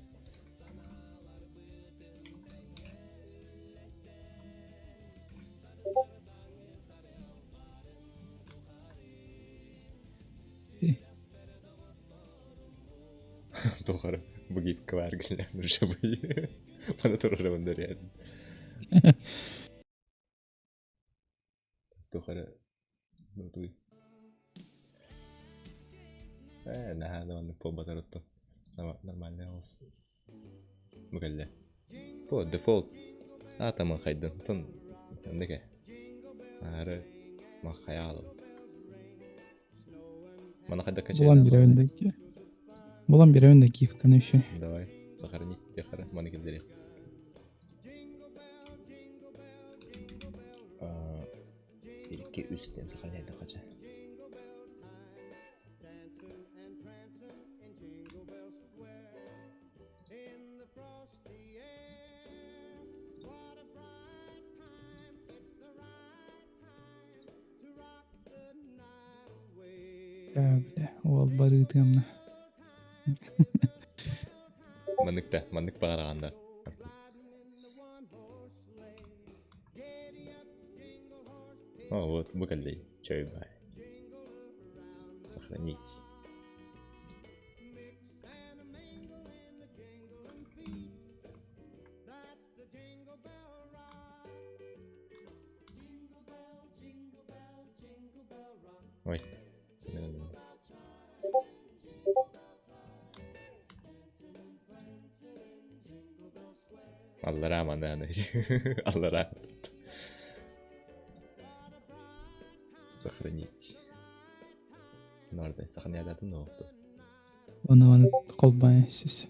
Туох эрэ бу гибка баар гилля нуржабый. Маны турарабын дөрүөн. Туох эрэ туй. Ээ, наһаа да маннык буолбатар оттон. Нормальный голос. Бу кэллэ. Бу дефолт. Аата махайдын. Тон эндеке. Ары махайаалым. Мана хайда Булан беребин да Булан беребин да киевканы еще. Давай, сохрани, тихо, маны киллерих. Икки үс диэн сохраняйдахха Бля, уол барыытыамна. Маннык да, маннык баҕараҕын да. О, вот, бу кэллэй. Чой бай. Сохранить. Ой. Аллараа маны аллараа. Сохранить. Норда, сохраняй но Оны маны колбай сис.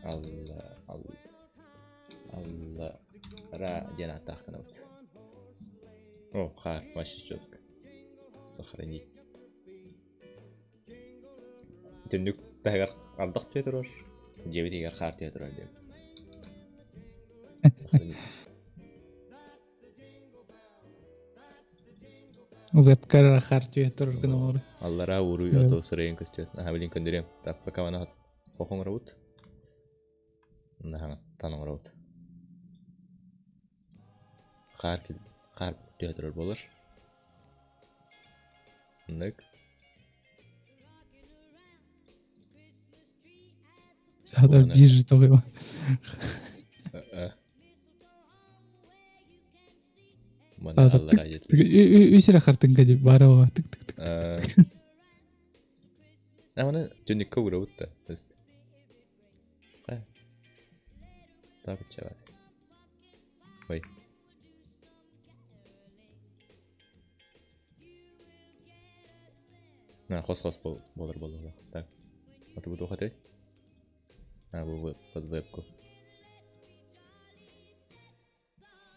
Алла, алла, алла, ра, диэн ааттаахтанабыт. О, хаар, вообще четко. Сохранить. Түннүк таһыгар ардах түһэ турар. Дьиэбит иһигэр хаар түһэ турар диэн. Сохранить. Вебкара хар түһэ турар гына олору. Аллараа уруй ото сырайын көстүөт. Аха билин көндөрүөм. Так, пока мана хохон оҥоробут. Наһаҥаттан оҥоробут. Хаар хаар түһэ турар буолар. Оннук. Саатар биир тоҕо. Манна аллараа Үс эрэ хартыҥка дип баара оҕо тык тык тык. Аны түннүккэ уурабыт да. Так чават. Ой. Хос-хос буолар буолла. Так. Аты бу туох этэй? А, бу под вебку.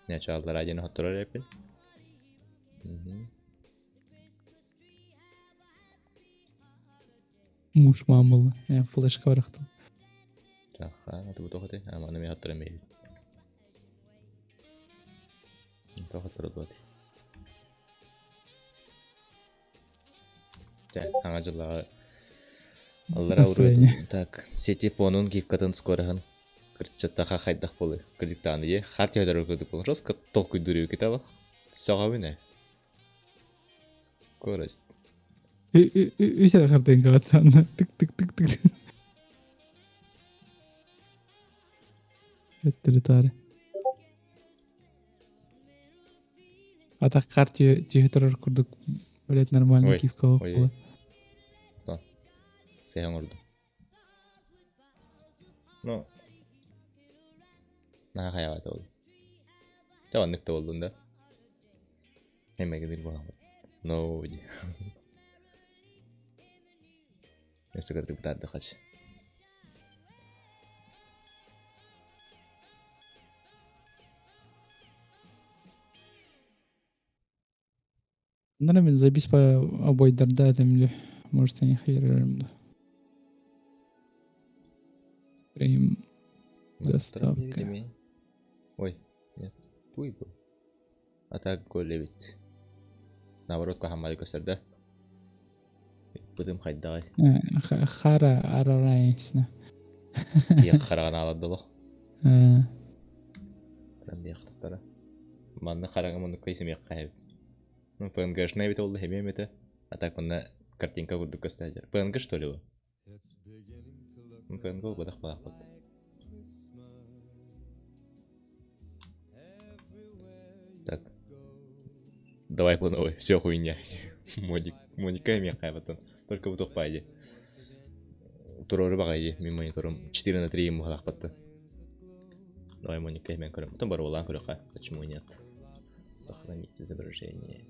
Не, чааллар диэн хотторор эппин. Муж мамыл. Флешка барахтан. Аха, аты бу туох этэй? А, маны мен хоттором бейбит. Туох хотторор буолат. Чэ, саҥа дьыллааҕы аллара Настроение. Так, сети фонун гифкатын скороһын кырчаттаха хайдах буолуй? Кырдьыктаан ийэ, хаар түһэтэр курдук буолар. Жестко толкуйдуур эбиккит абах. Сөҕөбүн ээ. Скорость. Үс эрэ хартыҥкаҕа тутанна. Тык тык тык тык. Өттөрү-таары. А так хаар түһэ турар курдук, блядь, нормально Ой, кивка ой, буолла. Сыһа оҥордум. Ну, наһаа хайаабата ол. Чэ, оннук да буоллун да. Эмэгинир буолан. No, Өссө кырдык бытаардахач. Наверное, забись по обойдарда там или может они херерим да. Прям доставка. Ой, нет, туй был. А так голевит. Наоборот, кахаммады көстөр да. Бытым хайдаҕай. Хара арарайсна. Тиэх хараҕын аалардылах. Диэхтара. Манна хараҥа муннукка исимиэххэ эбит. Ну, ПНГшная эбит ол эмиэ эмэтэ. А так манна картинка курдук көстө ПНГ что ли бу? ПНГ буолбатах балаахпыт. Так. Давай по новой. Все хуйня. Моник, Моника эмиэххэ потом. Только бу пайди. Турору баҕайы мин мониторум 4 на 3 муһалаахпатта. Давай Моника мен көрөм. Потом баруолаан көрөххө. Почему нет? Сохранить изображение.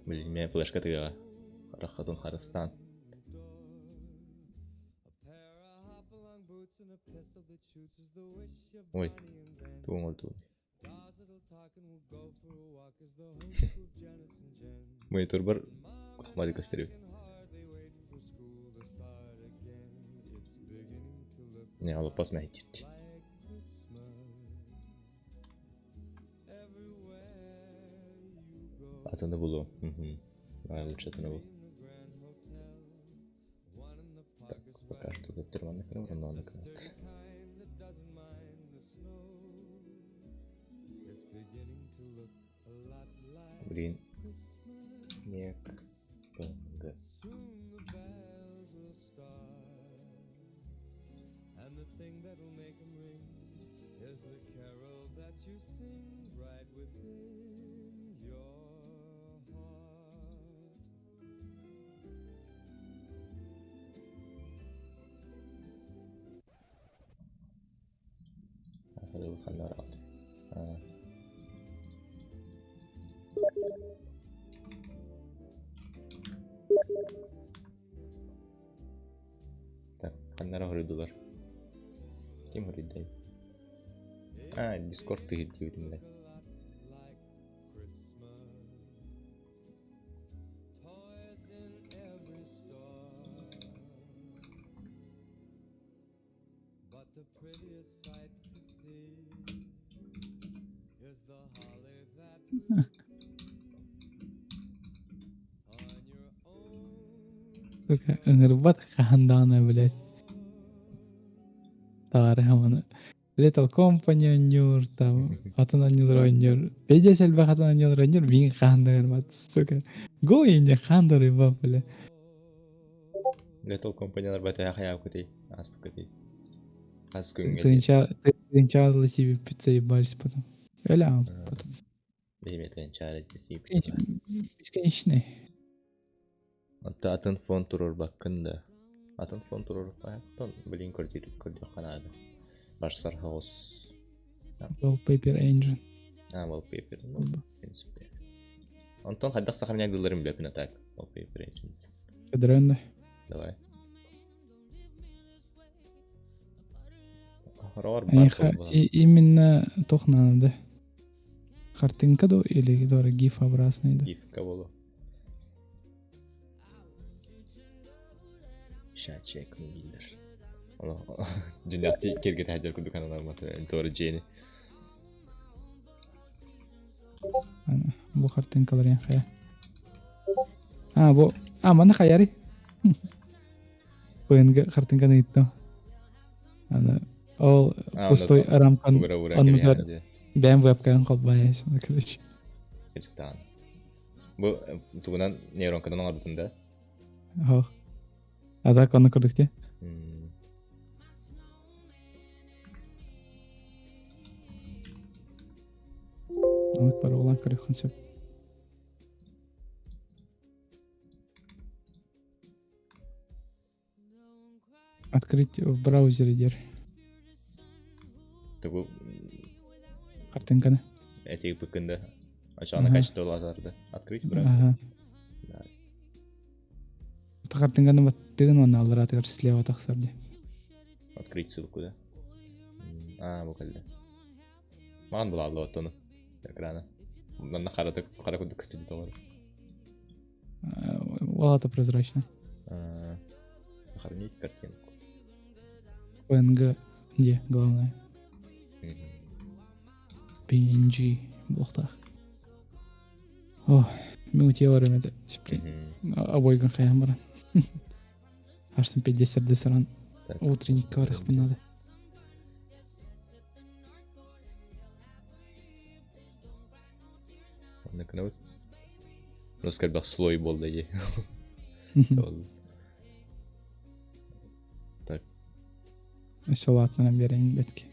Блин, мен флешка тыгаҕа. Харахатын харыстаан. Ой, тугуҥ ордугуй? Мониторбар кухмады көстөрүбүт. Не, алыппас мэһэйдиир. Атыны булуом. Давай лучше атыны бул. Так, пока что тут термометр, но вот. Блин. Снег. ПНГ. Так, ханнара хоруйдулар. Ким хоруйдай? А, Дискорд тыһыр диэбитим блядь. Сука, ыҥырбат хаһан даҕаны, блядь. Таарыһа маны. Little Company оонньуур, там атын оонньуулар оонньуур. Пиздец элбэх атын оонньуулар оонньуур, миигин хаһан да ыҥырбат, сука. Го инде хаһан да уруйбат, бля. Little Company-лар бэтэ хайаабыкытый, ааспыкытый. Хас күҥҥэ Тыынча тыынча тиийбиппит заебались потом. Өлөм потом. Биһиме тыынчаары Бесконечный. Онто атын фон туруорбаккын да. Атын фон туруорбаккын, блин, көрдүөххэ наада. Барсар соҕус. Wallpaper Engine. А, Wallpaper, ну, в принципе. Онтон хайдах сохранять дылларын билэпин а так. Wallpaper Engine. Кадренный. Давай. Хороор Именно туох надо. Картинка до или дора гиф-образный да? Гифка болу. Шачек мобилдер. Дьиннэхти киргете хадьар курдук ананарматы туора дьиэни. Бу картинкалар хайа. А, бу а манна хайари. ПНГ картинканы ыйыттым. Аны ол пустой рамкан оннугар бэйэм вебкаҕын холбоон короче. Кырдьыктаан. Бу тугунан нейронкадан оҥорбутун да? Ох. А так онно курдук дии. Анык барылан көрүөххүн сөп. Открыть в браузере диэр. Тугу Картинканы. Эти быкында. Ачаана качество лазарды. Открыть в браузере. Ага. Картинканы баттыгын уонна аллараатыгар слева тахсар дии. Открыть ссылку, да? А, бу кэллэ. Маҕан булаалла оттону экрана. Манна харата хара курдук көстүбүт оҕор. Уолата прозрачно. Сохранить картинку. PNG где главное? PNG буолуохтаах. О, мен утуйа барым этэ. Обойгун хайан баран. Арсын 50 саран утренникка барыахпын надо. Онно гынабыт. Просто элбэх слой буолла дии. Так. Өссө улаатынан биэрэн бэтки.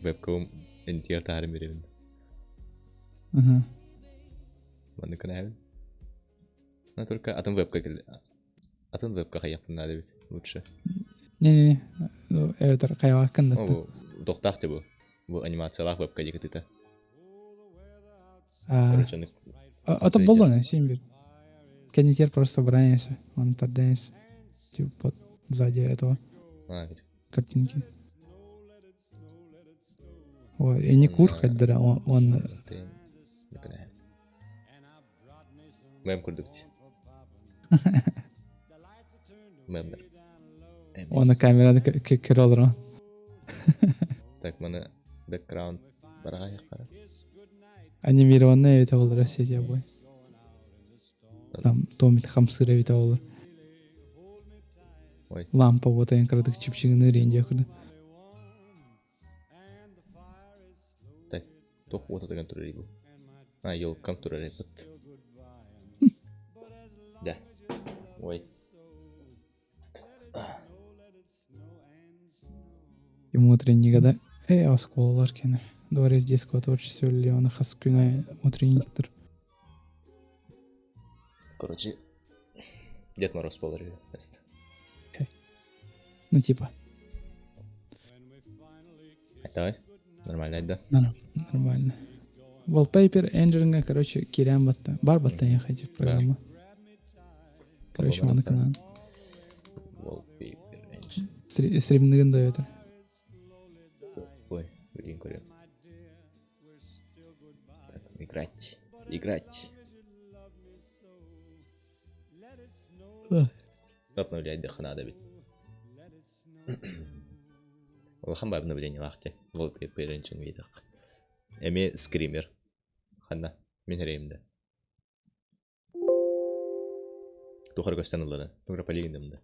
Вебком интиэр таһарын бирэбин. Ага. Маннык гынабын. Но только атын вебка атын вебка хайахпын надо бит лучше. Не-не-не, эбэтэр хайаҕаккын да. Бу тохтаах бу. Бу анимациялаах вебка дикитыта. Короче, Это было син бир. Кенитер просто браняся, он тарденс. Типа сзади этого картинки. Ой, и не кур хаддара, он... Мэм курдук. Мэмнер. Оны камераны көрө олорон. Так, маны бэкграунд бараҕа хара. Анимированная эбитэ буолар сетя бой. Там томит хамсыыр эбитэ буолар. Ой. Лампа вот айан кыратык чипчигини ренде курдук. Так, туох уота тыган турар бу? А, елкам турар эбит. Да. Ой. Ему утренника, да? Э, осколалар кенер. Дворец детского творчества Леона Хаскүнэ утренниктер. Короче, Дед Мороз буолар үһү. Ну типа. Давай. Нормально да? Нормально. Wallpaper Engine, короче, киирэн батта. Бар батта я хочу программа. Короче, маны канал. Wallpaper Engine. Стримныгын да это. Ой, блин, көрөм. Так, играть. Играть. Обновлять надо ведь. Улахан ба обновление лахте. Wallpaper Engine видах. Эми скример. Ханна? Мин эрэйимдэ. Тухары көстөн ылланы. Тугра полигиндым да.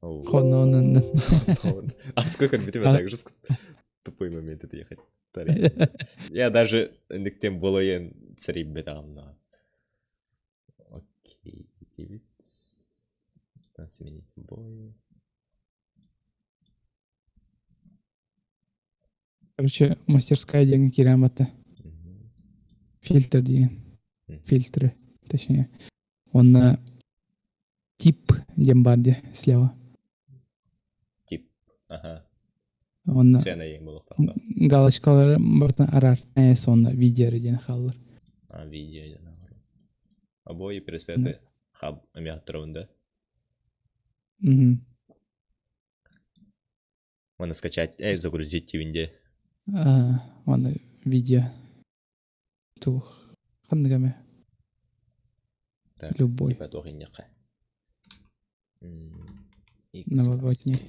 Хононон. А сколько көрбүтүм так же тупой момент это ехать. Я даже никтем болоен цариббет аҕамнаҕа. Окей, девять. Сменить бой. Короче, мастерская диэн киирэн батта. Фильтр диэн. Фильтры, точнее. Онно тип диэн баар дии слева. Тип. Ага. Онно галочкалары бартан араар сонно видео диэн хааллар. А, видео диэн Обои пресеты хаб эмиэ да? Угу. Оны скачать, загрузить тивинде. Оны видео. Тух. Ханнык эмэ. Так, Любой. Типа туох инньэххэ. Новогодний.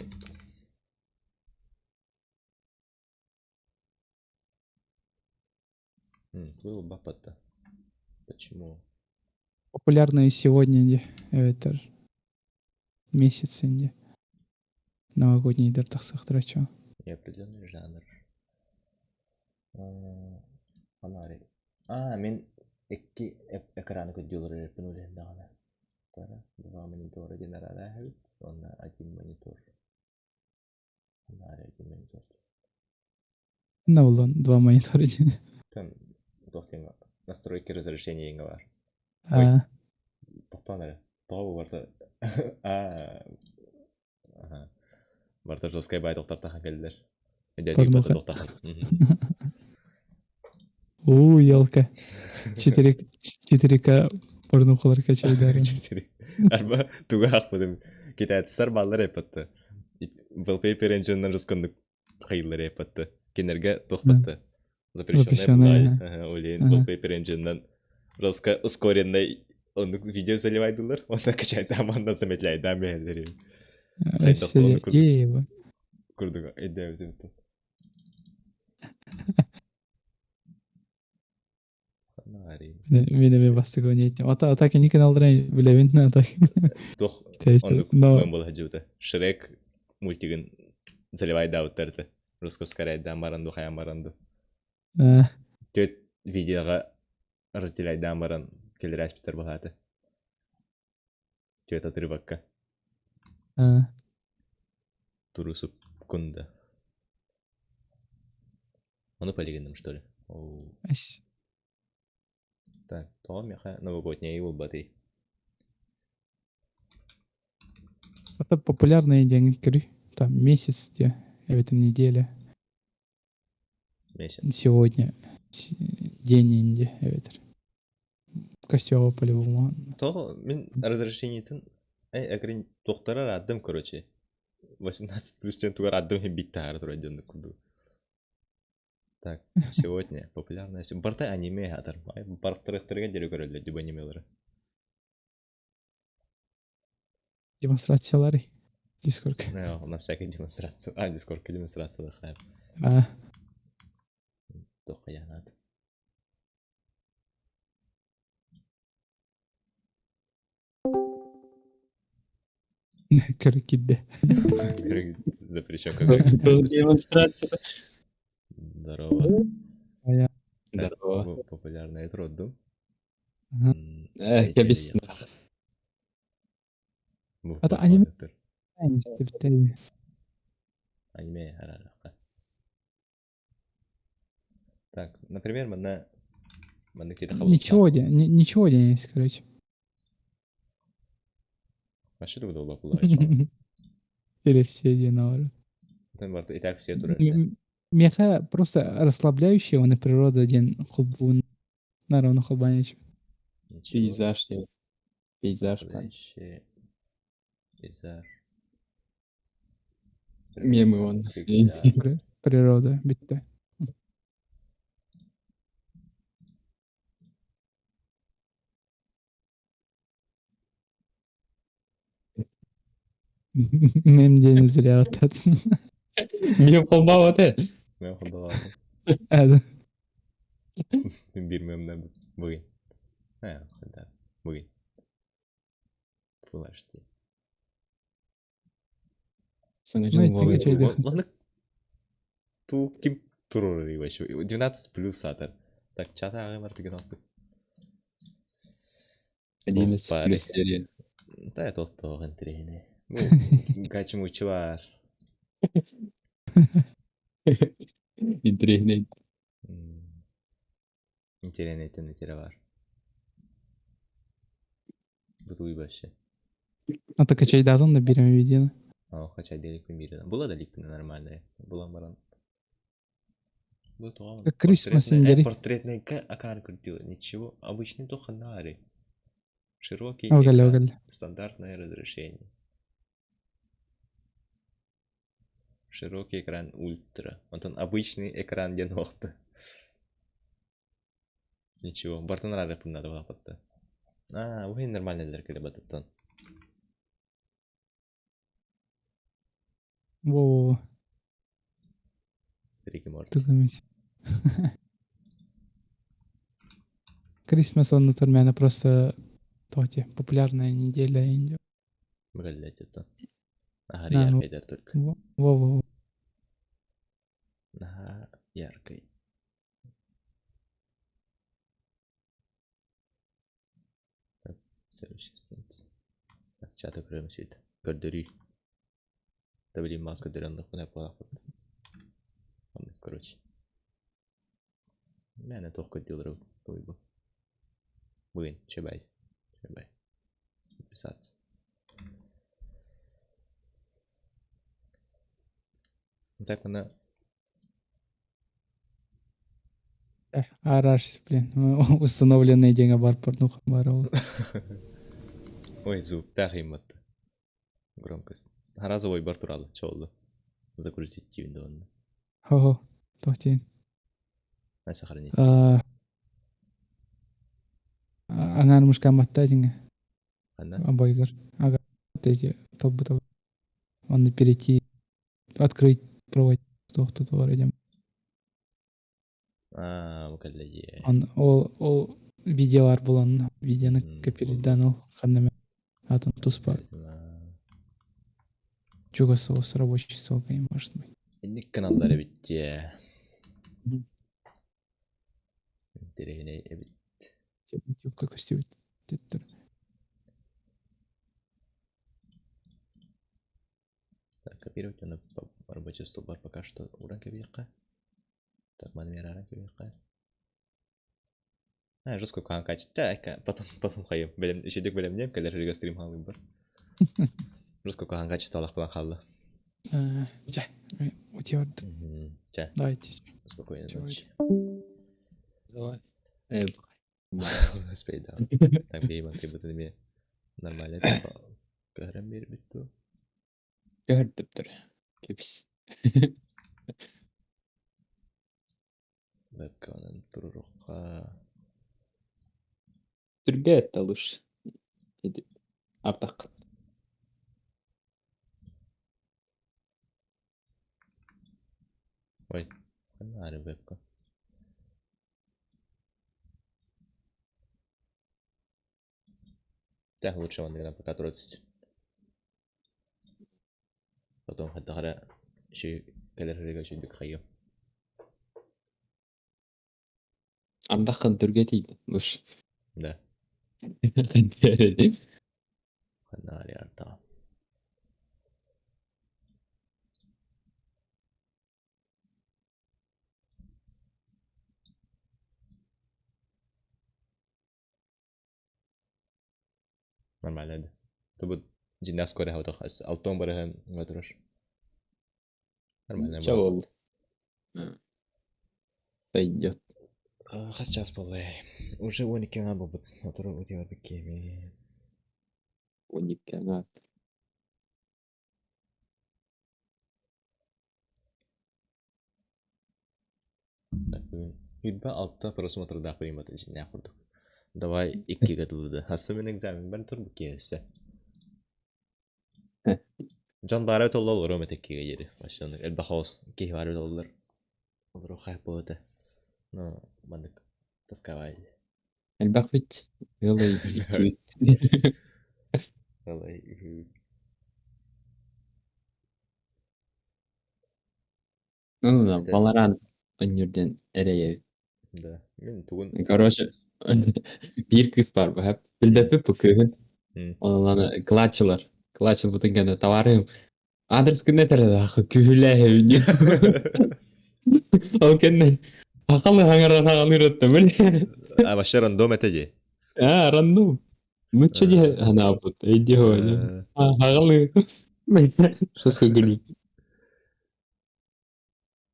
Было баппата. Почему? Популярные сегодня де эбэтэр месяц инде. Новогоднийдар тахсыахтара чо. Неопределенный жанр. Фонарик. А, мин икки экраны көрдүү олорор үлэһин даҕаны. Два монитора диэн араара уонна один монитор. Фонарик один монитор. На буллан два монитора диэн. Там туох диэн настройки разрешения бар. Ой, тохтоон эрэ. Тоҕо барта а Аха. Барта жесткай бай тохтартахан кэллэр. Порнуха. У, елка. 4 4К порнухалар качайдарын. 4. Арба туга ахпадым. Китайцар баллар эпатты. Wallpaper Engine-нан жесконнык хайыллар эпатты. Кинерге тохпатты. Запрещенная Олейн Wallpaper Engine-нан жестко ускоренный он видео заливайдылар. Он качайда манна замедляйда мээлери. Курдуга эддээбитим. Мин эми бастык ойнайтым. Ата ата кини каналдара билебин ата. Туох оннук буола сылдьыбыта. Шрек мультигын заливайдаабыттар Руско скорайдаан баран ду хайан баран ду. Төт видеоға разделяйдаан баран келлэрээспиттэр баһаата. Төт отрывокка. Турусуп кунда. Ону полигинным что ли? Так, тоҕо миэхэ новогодняй буолбатый? Это популярные деньги, там месяц, где, это неделя. Месяц. Сегодня день инди, эбэтэр. Костёва по-любому. Тоҕо мин разрешениетин эй туохтарар аадым короче. 18 плюс диэн тугар аадым иһин биит таһаара турар диэн курдук. Так, сегодня популярная барта аниме аатар. Барахтарыахтарыгар диэри көрөллөр дии бу анимелары. Демонстрациялары. Дискорд. У нас всякая демонстрация. А, Дискордка демонстрация А. Туохха янаат. Көрө киирдэ. Запрещен какой. Демонстрация. Здорово. Здорово. Популярный трудду. Кэбис. Ата аниме. Аниме Так, например, манна манна какие-то Ничего, ничего не есть, короче. Вообще тугу Или все диэн наоборот. И так все турар. Миэхэ просто расслабляющий он и природа диэн холбуун нарону холбаанечи. Пейзаж диэн. Пейзаж. Пейзаж. Мемы он. Природа бүттэ. Мем диэни зря аттатын. Мем холбаабат ээ. Мем холбаабат. Ээ. Биир мемна бүгүн. Да, бүгүн. Full HD. Саҥа Ну, дьыл ити буолар. качайдыах. Маннык ту ким турурар вообще. 12 плюс саатар. Так, чата ааҕы бар деген астык. 11 Туох плюс серия. Да, туох интэриэһинэй. Бу гачи-мучи бар. Интэриэһинэй. Интэриэһинэйтэн интере бар. Бутуй вообще. А то качайдатын да биир эмэ видеоны. О, хотя делик мире. Было да лик нормальное. Было баран. Бу тоҕо Как Christmas портретный, индери. портретный акар крутила. Ничего, обычный только нари. Широкий Ол кэллэ, ол экран, кэллэ. стандартное разрешение. Широкий экран ультра. Онтон обычный экран диэн уохта. Ничего, бартын рары пыннады бапатта. А, уһин нормальный кэлэ батыттан. Во-во-во, Рик и Морти. тугумить. Christmas оннутар мээнэ просто тоти популярная неделя Индия. Блять, это. Ага, Да, ну. яркай да только. Во-во-во. Ага, яркай. Так, следующая страница. Так, чаты көрөм сүт. Көрдөрүй. Да блин, маска көрдөрөн кына буолар. Короче. Мээнэ туох көрдүүлэр бу. Бүгүн, чебай. Чебай. Подписаться. Так она Арашься, блин. Установленные деньги бар порнуха бар ол. Ой, звук тахимат. Громкость. Разовой бар туралы, чолду. Загрузить тивинде онны. Хо-хо. Тохтин. На сохранить. Аңар мушкан батта деньги. Ана. Обойгар. Ага. Вот эти толбутов. Он перейти, открыть, проводить. Кто кто то А, мукалле. Он ол ол видеолар булан видеоны копирдан ханнаме атын туспа чуга соус рабочий стол может быть. Инник каналлар эбитте. Интересный эбит. Ютубка көстүбүт. Теттер. Так, копировать на рабочий стол бар пока что уран кабиякка. Так, манмер кабиякка. А, жестко каан Так, потом, потом хайым. Белем, ишедик белем нем, кэлэр рыга стрим халым бар. Жестко каан качет алах булан халла. Жа, утиорд. Ча. Давайте. Спокойной Чего ночи. Давай. Успей, да. Так, бейбан, ты будто мне нормально. Типа, Көрөн бербит Көрдөптөр. Кепс. Вебканын туруруққа. Түргә талыш. Артақ. Ой, ары вебка. Так, лучше он, наверное, пока тротить. Потом хаттахара еще кэлэр еще бик хайым. Ардақын түргә тиді. Луш. Да. Қантер Ханари арта. Нормально, да. Тобу жинас скоро хавтах алтон барахан матураш. Нормально. Ча бол. Пойдет. Хас час болай. Уже 12 ңа бобут. Отура утиар биккеми. 12 ңа. Так, бүгүн Юрба алта просмотрда примат жиня курдук. Давай иккиге тылды. Хасы мен экзамен бар тур биккесе. Жон бары толлол ром этеккиге жери. Башаны элбахос ки бары толлор. Олор хайп болот. Но мандык. Тосковали. Элбэх бит. Ыал иккибит. Ыал үһү. Ну, да, Valorant өннүрден эрэйэбит. Да, мин тугун... Короче, биир кыыс баар баһап. Билбэппит бу кыыһын. Онон клатчылар. Клатчыл бутун кэннэ товарым адрес күнэ тэрэлээх күһүлээһэбин. Ол кэннэ хахалы хаҥаран хаҥалыыраттамын. А вообще рандом это дии. А, рандом. Мучча дии ханаабыт. Эйди хоня. Хахалы. Шоска күлүү.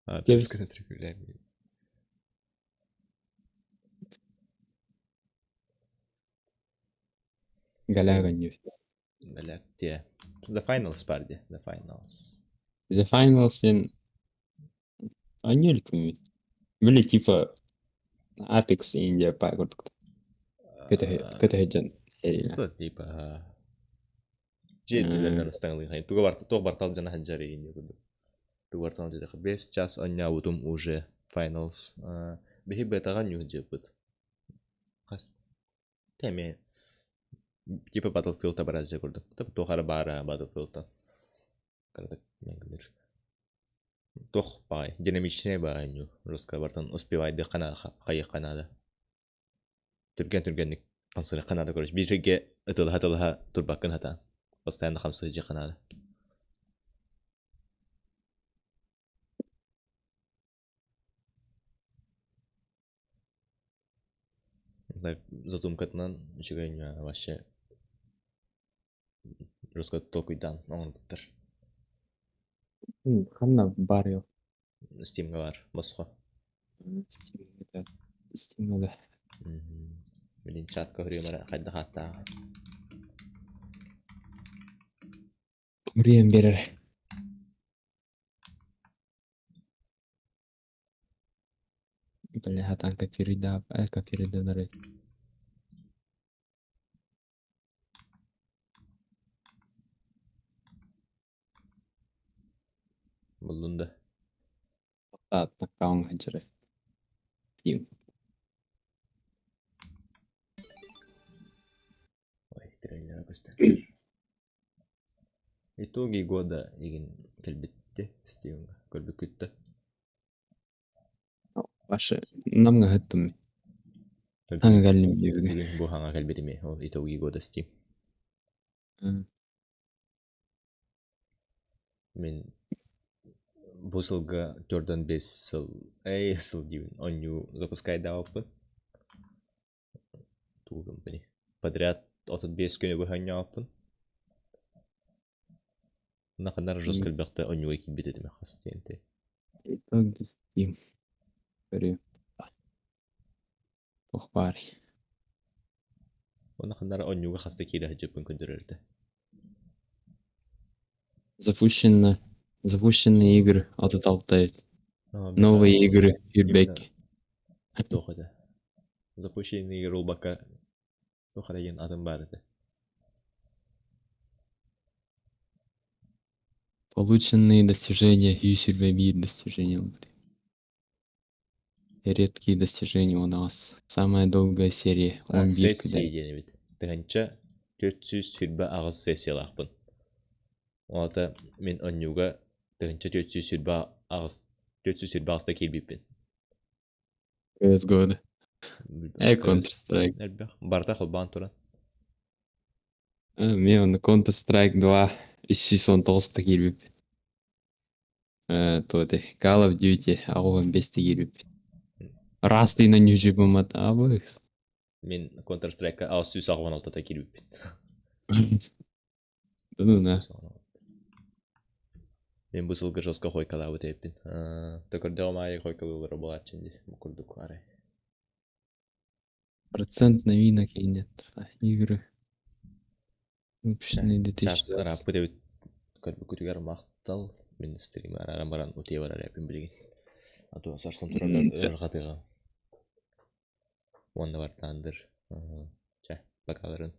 Адрес күнэ трикүлээн. Галяга нефть. Бэлэттиэ. The Finals бар дии. The Finals. The Finals диэн анньыыр күммүт. Били типа Apex India паа курдук. Көтө дьон эрилэ. Туох типа дьиэ түлэннэр ыстаҥалыыр. Туга бар туох бартал дьана сылдьар игин курдук. Тугу бартал дьиэ 5 час онньообутум уже Finals. Биһи бетаҕа ньуу дьиэппит. Хас Эмиэ типа Battlefield бараадьа курдук. Туох эрэ баара Battlefield-тан. Кыратык мэҥилир. Туох баҕай динамичнай баҕайы ньуу русскабартан успевайдыахха наада хайыахха наада. Түргэн-түргэнник хамсыырыахха наада короче биир сиргэ ытылаһа-ытылаһа турбаккын сатаан. Постоянно хамсыырдьыахха наада. Задумкатынан үчүгэй вообще русска толкуйдаан оҥорбуттар. Ханна баар Steam'га баар босхо. Steam'га да. Билин чатка көрүөм хайдах ааттааҕа. Муруйан биэрэр. Бля, хатан копируйдаап, копируйданар Буллун да. Аккаунт ханчары. Steam. Ой, трейлера көстөр. Итоги года игин кэлбитти Steam'га көрбүккүттэ. Ваше намга хаттым. Ханга кэллим диэбигэ. Бүгүн бу хаҥа кэлбитими ол итоги года Steam. Мин бу сылга төрдөн бес сыл, эй сыл диибин, онньуу запускайдаабыппын. Тугу гыммыный? Подряд 35 күнү быһа онньооппун. Наханар жестко элбэхтэ онньууга киирбит этим хас диэнтэй. Итоги Steam. Көрүө. Туох баарый? Онно ханнара онньууга хаста киирэ сылдьыппын көрдөрөрдө. Запущено. Запущенные игры от Алтайт. Новые игры Юрбек. Туох этэ? Запущенные игры ылбакка туох эрэ диэн атын баар этэ. Полученные достижения Юсюрбе биир достижения. Редкие достижения у нас. Самая долгая серия. Он биир Сессия диэн эбит. Тыһыынча 428 сессиялаахпын. Ол аата мин онньууга 1428 428 киирбиппин. CSGO-да. Counter-Strike. Элбэх. Барыта холбоон туран. Мен оны Counter-Strike 2 319 киирбиппин. Туоты Call of Duty 85 киирбиппин. Раз тыынан ньүдьүбүмат абыс. Мин Counter-Strike 686 киирбиппин. Ну да. Мин бу сылга жестко хойкалаабыт эбиппин. Төкөрдөҕүм аайы хойкалыылара буолааччын дии. Бу курдук арай. Процент новинок и нет. Игры. Выпущенные Час 2020. ырааппыт эбит көрбүккүтүгэр махтал. Мин стрим арааран баран утуйа барар эбиппин билигин. А то сарсын турарга ыарырҕатыаҕым. Уонна бартаандыр. Чэ, бакаларын.